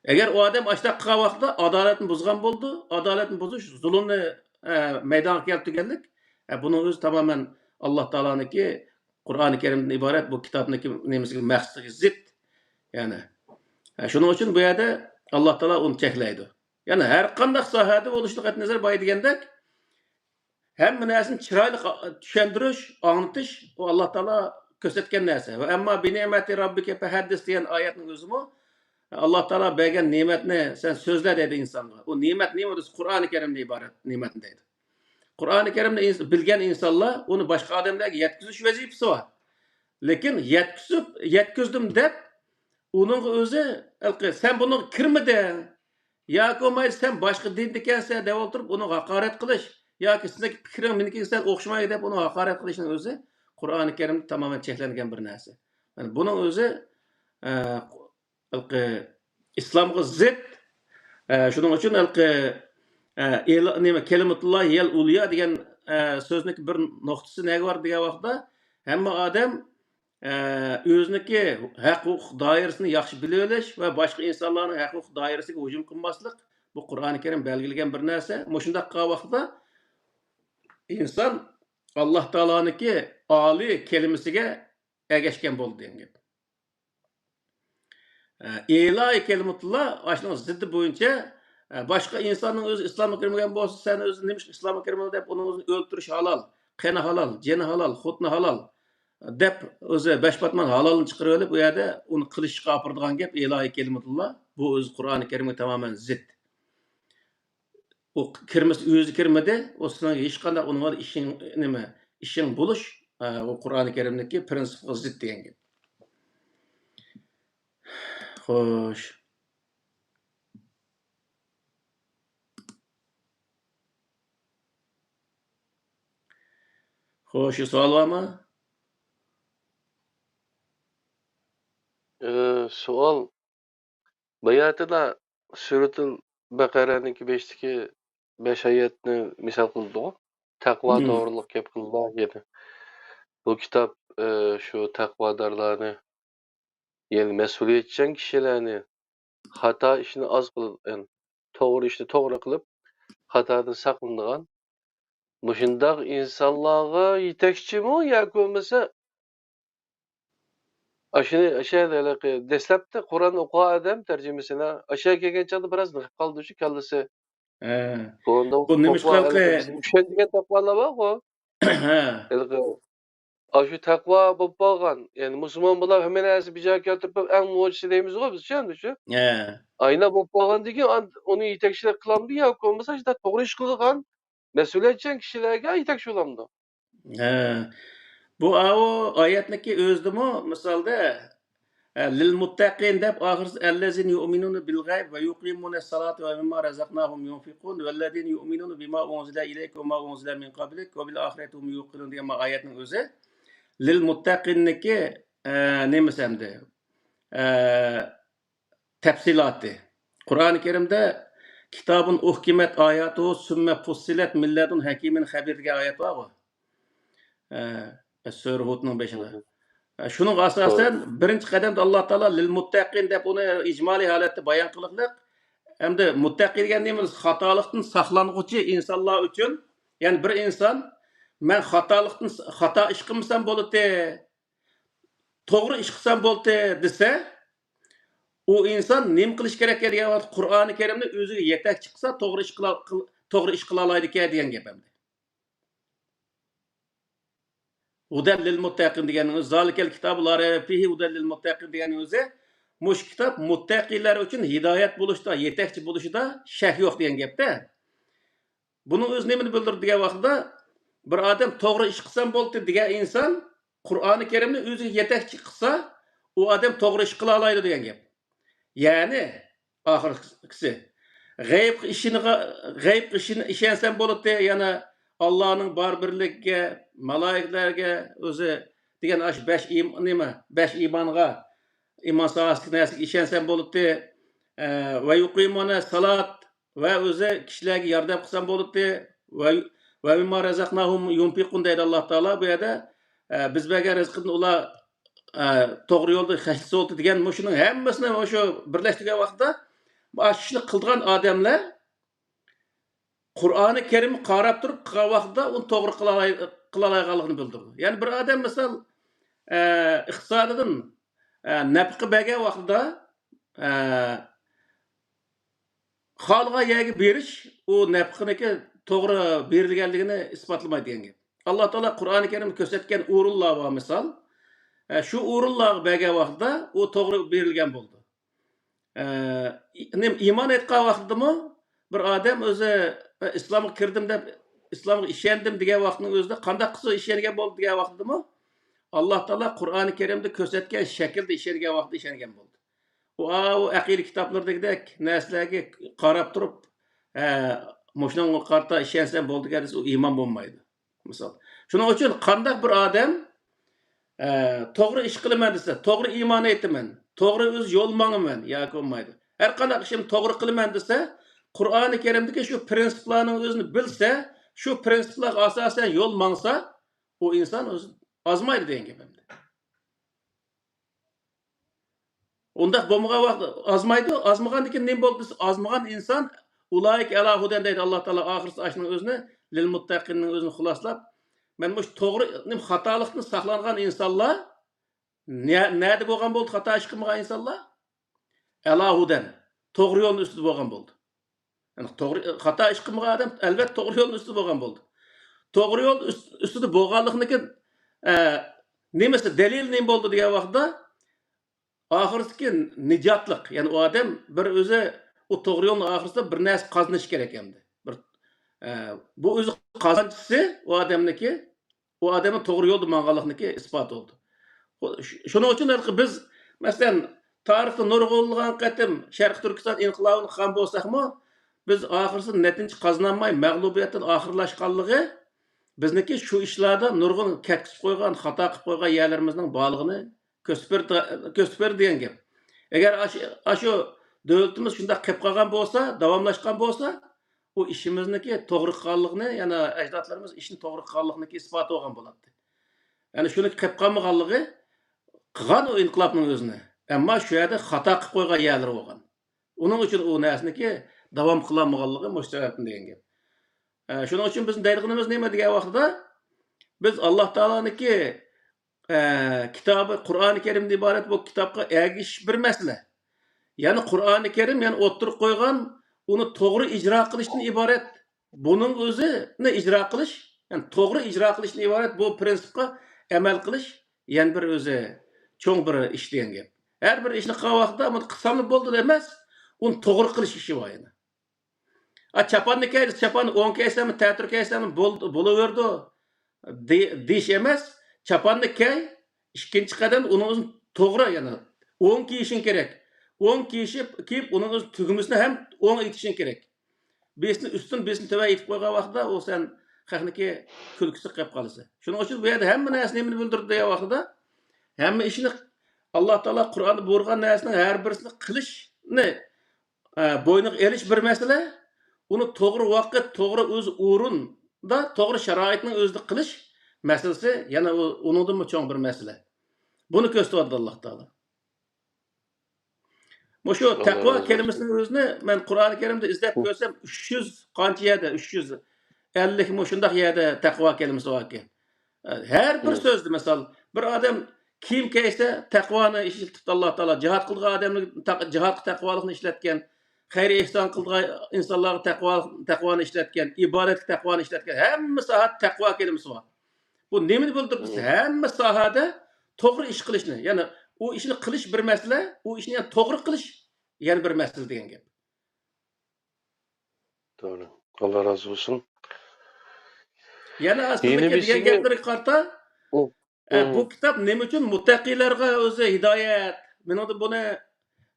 ئەگەر ئۇ ئادەم ئاشۇنداق قىلغان ۋاقتىدا ئادالەتنى بۇزغان بولىدۇ، ئادالەتنى بۇزۇش، زۇلۇمنى، ئە، مەيدانغا كەلتۈرگەنلىك، ئە، بۇنىڭ ئۆزى تامامەن ئاللا تائالانىڭكى قۇرئانى كەرىمدىن ئىبارەت بۇ كىتابنىڭكى نېمىسىگە، مەقسىتىگە زىت. يەنى، ئە، شۇنىڭ ئۈچۈن بۇ يەردە ئاللا تائالا ئۇنى چەكلەيدۇ. يەنى ھەر قانداق ساھەدە بولۇشىدىن قەتئىينەزەر، بايا دېگەندەك، ھەممە نەرسىنى چىرايلىق چۈشەندۈرۈش، ئاڭلىتىش، ئۇ ئاللا تائالا كۆرسەتكەن نەرسە. «ۋە ئەمما بىنېمەتى رەببىكە فەھەددىس» دېگەن ئايەتنىڭ ئۆزىمۇ، «ئاللا تائالا بەرگەن نېمەتنى سەن سۆزلە» دەيدۇ ئىنسانغا. ئۇ نېمەت نېمە دېسە، قۇرئانى كەرىمدىن ئىبارەت نېمەتنى دەيدۇ. قۇرئانى كەرىمنى ئىنس-، بىلگەن ئىنسانلار ئۇنى باشقا ئادەملەرگە يەتكۈزۈش ۋەزىپىسى بار. لېكىن يەتكۈزۈپ، يەتكۈزدۈم دەپ، ئۇنىڭغا ئۆزى، ھېلىقى، سەن بۇنىڭغا كىرمىدىڭ، ياكى بولمايدۇ سەن باشقا دىندىكەنسەن دەپ ئولتۇرۇپ ئۇنىڭغا ھاقارەت قىلىش ياكى سېنىڭكى پىكرىڭ مېنىڭكىگە سەل ئوخشىمايدۇ دەپ ئۇنىڭغا ھاقارەت قىلىشنىڭ ئۆزى قۇرئانى كەرىمدە تامامەن چەكلەنگەن بىر نەرسە. يەنى بۇنىڭ ئۆزى، ئە، ھېلىقى ئىسلامغا زىت. ئە، شۇنىڭ ئۈچۈن ھېلىقى، ئە، ئېلا-، نېمە، «كەلىمەتۇللاھىيەل ئۇليا» دېگەن، ئە، سۆزنىڭكى بىر نۇقتىسى نەگە بار دېگەن ۋاقىتتا، ھەممە ئادەم ئە، ئۆزىنىڭكى ھەق-ھوقۇق دائىرىسىنى ياخشى بىلىۋېلىش ۋە باشقا ئىنسانلارنىڭ ھەق-ھوقۇق دائىرىسىگە ھۇجۇم قىلماسلىق، بۇ قۇرئانى كەرىم بەلگىلىگەن بىر نەرسە. مۇشۇنداق قىلغان ۋاقتىدا ئىنسان ئاللا تائالانىڭكى ئالىي كەلىمىسىگە ئەگەشكەن بولىدۇ دېگەن گەپ. ئە، ئىلاھى كەلىمىتۇللا ئاشۇنىڭ زىددى بويىچە، ئە، باشقا ئىنساننىڭ ئۆزى ئىسلامغا كىرمىگەن بولسا، سەن ئۆزى نېمىشقا ئىسلامغا كىرمىدىڭ دەپ ئۇنىڭ ئۆزىنى ئۆلتۈرۈش ھالال، قېنى ھالال، جېنى ھالال، خوتۇنى ھالال دەپ ئۆزى بەش پاتمان ھالالنى چىقىرىۋېلىپ، ئۇ يەردە ئۇنى قىلىشقا ئاپىرىدىغان گەپ ئىلاھى كەلىمىتۇللا. بۇ ئۆزى قۇرئانى كەرىمگە تامامەن زىت. ئۇ كىرمىسە، ئۆزى كىرمىدى، ئۇ سېنىڭ ھېچقانداق ئۇنىڭغا ئىشىڭ، نېمە، ئىشىڭ بولۇش، ئە، ئۇ قۇرئانى كەرىمدىكى پرىنسىپقا زىت دېگەن گەپ. خوش. خوش، سوئال بارمۇ؟ ئى، سوئال. باياتىدا سۈرىتۇل بەقەرەنىڭكى بېشىدىكى بەش ئايەتنى مىسال قىلدىغۇ. تەقۋا مم. توغرۇلۇق گەپ قىلدى يەنە. بۇ كىتاب، ئى، شۇ تەقۋادارلارنى، يەنى مەسئۇلىيەتچان كىشىلەرنى خاتا ئىشنى ئاز قىلىدىغان، توغرا ئىشنى توغرا قىلىپ، خاتادىن ساقلىنىدىغان مۇشۇنداق ئىنسانلارغا يېتەكچىمۇ ياكى بولمىسا، ئاشۇنى، ئاشۇ ھېلىقى دەسلەپتە قۇرئان ئوقۇغان ئادەم تەرجىمىسىنى، ئاشۇ كەلگەن چاغدا بىراز نېقىپ قالدى شۇ كاللىسى. ھە. بۇ نېمىشقا ھېلىقى بىز چۈشەنمىگەن تەقۋالار بارغۇ. ھە. ھېلىقى، ئاشۇ تەقۋا بولۇپ قالغان. يەنى مۇسۇلمان بولۇپ ھەممە نەرسە بىجا كەلتۈرۈپ، ئەڭ موجىسى دەيمىزغۇ بىزچە ئەمدى شۇ. ھە. ئاينا بولۇپ قالغاندىن كېيىن ئان-، ئۇنى يېتەكچىلىك قىلامدۇ ياكى بولمىسا شۇنداق توغرا ئىش قىلىدىغان مەسئۇلىيەتچان كىشىلەرگە يېتەكچى بولامدۇ؟ ھە. بۇ ئاۋۇ ئايەتنىكى ئۆزىدىمۇ مىسالدا، ھە، لىل مۇتتەقىن دەپ ئاخىرسى، ئەللەزىنە يۇئمىنۇنە بىل غەيب ۋە يۇقىمۇنە سالاتە ۋە مىمما رەزەقناھۇم يۇنفىقۇن ۋەللەزىنە يۇئمىنۇنە بىما ئۇنزىلە ئىلەيكە ۋە ما ئۇنزىلە مىن قەبلىك ۋە بىل ئاخىرەتى ھۇم يۇقىنۇن دېگەن ما ئايەتنىڭ ئۆزى لىل مۇتتەقىننىكى، ئە، نېمىسى ئەمدى؟ ئە، تەپسىلاتى. قۇرئانى كەرىمدە كىتابۇن ئۇھكىمەت ئاياتۇ سۈممە پۇسسىلەت مىن لەدۇن ھەكىمىن خەبىر دېگەن ئايەت بارغۇ. ئە، سۈرە ھۇدنىڭ بېشىدا. ئە، شۇنىڭغا ئاساسەن، بىرىنچى قەدەمدە ئاللا تائالا لىل مۇتتەقىن دەپ ئۇنى ئىجمالىي ھالەتتە بايان قىلىقلىق. ئەمدى مۇتتەقى دېگەن نېمە؟ خاتالىقتىن ساقلانغۇچى ئىنسانلار ئۈچۈن. يەنى بىر ئىنسان، مەن خاتالىقتىن، خاتا ئىش قىلمىسام بولىدۇ، توغرا ئىش قىلسام بولدى دېسە، ئۇ ئىنسان نېمە قىلىش كېرەك دېگەن ۋاقىت، قۇرئانى كەرىمنى ئۆزىگە يېتەكچى قىلسا، توغرا ئىش قىلا-، قىل-، توغرا ئىش قىلالايدىكەن دېگەن گەپ ئەمدى. ھۇدەل لىل مۇتتەقىن دېگەننىڭ ئۆزى، زالىكەل كىتابۇ لا رەيبە فىھى ھۇدەل لىل مۇتتەقىن دېگەننىڭ ئۆزى، مۇشۇ كىتاب مۇتتەقىلەر ئۈچۈن ھىدايەت بولۇشتا، يېتەكچى بولۇشىدا شەك يوق دېگەن گەپتە. بۇنىڭ ئۆزى نېمىنى بىلدۈرىدۇ دېگەن ۋاقتىدا، بىر ئادەم توغرا ئىش قىلسام بولدى دېگەن ئىنسان قۇرئانى كەرىمنى ئۆزىگە يېتەكچى قىلسا، ئۇ ئادەم توغرا ئىش قىلالايدۇ دېگەن گەپ. يەنى، ئاخىرقىسى، غەيىبقا ئىشىنىغا-، غەيىبقا ئىشىن-، ئىشەنسەم بولاتتى، يەنە ئاللانىڭ بار بىرلىكىگە، مالايىكىلەرگە، ئۆزى دېگەن ئاشۇ بەش ئىم-، نېمە، بەش ئىمانغا، ئىمان ساھەسىدىكى نەرسىگە ئىشەنسەم بولاتتى. ئە، ۋە يۇقىمۇنە سالات، ۋە ئۆزى كىشىلەرگە ياردەم قىلسام بولاتتى. ۋە، ۋە مىمما رەزەقناھۇم يۇنفىقۇن دەيدۇ ئاللا تائالا بۇ يەردە. ئە، بىز بەرگەن رىزقىدىن ئۇلار، ئە، توغرا يولدا خەجلىسە بولاتتى دېگەن مۇشۇنىڭ ھەممىسىنى مۇشۇ بىرلەشتۈرگەن ۋاقىتتا، ئاشۇ ئىشنى قىلىدىغان ئادەملەر قۇرئانى كەرىمگە قاراپ تۇرۇپ قىلغان ۋاقتىدا ئۇنى توغرا قىلالاي-، قىلالايدىغانلىقىنى بىلدۈرىدۇ. يەنى بىر ئادەم مىسال، ئە، ئىقتىسادىدىن، ئە، نەپقە بەرگەن ۋاقتىدا، ئە، خالىغان يەرگە بېرىش ئۇ نەپقىنىڭكى توغرا بېرىلگەنلىكىنى ئىسپاتلىمايدۇ دېگەن گەپ. ئاللا تائالا قۇرئانى كەرىمدە كۆرسەتكەن ئورۇنلار بار مىسال. ئە، شۇ ئورۇنلارغا بەرگەن ۋاقتىدا ئۇ توغرا بېرىلگەن بولىدۇ. ئە، نېمە، ئىمان ئېيتقان ۋاقتىدىمۇ بىر ئادەم ئۆزى، ئە، ئىسلامغا كىردىم دەپ، ئىسلامغا ئىشەندىم دېگەن ۋاقتىنىڭ ئۆزىدە قانداق قىلسا ئىشەنگەن بولدى دېگەن ۋاقتىدىمۇ ئاللا تائالا قۇرئانى كەرىمدە كۆرسەتكەن شەكىلدە ئىشەنگەن ۋاقتىدا ئىشەنگەن بولدى. ئۇ، ئاۋۇ ئەقىدە كىتابلىرىدىكىدەك نەرسىلەرگە قاراپ تۇرۇپ، ئە، مۇشۇنىڭغا قارىتا ئىشەنسەم بولدى دېسە، ئۇ ئىمان بولمايدۇ. مىسال. شۇنىڭ ئۈچۈن قانداق بىر ئادەم، ئە، توغرا ئىش قىلىمەن دېسە، توغرا ئىمان ئېيتىمەن، توغرا ئۆز يول ماڭىمەن ياكى بولمايدۇ. ھەر قانداق ئىشىمنى توغرا قىلىمەن دېسە، قۇرئانى كەرىمدىكى شۇ پرىنسىپلارنىڭ ئۆزىنى بىلسە، شۇ پرىنسىپلارغا ئاساسەن يول ماڭسا، ئۇ ئىنسان ئۆزى ئازمايدۇ دېگەن گەپ ئەمدى. ئۇنداق بولمىغان ۋاقىت ئازمايدۇ. ئازمىغاندىن كېيىن نېمە بولدى دېسە، ئازمىغان ئىنسان ئۇلائىكە ئەلا ھۇدەن دەيدۇ ئاللا تائالا ئاخىرسى ئاشۇنىڭ ئۆزىنى، لىل مۇتتەقىننىڭ ئۆزىنى خۇلاسلاپ، مەن مۇشۇ توغرا، نېمە، خاتالىقتىن ساقلانغان ئىنسانلار نە-، نەدە بولغان بولدى خاتا ئىش قىلمىغان ئىنسانلار؟ ئالاھۇدەن توغرا يولنىڭ ئۈستىدە بولغان بولىدۇ. يەنى توغرا، خاتا ئىش قىلمىغان ئادەم، ئەلۋەتتە، توغرا يولنىڭ ئۈستىدە بولغان بولىدۇ. توغرا يول ئۈست-، ئۈستىدە بولغانلىقنىكى، ئە، نېمىسى، دەلىلى نېمە بولدى دېگەن ۋاقىتتا، ئاخىرسىدىكى نىجاتلىق، يەنى ئۇ ئادەم بىر ئۆزى ئۇ توغرا يولنىڭ ئاخىرسىدا بىر نەرسە قازىنىشى كېرەك ئەمدى. بىر، ئە، بۇ ئۆزى قازانچىسى ئۇ ئادەمنىكى، ئۇ ئادەمنىڭ توغرا يولدا ماڭغانلىقنىكى ئىسپاتى بولدى. خو-، ش-، شۇنىڭ ئۈچۈن ھېلىقى بىز، مەسىلەن، تارىختا نۇرغۇنلىغان قېتىم شەرقىي تۈركىستان ئىنقىلابىنى قىلغان بولساقمۇ، بىز ئاخىرسىدا نەتىجە قازىنالماي، مەغلۇبىيەتتىن ئاخىرلاشقانلىقى بىزنىڭكى شۇ ئىشلاردا نۇرغۇن كەتكۈزۈپ قويغان، خاتا قىلىپ قويغان يەرلىرىمىزنىڭ بارلىقىنى كۆرسىتىپ بېرىدۇ، كۆرسىتىپ بېرىدۇ دېگەن گەپ. ئەگەر ئاشۇ، ئاشۇ دۆلىتىمىز شۇنداق قېلىپ قالغان بولسا، داۋاملاشقان بولسا، ئۇ ئىشىمىزنىكى توغرا قىلغانلىقىنى، يەنى ئەجدادلىرىمىز ئىشنى توغرا قىلغانلىقىنىڭكى ئىسپاتى بولغان بولاتتى. يەنى شۇنى قېلىپ قالمىغانلىقى، قىلغان ئۇ ئىنقىلابنىڭ ئۆزىنى. ئەمما شۇ يەردە خاتا قىلىپ قويغان يەرلىرى بولغان. ئۇنىڭ ئۈچۈن ئۇ نەرسىنىكى داۋام قىلالمىغانلىقى مۇشۇ سەۋەبتىن دېگەن گەپ. ئە، شۇنىڭ ئۈچۈن بىز دەيدىغىنىمىز نېمە دېگەن ۋاقتىدا، بىز ئاللا تائالانىڭكى، ئە، كىتابى قۇرئانى كەرىمدىن ئىبارەت بۇ كىتابقا ئەگىشىش بىر مەسىلە. يەنى قۇرئانى كەرىم، يەنى ئوتتۇرىغا قويغان ئۇنى توغرا ئىجرا قىلىشتىن ئىبارەت. بۇنىڭ ئۆزىنى ئىجرا قىلىش، يەنى توغرا ئىجرا قىلىشتىن ئىبارەت بۇ پىرىنسىپقا ئەمەل قىلىش يەنە بىر ئۆزى چوڭ بىر ئىش دېگەن گەپ. ھەر بىر ئىشنى قىلغان ۋاقىتتا بۇنى قىلساملا بولىدۇ ئەمەس، ئۇنى توغرا قىلىش ئىشى بار يەنە. ئا، چاپاننى كىي، چاپاننى ئوڭ كىيسەممۇ، تەتۈر كىيسەممۇ بول-، بولۇۋېرىدۇ دې-، دېيىش ئەمەس. چاپاننى كىي، ئىككىنچى قەدەم ئۇنىڭ ئۆزىنى توغرا، يەنى ئوڭ كىيىشىڭ كېرەك. ئوڭ كىيىشىپ، كىيىپ، ئۇنىڭ ئۆزى تۈگمىسىنى ھەم ئوڭ ئېتىشىڭ كېرەك. بىرسىنى ئۈستۈن، بىرسىنى تۆۋەن ئېتىپ قويغان ۋاقتىدا ئۇ سەن خەقنىڭكى كۈلكىسى قىلىپ قالىسەن. شۇنىڭ ئۈچۈن بۇ يەردە ھەممە نەرسە نېمىنى بىلدۈرىدۇ دېگەن ۋاقتىدا، ھەممە ئىشنى ئاللا تائالا قۇرئاندا بۇيرۇغان نەرسىنىڭ ھەر بىرسىنى قىلىشنى، ئە، بوينىغا ئېلىش بىر مەسىلە، ئۇنى توغرا ۋاقىت، توغرا ئۆز ئورۇندا، توغرا شارائىتنىڭ ئۆزىدە قىلىش مەسىلىسى يەنە ئۇ، ئۇنىڭدىنمۇ چوڭ بىر مەسىلە. بۇنى كۆرسىتىۋاتىدۇ ئاللا تائالا. مۇشۇ تەقۋا كەلىمىسىنىڭ ئۆزىنى مەن قۇرئانى كەرىمدە ئىزدەپ كۆرسەم، ئۈچ يۈز قانچە يەردە، ئۈچ يۈز ئەللىك مۇشۇنداق يەردە تەقۋا كەلىمىسى باركەن. ھەر بىر سۆزدە، مىسال، بىر ئادەم كىيىم كىيسە، تەقۋانى ئىشلىتىپتۇ ئاللا تائالا. جىھاد قىلىدىغان ئادەمنى تەق-، جىھادقا تەقۋالىقنى ئىشلەتكەن. خەير ئېھسان قىلىدىغان ئىنسانلارغا تەقۋا، تەقۋانى ئىشلەتكەن. ئىبادەتكە تەقۋانى ئىشلەتكەن. ھەممە ساھەدە تەقۋا كەلىمىسى بار. بۇ نېمىنى بىلدۈرىدۇ دېسە، ھەممە ساھەدە توغرا ئىش قىلىشنى، يەنى ئۇ ئىشنى قىلىش بىر مەسىلە، ئۇ ئىشنى يەنە توغرا قىلىش يەنە بىر مەسىلە دېگەن گەپ. توغرا. ئاللا رازى بولسۇن. يەنە ئاستىدىكى دېگەن گەپلىرىگە قارىتا، ئە، بۇ كىتاب نېمە ئۈچۈن مۇتتەقىيلارغا ئۆزى ھىدايەت؟ مېنىڭدىن بۇنى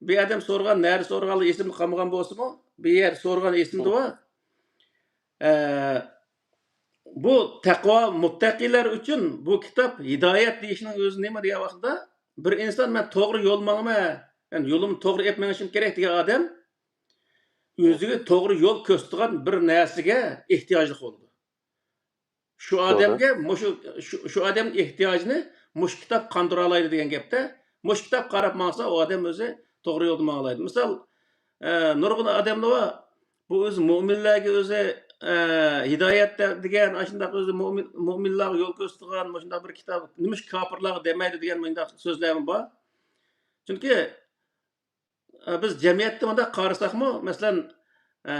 بىر ئادەم سورىغان، نەدە سورىغانلىقى ئېسىمدە قالمىغان بولسىمۇ، بىر يەر سورىغان ئېسىمدە بار. ئە، بۇ تەقۋا، مۇتتەقىيلار ئۈچۈن بۇ كىتاب ھىدايەت دېيىشنىڭ ئۆزى نېمە دېگەن ۋاقىتتا، بىر ئىنسان مەن توغرا يول ماڭىمەن، يەنى يولۇمنى توغرا ئېلىپ مېڭىشىم كېرەك دېگەن ئادەم ئۆزىگە توغرا يول كۆرسىتىدىغان بىر نەرسىگە ئېھتىياجلىق بولىدۇ. شۇ ئادەمگە مۇشۇ، شۇ، شۇ ئادەمنىڭ ئېھتىياجىنى مۇشۇ كىتاب قاندۇرالايدۇ دېگەن گەپتە، مۇشۇ كىتاب قاراپ ماڭسا، ئۇ ئادەم ئۆزى توغرا يولدا ماڭالايدۇ. مىسال، ئە، نۇرغۇن ئادەملەر بار، بۇ ئۆزى مۆمىنلەرگە ئۆزى، ئە، ھىدايەت دە-، دېگەن، ئاشۇنداق ئۆزى مۆمىن، مۆمىنلارغا يول كۆرسىتىدىغان مۇشۇنداق بىر كىتاب، نېمىشقا كاپىرلارغا دېمەيدۇ دېگەن مۇنداق سۆزلەرمۇ بار. چۈنكى، ئە، بىز جەمئىيەتتە مۇنداق قارىساقمۇ، مەسىلەن، ئە،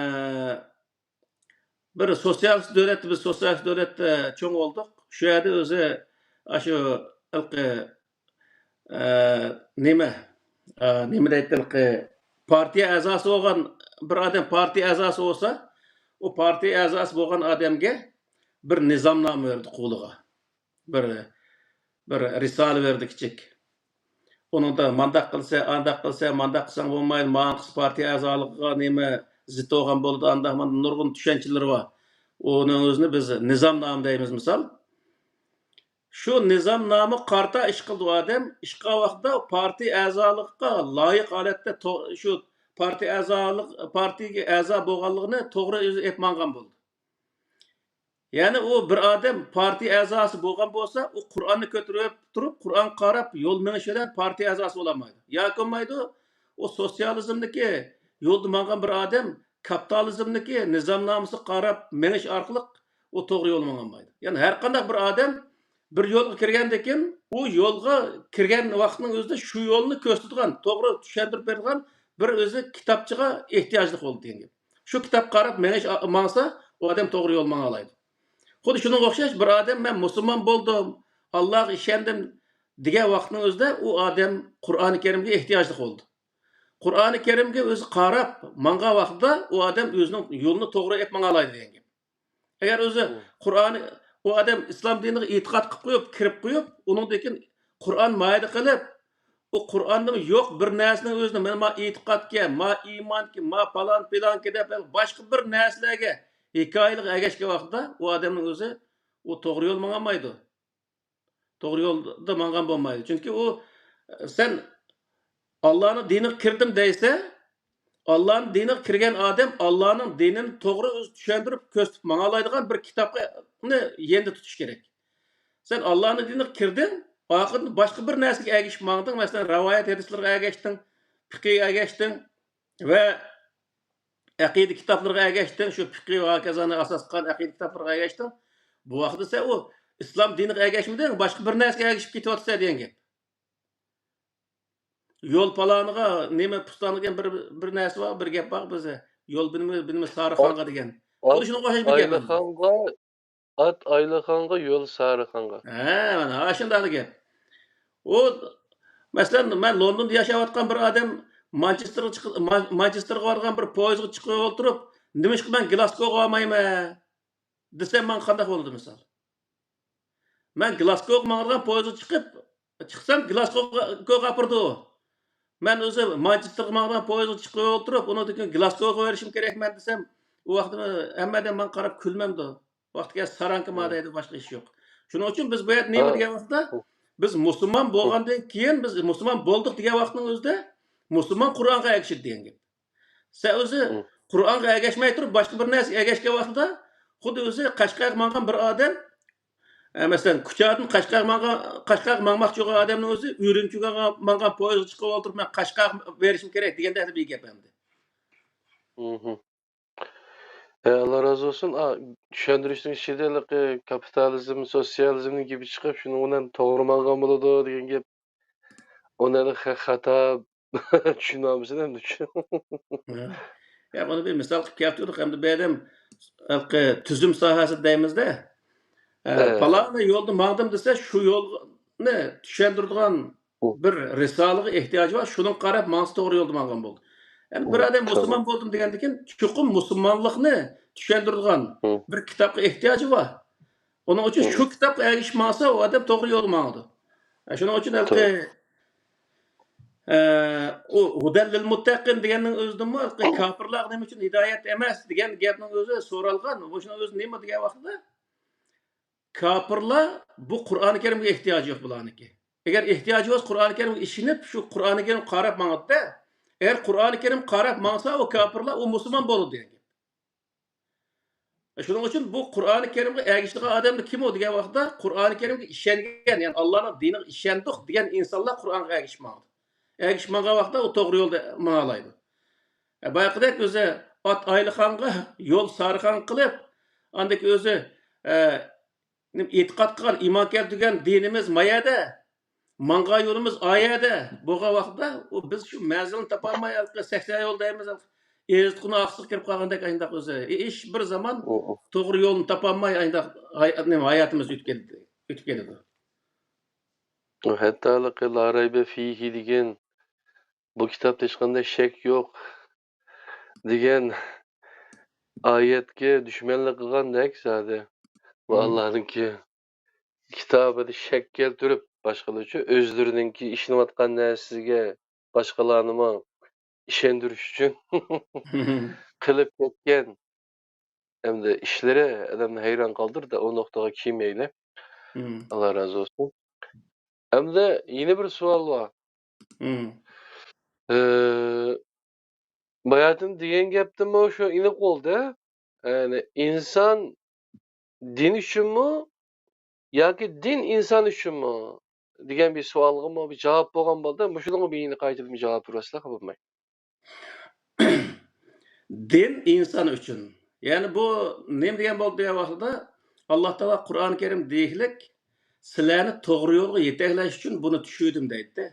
بىر سوتسىيالىست دۆلەتتە، بىز سوتسىيالىست دۆلەتتە چوڭ بولدۇق. شۇ يەردە ئۆزى ئاشۇ ھېلىقى، ئە، نېمە، ئە، نېمە دەيتتى ھېلىقى، پارتىيە ئەزاسى بولغان بىر ئادەم پارتىيە ئەزاسى بولسا، ئۇ پارتىيە ئەزاسى بولغان ئادەمگە بىر نىزامنامە بېرىدۇ قولىغا. بىر، بىر رىسالە بەردى كىچىك. ئۇنىڭدا مانداق قىلسا، ئانداق قىلسا، مانداق قىلساڭ بولمايدۇ، ماڭا قىلسا پارتىيە ئەزالىقىغا نېمە زىت بولغان بولىدۇ، ئانداق مانداق نۇرغۇن چۈشەنچىلىرى بار. ئۇنىڭ ئۆزىنى بىز نىزامنامە دەيمىز مىسال. شۇ نىزامنامىغا قارىتا ئىش قىلىدۇ ئادەم. ئىش قىلغان ۋاقتىدا پارتىيە ئەزالىقىغا لايىق ھالەتتە تو-، شۇ پارتىيە ئەزالىق، پارتىيەگە ئەزا بولغانلىقىنى توغرا ئۆزى ئېلىپ ماڭغان بولىدۇ. يەنى ئۇ بىر ئادەم پارتىيە ئەزاسى بولغان بولسا، ئۇ قۇرئاننى كۆتۈرۈپ تۇرۇپ، قۇرئانغا قاراپ يول مېڭىش بىلەن پارتىيە ئەزاسى بولالمايدۇ. ياكى بولمايدۇ، ئۇ سوتسىيالىزمدىكى يولدا ماڭغان بىر ئادەم كاپىتالىزمدىكى نىزامنامىسىغا قاراپ مېڭىش ئارقىلىق ئۇ توغرا يولدا ماڭالمايدۇ. يەنى ھەر قانداق بىر ئادەم بىر يولغا كىرگەندىن كېيىن، ئۇ يولغا كىرگەن ۋاقتىنىڭ ئۆزىدە شۇ يولنى كۆرسىتىدىغان، توغرا چۈشەندۈرۈپ بېرىدىغان بىر ئۆزى كىتابچىغا ئېھتىياجلىق بولىدۇ دېگەن گەپ. شۇ كىتابقا قاراپ مېڭىش، ماڭسا، ئۇ ئادەم توغرا يول ماڭالايدۇ. خۇددى شۇنىڭغا ئوخشاش، بىر ئادەم «مەن مۇسۇلمان بولدۇم، ئاللاغا ئىشەندىم» دېگەن ۋاقىتنىڭ ئۆزىدە ئۇ ئادەم قۇرئانى كەرىمگە ئېھتىياجلىق بولىدۇ. قۇرئانى كەرىمگە ئۆزى قاراپ ماڭغان ۋاقتىدا ئۇ ئادەم ئۆزىنىڭ يولىنى توغرا ئېلىپ ماڭالايدۇ دېگەن گەپ. ئەگەر ئۆزى قۇرئانى، ئۇ ئادەم ئىسلام دىنىغا ئېتىقاد قىلىپ قويۇپ، كىرىپ قويۇپ، ئۇنىڭدىن كېيىن قۇرئان مايىدە قىلىپ، ئۇ قۇرئاندا يوق بىر نەرسىنىڭ ئۆزىنى، مانا، ما ئېتىقادكەن، ما ئىمانكەن، ما پالان پىلانكەن دەپ باشقا بىر نەرسىلەرگە ھېكايىلىق ئەگەشكەن ۋاقتىدا ئۇ ئادەمنىڭ ئۆزى ئۇ توغرا يول ماڭالمايدۇ. توغرا يولدا ماڭغان بولمايدۇ. چۈنكى ئۇ، سەن «ئاللانىڭ دىنىغا كىردىم» دەيسە، ئاللانىڭ دىنىغا كىرگەن ئادەم ئاللانىڭ دىنىنى توغرا ئۆزى چۈشەندۈرۈپ، كۆرسىتىپ ماڭالايدىغان بىر كىتابنى يېنىدا تۇتۇش كېرەك. سەن ئاللانىڭ دىنىغا كىردىڭ، ئاخىرىدا باشقا بىر نەرسىگە ئەگىشىپ ماڭدىڭ، مەسىلەن، رىۋايەت ھەدىسلىرىگە ئەگەشتىڭ، پىقىھقا ئەگەشتىڭ ۋە ئەقىدە كىتابلىرىغا ئەگەشتىڭ، شۇ پىقىھ ۋە ھاكازانى ئاساس قىلغان ئەقىدە كىتابلىرىغا ئەگەشتىڭ. بۇ ۋاقىتتا سەن ئۇ ئىسلام دىنىغا ئەگەشمىدىڭ، باشقا بىر نەرسىگە ئەگىشىپ كېتىۋاتىسەن دېگەن گەپ. يول پالانىغا، نېمە، پۇستانىغا دېگەن بىر، بىر نەرسە بار، بىر گەپ بار بىزدە. يول بىلىنمە، بىلىنمە سارىخانغا دېگەن. خۇددى شۇنىڭغا ئوخشاش بىر گەپ. ئايلىخانغا، ئات ئايلىخانغا، يول سارىخانغا. ھە، مانا، ئاشۇنداق گەپ. ئۇ، مەسىلەن، مەن لوندوندا ياشاۋاتقان بىر ئادەم مانچېستېرغا چىقىپ، مان-، مانچېستېرغا بارغان بىر پويىزغا چىقىپ ئولتۇرۇپ، «نېمىشقا مەن گلاسگوغا بارمايمەن؟» دېسەم، ماڭا قانداق بولىدۇ، مىسال؟ مەن گلاسگوغا ماڭىدىغان پويىزغا چىقىپ، چىقسام، گلاسگوغا ئاپىرىدۇ. مەن ئۆزۈم مانچېستېرغا ماڭىدىغان پويىزغا چىقىپ ئولتۇرۇپ، ئۇنىڭدىن كېيىن گلاسگوغا بېرىشىم كېرەكمەن دېسەم، ئۇ ۋاقىتتا ھەممە ئادەم ماڭا قاراپ كۈلمەمدۇ؟ ۋاقتى كەلسە ساراڭكىما دەيدۇ، باشقا ئىش يوق. شۇنىڭ ئۈچۈن بىز بۇ يەردە نېمە دېگەن ۋاقىتتا، بىز مۇسۇلمان بولغاندىن كېيىن، بىز مۇسۇلمان بولدۇق دېگەن ۋاقىتنىڭ ئۆزىدە مۇسۇلمان قۇرئانغا ئەگىشىدۇ دېگەن گەپ. سەن ئۆزى قۇرئانغا ئەگەشمەي تۇرۇپ، باشقا بىر نەرسىگە ئەگەشكەن ۋاقتىدا، خۇددى ئۆزى قەشقەرگە ماڭغان بىر ئادەم، ئە، مەسىلەن، كۇچادىن قەشقەرگە ماڭغان، قەشقەرگە ماڭماقچى بولغان ئادەمنىڭ ئۆزى ئۈرۈمچىگە ماڭغان پويىزغا چىقىپ ئولتۇرۇپ، «مەن قەشقەرگە بېرىشىم كېرەك» دېگەندەك بىر گەپ ئەمدى. ئە، ئاللا رازى بولسۇن. ئا، چۈشەندۈرۈشنىڭ ئىچىدە ھېلىقى كاپىتالىزم، سوتسىيالىزمنىڭ گېپى چىقىپ، شۇنىڭ بىلەن توغرا ماڭغان بولىدۇ دېگەن گەپ. ئۇنى ھېلى خە-، خاتا چۈشىنەمسىز ئەمدى؟ ھە. يا، بۇنى بىر مىسال قىلىپ كەلتۈردۇق. ئەمدى بۇ ئادەم ھېلىقى تۈزۈم ساھەسىدە دەيمىز-دە. ئە، ھە. پالانى يولدا ماڭدىم دېسە، شۇ يولنى چۈشەندۈرىدىغان بىر رىسالىغا ئېھتىياجى بار، شۇنىڭغا قاراپ ماڭسا توغرا يولدا ماڭغان بولدى. ئەمدى بىر ئادەم مۇسۇلمان بولدۇم دېگەندىن كېيىن، چوقۇم مۇسۇلمانلىقنى چۈشەندۈرىدىغان بىر كىتابقا ئېھتىياجى بار. ئۇنىڭ ئۈچۈن شۇ كىتابقا ئەگىشىپ ماڭسا، ئۇ ئادەم توغرا يولغا ماڭىدۇ. ئە، شۇنىڭ ئۈچۈن ھېلىقى، ئە، ئۇ ھۇدەل لىل مۇتتەقىن دېگەننىڭ ئۆزىدىنمۇ ھېلىقى كاپىرلارغا نېمە ئۈچۈن ھىدايەت ئەمەس دېگەن گەپنىڭ ئۆزى سورالغان. مۇشۇنىڭ ئۆزى نېمە دېگەن ۋاقىتتا، كاپىرلار بۇ قۇرئانى كەرىمگە ئېھتىياجى يوق بۇلارنىڭكى. ئەگەر ئېھتىياجى بولسا، قۇرئانى كەرىمگە ئىشىنىپ، شۇ قۇرئانى كەرىمگە قاراپ ماڭىدۇ-دە. ئەگەر قۇرئانى كەرىم قاراپ ماڭسا، ئۇ كاپىرلار، ئۇ مۇسۇلمان بولىدۇ دېگەن گەپ. شۇنىڭ ئۈچۈن بۇ قۇرئانى كەرىمگە ئەگىشىدىغان ئادەملەر كىم ئۇ دېگەن ۋاقىتتا، قۇرئانى كەرىمگە ئىشەنگەن، يەنى ئاللانىڭ دىنىغا ئىشەندۇق دېگەن ئىنسانلار قۇرئانغا ئەگىشىپ ماڭىدۇ. ئەگىشىپ ماڭغان ۋاقىتتا ئۇ توغرا يولدا ماڭالايدۇ. ئە، بايىقىدەك ئۆزى ئات ئايلىخانغا، يول سارىخان قىلىپ، ئاندىكى ئۆزى، ئە، نېمە، ئېتىقاد قىلغان، ئىمان كەلتۈرگەن دىنىمىز ما يەردە، ماڭغان يولىمىز ئا يەردە بولغان ۋاقىتتا، ئۇ بىز شۇ مەنزىلنى تاپالماي، ھېلىقى سەكسەن يول دەيمىز، ئېزىتقۇنىڭ ئاقسىقىغا كىرىپ قالغاندەك ئاينداق ئۆزى. ئىش بىر زامان توغرا يولنى تاپالماي، ئاينداق ھاي-، نېمە، ھاياتىمىز ئۆتۈپ كېتىدۇ، ئۆتۈپ كېتىدۇ. ھەتتا ھېلىقى لا رەيبە فىھى دېگەن، بۇ كىتابتا ھېچقانداق شەك يوق دېگەن ئايەتكە دۈشمەنلىك قىلغاندەك زادى. بۇ ئاللانىڭكى كىتابىدا شەك كەلتۈرۈپ، باشقىلارچە ئۆزلىرىنىڭكى ئىشىنىۋاتقان نەرسىسىگە باشقىلارنىمۇ ئىشەندۈرۈش ئۈچۈن قىلىپ كەتكەن ئەمدى ئىشلىرى ئادەمنى ھەيران قالدۇرىدۇ، ئۇ نۇقتىغا كىرمەيلى. ئاللا رازى بولسۇن. ئەمدى يەنە بىر سوئال بار. ئى، باياتىن دېگەن گەپتىنمۇ شۇ ئېنىق بولدى. يەنى ئىنسان دىن ئۈچۈنمۇ ياكى دىن ئىنسان ئۈچۈنمۇ دېگەن بىر سوئالغىمۇ بىر جاۋاب بولغان بولدى. مۇشۇنىڭغا بىر يەنە قايتىدىن بىر جاۋاب بېرىۋەتسىلە، خاپا بولماي. دىن ئىنسان ئۈچۈن. يەنى بۇ نېمە دېگەن بولدى دېگەن ۋاقتىدا، ئاللا تائالا قۇرئان كەرىم دېيىكلىك، سىلەرنى توغرا يولغا يېتەكلەش ئۈچۈن بۇنى چۈشۈردۈم دەيدىدە.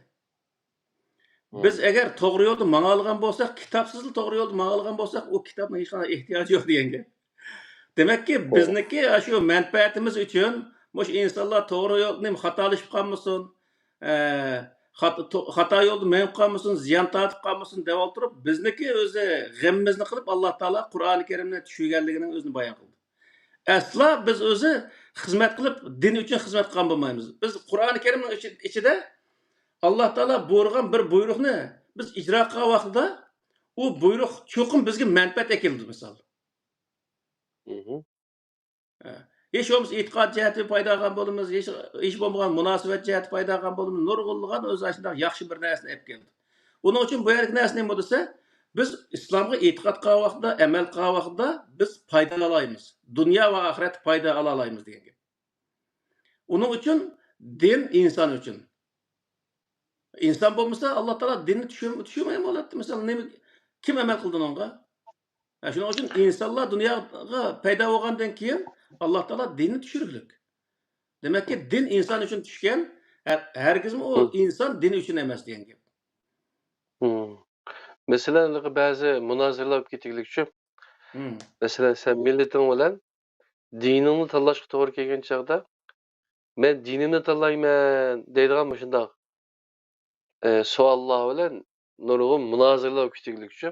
بىز ئەگەر توغرا يولدا ماڭالىغان بولساق، كىتابسىزلا توغرا يولدا ماڭالىغان بولساق، ئۇ كىتابنىڭ ھېچقانداق ئېھتىياجى يوق دېگەن گەپ. دېمەككى، بىزنىڭكى ئاشۇ مەنپەئەتىمىز ئۈچۈن مۇشۇ ئىنسانلار توغرا يول، نېمە، خاتالىشىپ قالمىسۇن، ئە، خات-، تو-، خاتا يولدا مېڭىپ قالمىسۇن، زىيان تارتىپ قالمىسۇن دەپ ئولتۇرۇپ، بىزنىڭكى ئۆزى غېمىمىزنى قىلىپ، ئاللا تائالا قۇرئانى كەرىمنى چۈشۈرگەنلىكىنىڭ ئۆزىنى بايان قىلدى. ئەسلا بىز ئۆزى خىزمەت قىلىپ، دىن ئۈچۈن خىزمەت قىلغان بولمايمىز. بىز قۇرئانى كەرىمنىڭ ئىچى-، ئىچىدە ئاللا تائالا بۇيرۇغان بىر بۇيرۇقنى بىز ئىجرا قىلغان ۋاقتىدا، ئۇ بۇيرۇق چوقۇم بىزگە مەنپەئەت ئەكېلىدۇ، مىسال. ھە. ھېچ بولمىسا ئېتىقاد جەھەتتىن پايدا ئالغان بولىمىز، ھېچ، ھېچ بولمىغان مۇناسىۋەت جەھەتتە پايدا ئالغان بولىمىز، نۇرغۇنلىغان ئۆزى ئاشۇنداق ياخشى بىر نەرسىنى ئەپ كەلدى. ئۇنىڭ ئۈچۈن بۇ يەردىكى نەرسە نېمە دېسە، بىز ئىسلامغا ئېتىقاد قىلغان ۋاقتىدا، ئەمەل قىلغان ۋاقتىدا بىز پايدا ئالالايمىز. دۇنيا ۋە ئاخىرەتتە پايدا ئالالايمىز دېگەن گەپ. ئۇنىڭ ئۈچۈن دىن ئىنسان ئۈچۈن. ئىنسان بولمىسا، ئاللا تائالا دىننى چۈشۈر-، چۈشۈرمەي بولاتتى. مىسال، نېمە، كىم ئەمەل قىلدى ئۇنىڭغا؟ ھە، شۇنىڭ ئۈچۈن ئىنسانلار دۇنياغا پەيدا بولغاندىن كېيىن، ئاللا تائالا دىننى چۈشۈرگۈلۈك. دېمەككى، دىن ئىنسان ئۈچۈن چۈشكەن، ھە-، ھەرگىزمۇ ئۇ ئىنسان دىن ئۈچۈن ئەمەس دېگەن گەپ. مەسىلەن، بەزى مۇنازىرىلەر بولۇپ كېتىگلىكچۇ. مەسىلەن، سەن مىللىتىڭ بىلەن دىنىڭنى تاللاشقا توغرا كەلگەن چاغدا، «مەن دىنىمنى تاللايمەن» دەيدىغان مۇشۇنداق، ئە، سوئاللار بىلەن نۇرغۇن مۇنازىرىلەر بولۇپ كېتىگلىكچۇ.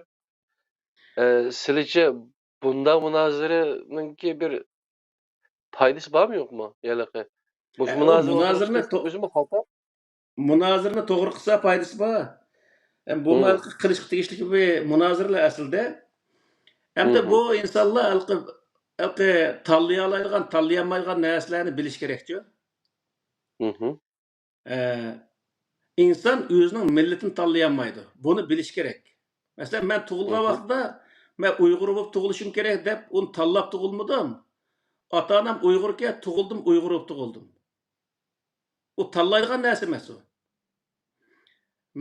ئە، سىلىچە بۇنداق مۇنازىرىنىڭكى بىر پايدىسى بارمۇ، يوقمۇ؟ ھېلىقى مۇشۇ ئە، ئۇ مۇنازىرىنى مۇنازىرىنى تو-، ئۆزىمۇ خاتا. مۇنازىرىنى توغرا قىلسا پايدىسى بار. ئەم، بۇمۇ ھېلىقى قىلىشقا تېگىشلىك بىر مۇنازىرىلەر ئەسلىدە. ئەمدى بۇ ئىنسانلار ھېلىقى، ھېلىقى تاللىيالايدىغان، تاللىيالمايدىغان نەرسىلەرنى بىلىش كېرەكچۇ. ئە، ئىنسان ئۆزىنىڭ مىللىتىنى تاللىيالمايدۇ. بۇنى بىلىش كېرەك. مەسىلەن، مەن تۇغۇلغان ۋاقىتتا، «مەن ئۇيغۇر بولۇپ تۇغۇلۇشۇم كېرەك» دەپ، ئۇنى تاللاپ تۇغۇلمىدىم. ئاتا-ئانام ئۇيغۇركەن، تۇغۇلدۇم، ئۇيغۇر بولۇپ تۇغۇلدۇم. ئۇ تاللايدىغان نەرسە ئەمەس ئۇ.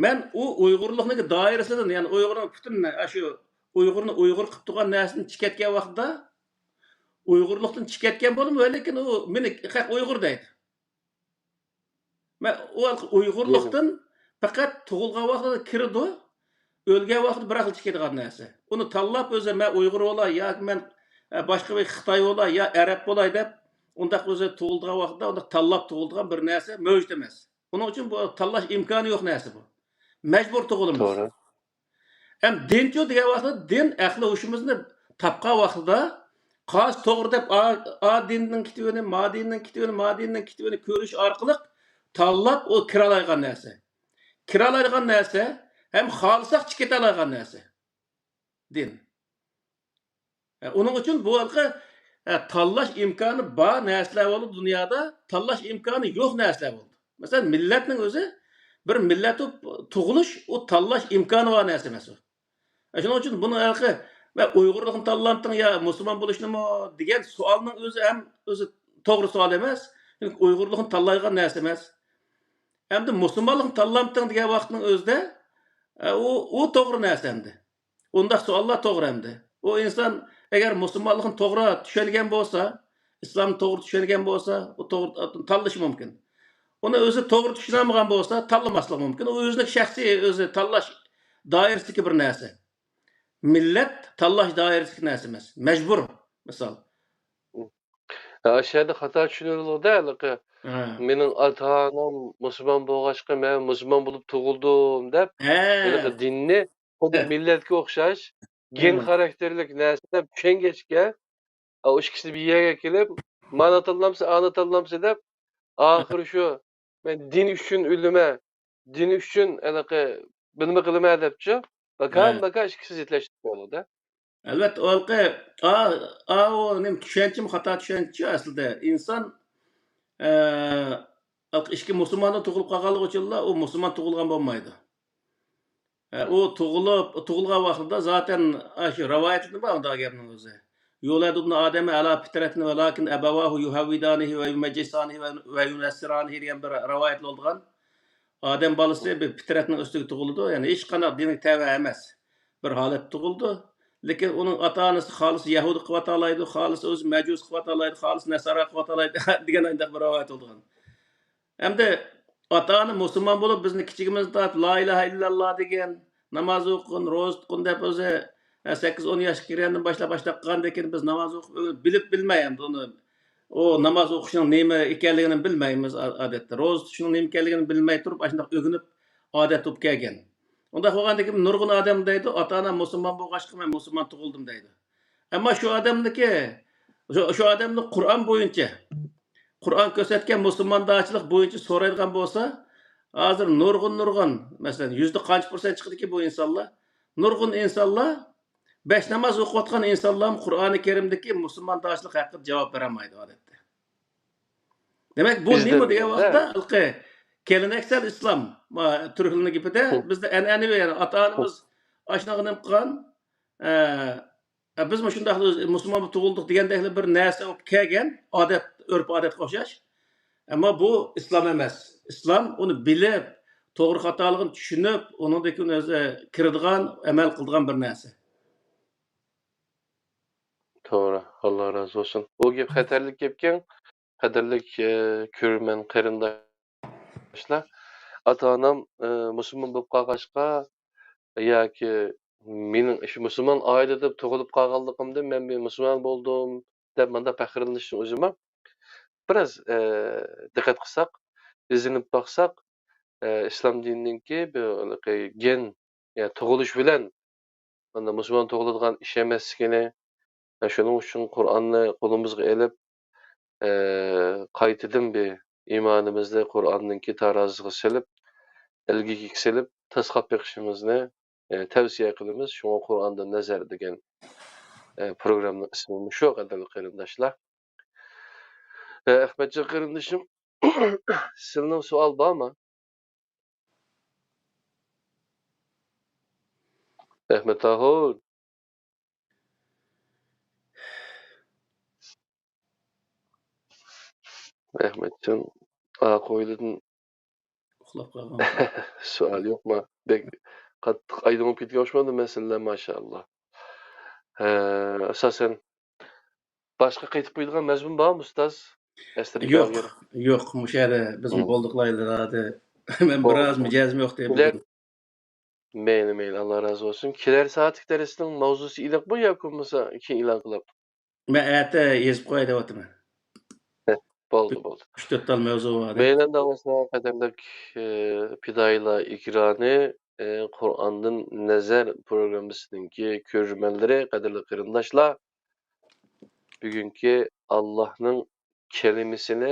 مەن ئۇ ئۇيغۇرلۇقنىڭ دائىرىسىدىن، يەنى ئۇيغۇرنىڭ پۈتۈن، ئاشۇ ئۇيغۇرنى ئۇيغۇر قىلىپ تۇرغان نەرسىدىن چىقىپ كەتكەن ۋاقتىدا، ئۇيغۇرلۇقتىن چىقىپ كەتكەن بولدۇم، ۋە لېكىن ئۇ مېنى خەق ئۇيغۇر دەيدۇ. مەن ئۇ ئۇيغۇرلۇقتىن پەقەت تۇغۇلغان ۋاقتىدا كىرىدۇ، ئۆلگەن ۋاقتىدا بىراقلا چىقىدىغان نەرسە. ئۇنى تاللاپ ئۆزى، «مەن ئۇيغۇر بولاي» ياكى «مەن، ئە، باشقا بىر خىتاي بولاي» يا «ئەرەب بولاي» دەپ، ئۇنداق ئۆزى تۇغۇلىدىغان ۋاقتىدا ئۇنداق تاللاپ تۇغۇلىدىغان بىر نەرسە مەۋجۇت ئەمەس. ئۇنىڭ ئۈچۈن بۇ تاللاش ئىمكانى يوق نەرسە بۇ. مەجبۇر تۇغۇلىمىز. توغرا. ھەم دىنچۇ دېگەن ۋاقىتتا دىن ئەقلى ھوشىمىزنى تاپقان ۋاقتىدا قايسى توغرا دەپ، ئا، ئا دىننىڭ كىتابىنى، ما دىننىڭ كىتابىنى، ما دىننىڭ كىتابىنى كۆرۈش ئارقىلىق تاللاپ ئۇ كىرالايدىغان نەرسە. كىرالايدىغان نەرسە ھەم خالىساق چىقىتالايدىغان نەرسە. دىن. ئە، ئۇنىڭ ئۈچۈن بۇ ھېلىقى، ئە، تاللاش ئىمكانى بار نەرسىلەر بولدى دۇنيادا، تاللاش ئىمكانى يوق نەرسىلەر بولدى. مەسىلەن، مىللەتنىڭ ئۆزى، بىر مىللەت بولۇپ تۇغۇلۇش، ئۇ تاللاش ئىمكانى بار نەرسە ئەمەس ئۇ. ئە، شۇنىڭ ئۈچۈن بۇنى ھېلىقى، «مەن ئۇيغۇرلۇقنى تاللامتىڭ يا مۇسۇلمان بولۇشنىمۇ؟» دېگەن سوئالنىڭ ئۆزى ھەم ئۆزى توغرا سوئال ئەمەس. چۈنكى ئۇيغۇرلۇقنى تاللايدىغان نەرسە ئەمەس. ئەمدى مۇسۇلمانلىقنى تاللامتىڭ دېگەن ۋاقىتنىڭ ئۆزىدە، ئە، ئۇ، ئۇ توغرا نەرسە ئەمدى. ئۇنداق سوئاللار توغرا ئەمدى. ئۇ ئىنسان ئەگەر مۇسۇلمانلىقنى توغرا چۈشەنگەن بولسا، ئىسلامنى توغرا چۈشەنگەن بولسا، ئۇ توغرا تاللىشى مۇمكىن. ئۇنى ئۆزى توغرا چۈشىنەلمىگەن بولسا، تاللىماسلىقى مۇمكىن. ئۇ ئۆزىنىڭ شەخسىي ئۆزى تاللاش دائىرىسىدىكى بىر نەرسە. مىللەت تاللاش دائىرىسىدىكى نەرسە ئەمەس. مەجبۇر، مىسال. ھە، ئاشۇ يەردە خاتا چۈشىنىۋېلىنغۇدە، ھېلىقى، ھە. «مېنىڭ ئاتا-ئانام مۇسۇلمان بولغاچقا، مەن مۇسۇلمان بولۇپ تۇغۇلدۇم» دەپ، ھە. ھېلىقى دىننى خۇددى ھە. مىللەتكە ئوخشاش، گېن ھە. خاراكتېرلىك نەرسە دەپ چۈشەنگەچكە، ئۇ ئىككىسى بىر يەرگە كېلىپ، «مانا تاللامسە، ئانا تاللامسە» دەپ، ئاخىرى شۇ، «مەن دىن ئۈچۈن ئۆلىمەن، دىن ئۈچۈن ھېلىقى بىلىمە قىلىمەن» دەپچۇ، باكان ھە. باكان ئىككىسى زىتلەشتى بولدى. ئەلۋەتتە، ئۇ ھېلىقى، ئا، ئا، ئۇ نېمە، چۈشەنچىمۇ خاتا چۈشەنچە ئەسلىدە. ئىنسان، ئە، ھېلىقى ئىككى مۇسۇلماندىن تۇغۇلۇپ قالغانلىقى ئۈچۈنلا ئۇ مۇسۇلمان تۇغۇلغان بولمايدۇ. ئە، ئۇ تۇغۇلۇپ، تۇغۇلغان ۋاقتىدا زاتەن، ئاشۇ رىۋايەتتە بار ئۇنداق گەپنىڭ ئۆزى. «يولد ابن آدم على فطرة ولكن أبواه يهودانه ويمجسانه وينصرانه» دېگەن بىر رىۋايەت بولىدىغان. ئادەم بالىسى بىر پىترەتنىڭ ئۈستىگە تۇغۇلىدۇ، يەنى ھېچقانداق دىنگە تەۋە ئەمەس بىر ھالەتتە تۇغۇلىدۇ. لېكىن ئۇنىڭ ئاتا-ئانىسى خالىسى يەھۇدىي قىلىۋاتالايدۇ، خالىسى ئۆزى مەجۇس قىلىۋاتالايدۇ، خالىسى نەسارا قىلىۋاتالايدۇ دېگەن ئانداق بىر رىۋايەت بولىدىغان. ئەمدى ئاتا-ئانا مۇسۇلمان بولۇپ، بىزنى كىچىكىمىزدىن تارتىپ لا ئىلاھە ئىللاللا دېگەن، ناماز ئوقۇغىن، روزا تۇتقىن دەپ ئۆزى، ھە، سەككىز، ئون ياشقا كىرگەندىن باشلاپ، باشلاپ قالغاندىن كېيىن بىز ناماز ئوقۇپ، ئۆگىنىپ، بىلىپ بىلمەي ئەمدى ئۇنى، ئۇ ناماز ئوقۇشنىڭ نېمە ئىكەنلىكىنى بىلمەيمىز ئا-، ئادەتتە. روزا تۇتۇشنىڭ نېمە ئىكەنلىكىنى بىلمەي تۇرۇپ، ئاشۇنداق ئۆگىنىپ، ئادەت بولۇپ كەلگەن. ئۇنداق بولغاندىن كېيىن نۇرغۇن ئادەم دەيدۇ، ئاتا-ئانام مۇسۇلمان بولغاچقا مەن مۇسۇلمان تۇغۇلدۇم دەيدۇ. ئەمما شۇ ئادەمنىڭكى، شۇ، شۇ ئادەمنى قۇرئان بويىچە، قۇرئان كۆرسەتكەن مۇسۇلماندارچىلىق بويىچە سورايدىغان بولسا، ھازىر نۇرغۇن، نۇرغۇن، مەسىلەن، يۈزدە قانچە پىرسەنت چىقىدىكى بۇ ئىنسانلار؟ نۇرغۇن ئىنسانلار، بەش ناماز ئوقۇۋاتقان ئىنسانلارمۇ قۇرئانى كەرىمدىكى مۇسۇلماندارچىلىق ھەققىدە جاۋاب بېرەلمەيدۇ ئادەتتە. دېمەك، بۇ نېمە دېگەن ۋاقىتتا، ھېلىقى گېلېنەكسەل ئىسلام، ما، تۈركلەرنىڭ گېپىدە، بىزدە ئەنئەنىۋى، يەنى ئاتا-ئانىمىز ئاشۇنداق نېمە قىلغان، ئە، ئە، بىزمۇ شۇنداق مۇسۇلمان بولۇپ تۇغۇلدۇق دېگەندەكلا بىر نەرسە بولۇپ كەلگەن، ئادەت، ئۆرپ-ئادەتكە ئوخشاش. ئەمما بۇ ئىسلام ئەمەس. ئىسلام ئۇنى بىلىپ، توغرا خاتالىقىنى چۈشىنىپ، ئۇنىڭدىن كېيىن ئۆزى كىرىدىغان، ئەمەل قىلىدىغان بىر نەرسە. توغرا، ئاللا رازى بولسۇن. بۇ گەپ خەتەرلىك گەپكەن، قەدىرلىك، ئە، كۆرۈرمەن قېرىنداشلار. ئاتا-ئانام، ئە، مۇسۇلمان بولۇپ قالغاچقا ياكى مېنىڭ شۇ مۇسۇلمان ئائىلىدە تۇغۇلۇپ قالغانلىقىمدىن مەن بىر مۇسۇلمان بولدۇم دەپ مۇنداق پەخىرلىنىشنىڭ ئۆزى بار. بىراز، ئە، دىققەت قىلساق، ئىزدىنىپ باقساق، ئە، ئىسلام دىنىنىڭكى بىر ھېلىقى گېن، يەنى تۇغۇلۇش بىلەن مانا مۇسۇلمان تۇغۇلىدىغان ئىش ئەمەسلىكىنى، شۇنىڭ ئۈچۈن قۇرئاننى قولىمىزغا ئېلىپ، ئە، قايتىدىن بىر ئىمانىمىزنى قۇرئاننىڭكى تارازىسىغا سېلىپ، ئىلگىگە سېلىپ، تاسقاپ بېقىشىمىزنى، ئە، تەۋسىيە قىلىمىز. شۇڭا قۇرئاندىن نەزەر دېگەن، ئە، پروگراممىنىڭ ئىسمى مۇشۇ، قەدىرلىك قېرىنداشلار. ئە، ئەخمەتجان قېرىندىشىم، سىلىنىڭ سوئال بارمۇ؟ ئەخمەت ئاخۇن. ئەخمەتجان ئاقۇيلىدىن ئۇخلاپ قالغان. سوئال يوقما؟ بەك قاتتىق ئايدىڭ بولۇپ كەتكەن ئوخشىمامدۇ مەسىلىلەر، ماشائاللا. ھە، ئاساسەن باشقا قېتىپ قويىدىغان مەزمۇن بارمۇ، ئۇستاز؟ ئەسلىدىكى يوق، يوق، مۇشۇ يەردە بىزمۇ بولدۇقلا ئەمدى. مەن بىراز مىجەزىم يوق دەپ. مەيلى، مەيلى، ئاللا رازى بولسۇن. كېلەر سائەتلىك دەرسنىڭ ماۋزۇسى ئېنىقمۇ ياكى بولمىسا كېيىن ئېلان قىلىپ؟ مەن ئەتە يېزىپ قوياي دەۋاتىمەن. بولدى، بولدى. ئۈچ تۆت تال مەۋزۇ بار. مەيلى، ئەمدى ئاڭلىسىڭلار قەدىرلىك، ئى، پىدائىيلار ئېكرانى، ئى، قۇرئاندىن نەزەر پروگراممىسىنىڭكى كۆرۈرمەنلىرى، قەدىرلىك قېرىنداشلار، بۈگۈنكى ئاللاھنىڭ كەلىمىسىنى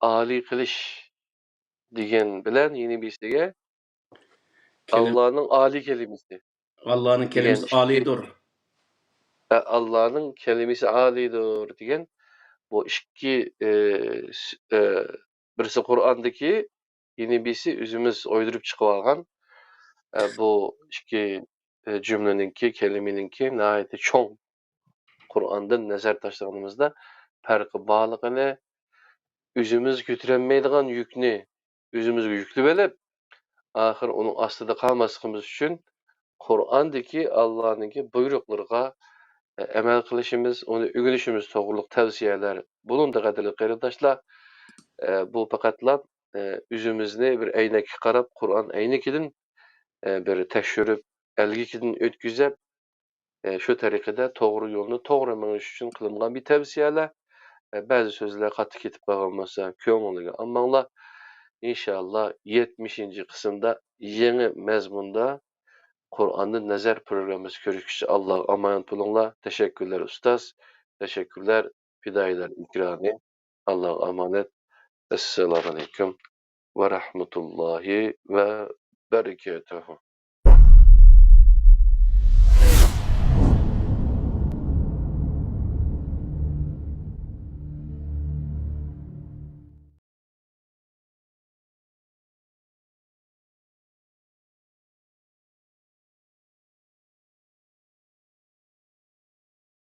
ئالىي قىلىش دېگەن بىلەن يەنە بىرسىگە كەلىم-، ئاللانىڭ ئالىي كەلىمىسى. ئاللانىڭ كەلىمىسى ئالىيدۇر. ئاللانىڭ كەلىمىسى ئالىيدۇر دېگەن بۇ ئىككى، ئى، س-، ئى، بىرسى قۇرئاندىكى، يەنە بىرسى ئۆزىمىز ئويدۇرۇپ چىقىۋالغان، ئە، بۇ ئىككى، ئە، جۈملىنىڭكى، كەلىمىنىڭكى ناھايىتى چوڭ. قۇرئاندىن نەزەر تاشلىغىنىمىزدا پەرقى بارلىقىنى، ئۆزىمىز كۆتۈرەلمەيدىغان يۈكنى ئۆزىمىزگە يۈكلىۋېلىپ، ئاخىر ئۇنىڭ ئاستىدا قالماسلىقىمىز ئۈچۈن، قۇرئاندىكى ئاللانىڭكى بۇيرۇقلىرىغا، ئە، ئەمەل قىلىشىمىز، ئۇنى ئۆگىنىشىمىز توغرۇلۇق تەۋسىيەلەر بولۇندى، قەدىرلىك قېرىنداشلار. ئە، بۇ پەقەتلا، ئە، ئۆزىمىزنى بىر ئەينەككە قاراپ، قۇرئان ئەينىكىدىن، ئە، بىر تەكشۈرۈپ، ئەلگىكىدىن ئۆتكۈزۈپ، ئە، شۇ تەرىقىدە توغرا يولنى توغرا مېڭىش ئۈچۈن قىلىنغان بىر تەۋسىيەلەر. ئە، بەزى سۆزلەر قاتتىق كېتىپ قالغان بولسا، كۆڭلىگە ئالماڭلار. ئىنشائاللا، يەتمىشىنچى قىسىمدا يېڭى مەزمۇندا قۇرئاندىن نەزەر پروگراممىسى كۆرۈشكىچە ئاللاغا ئامانەت بولۇڭلار. تەشەككۈرلەر ئۇستاز، تەشەككۈرلەر پىدائىيلار ئېكرانى. ئاللاغا ئامانەت. ئەسسالامۇئەلەيكۇم ۋە رەھمەتۇللاھى ۋە بەرىكاتۇھۇ.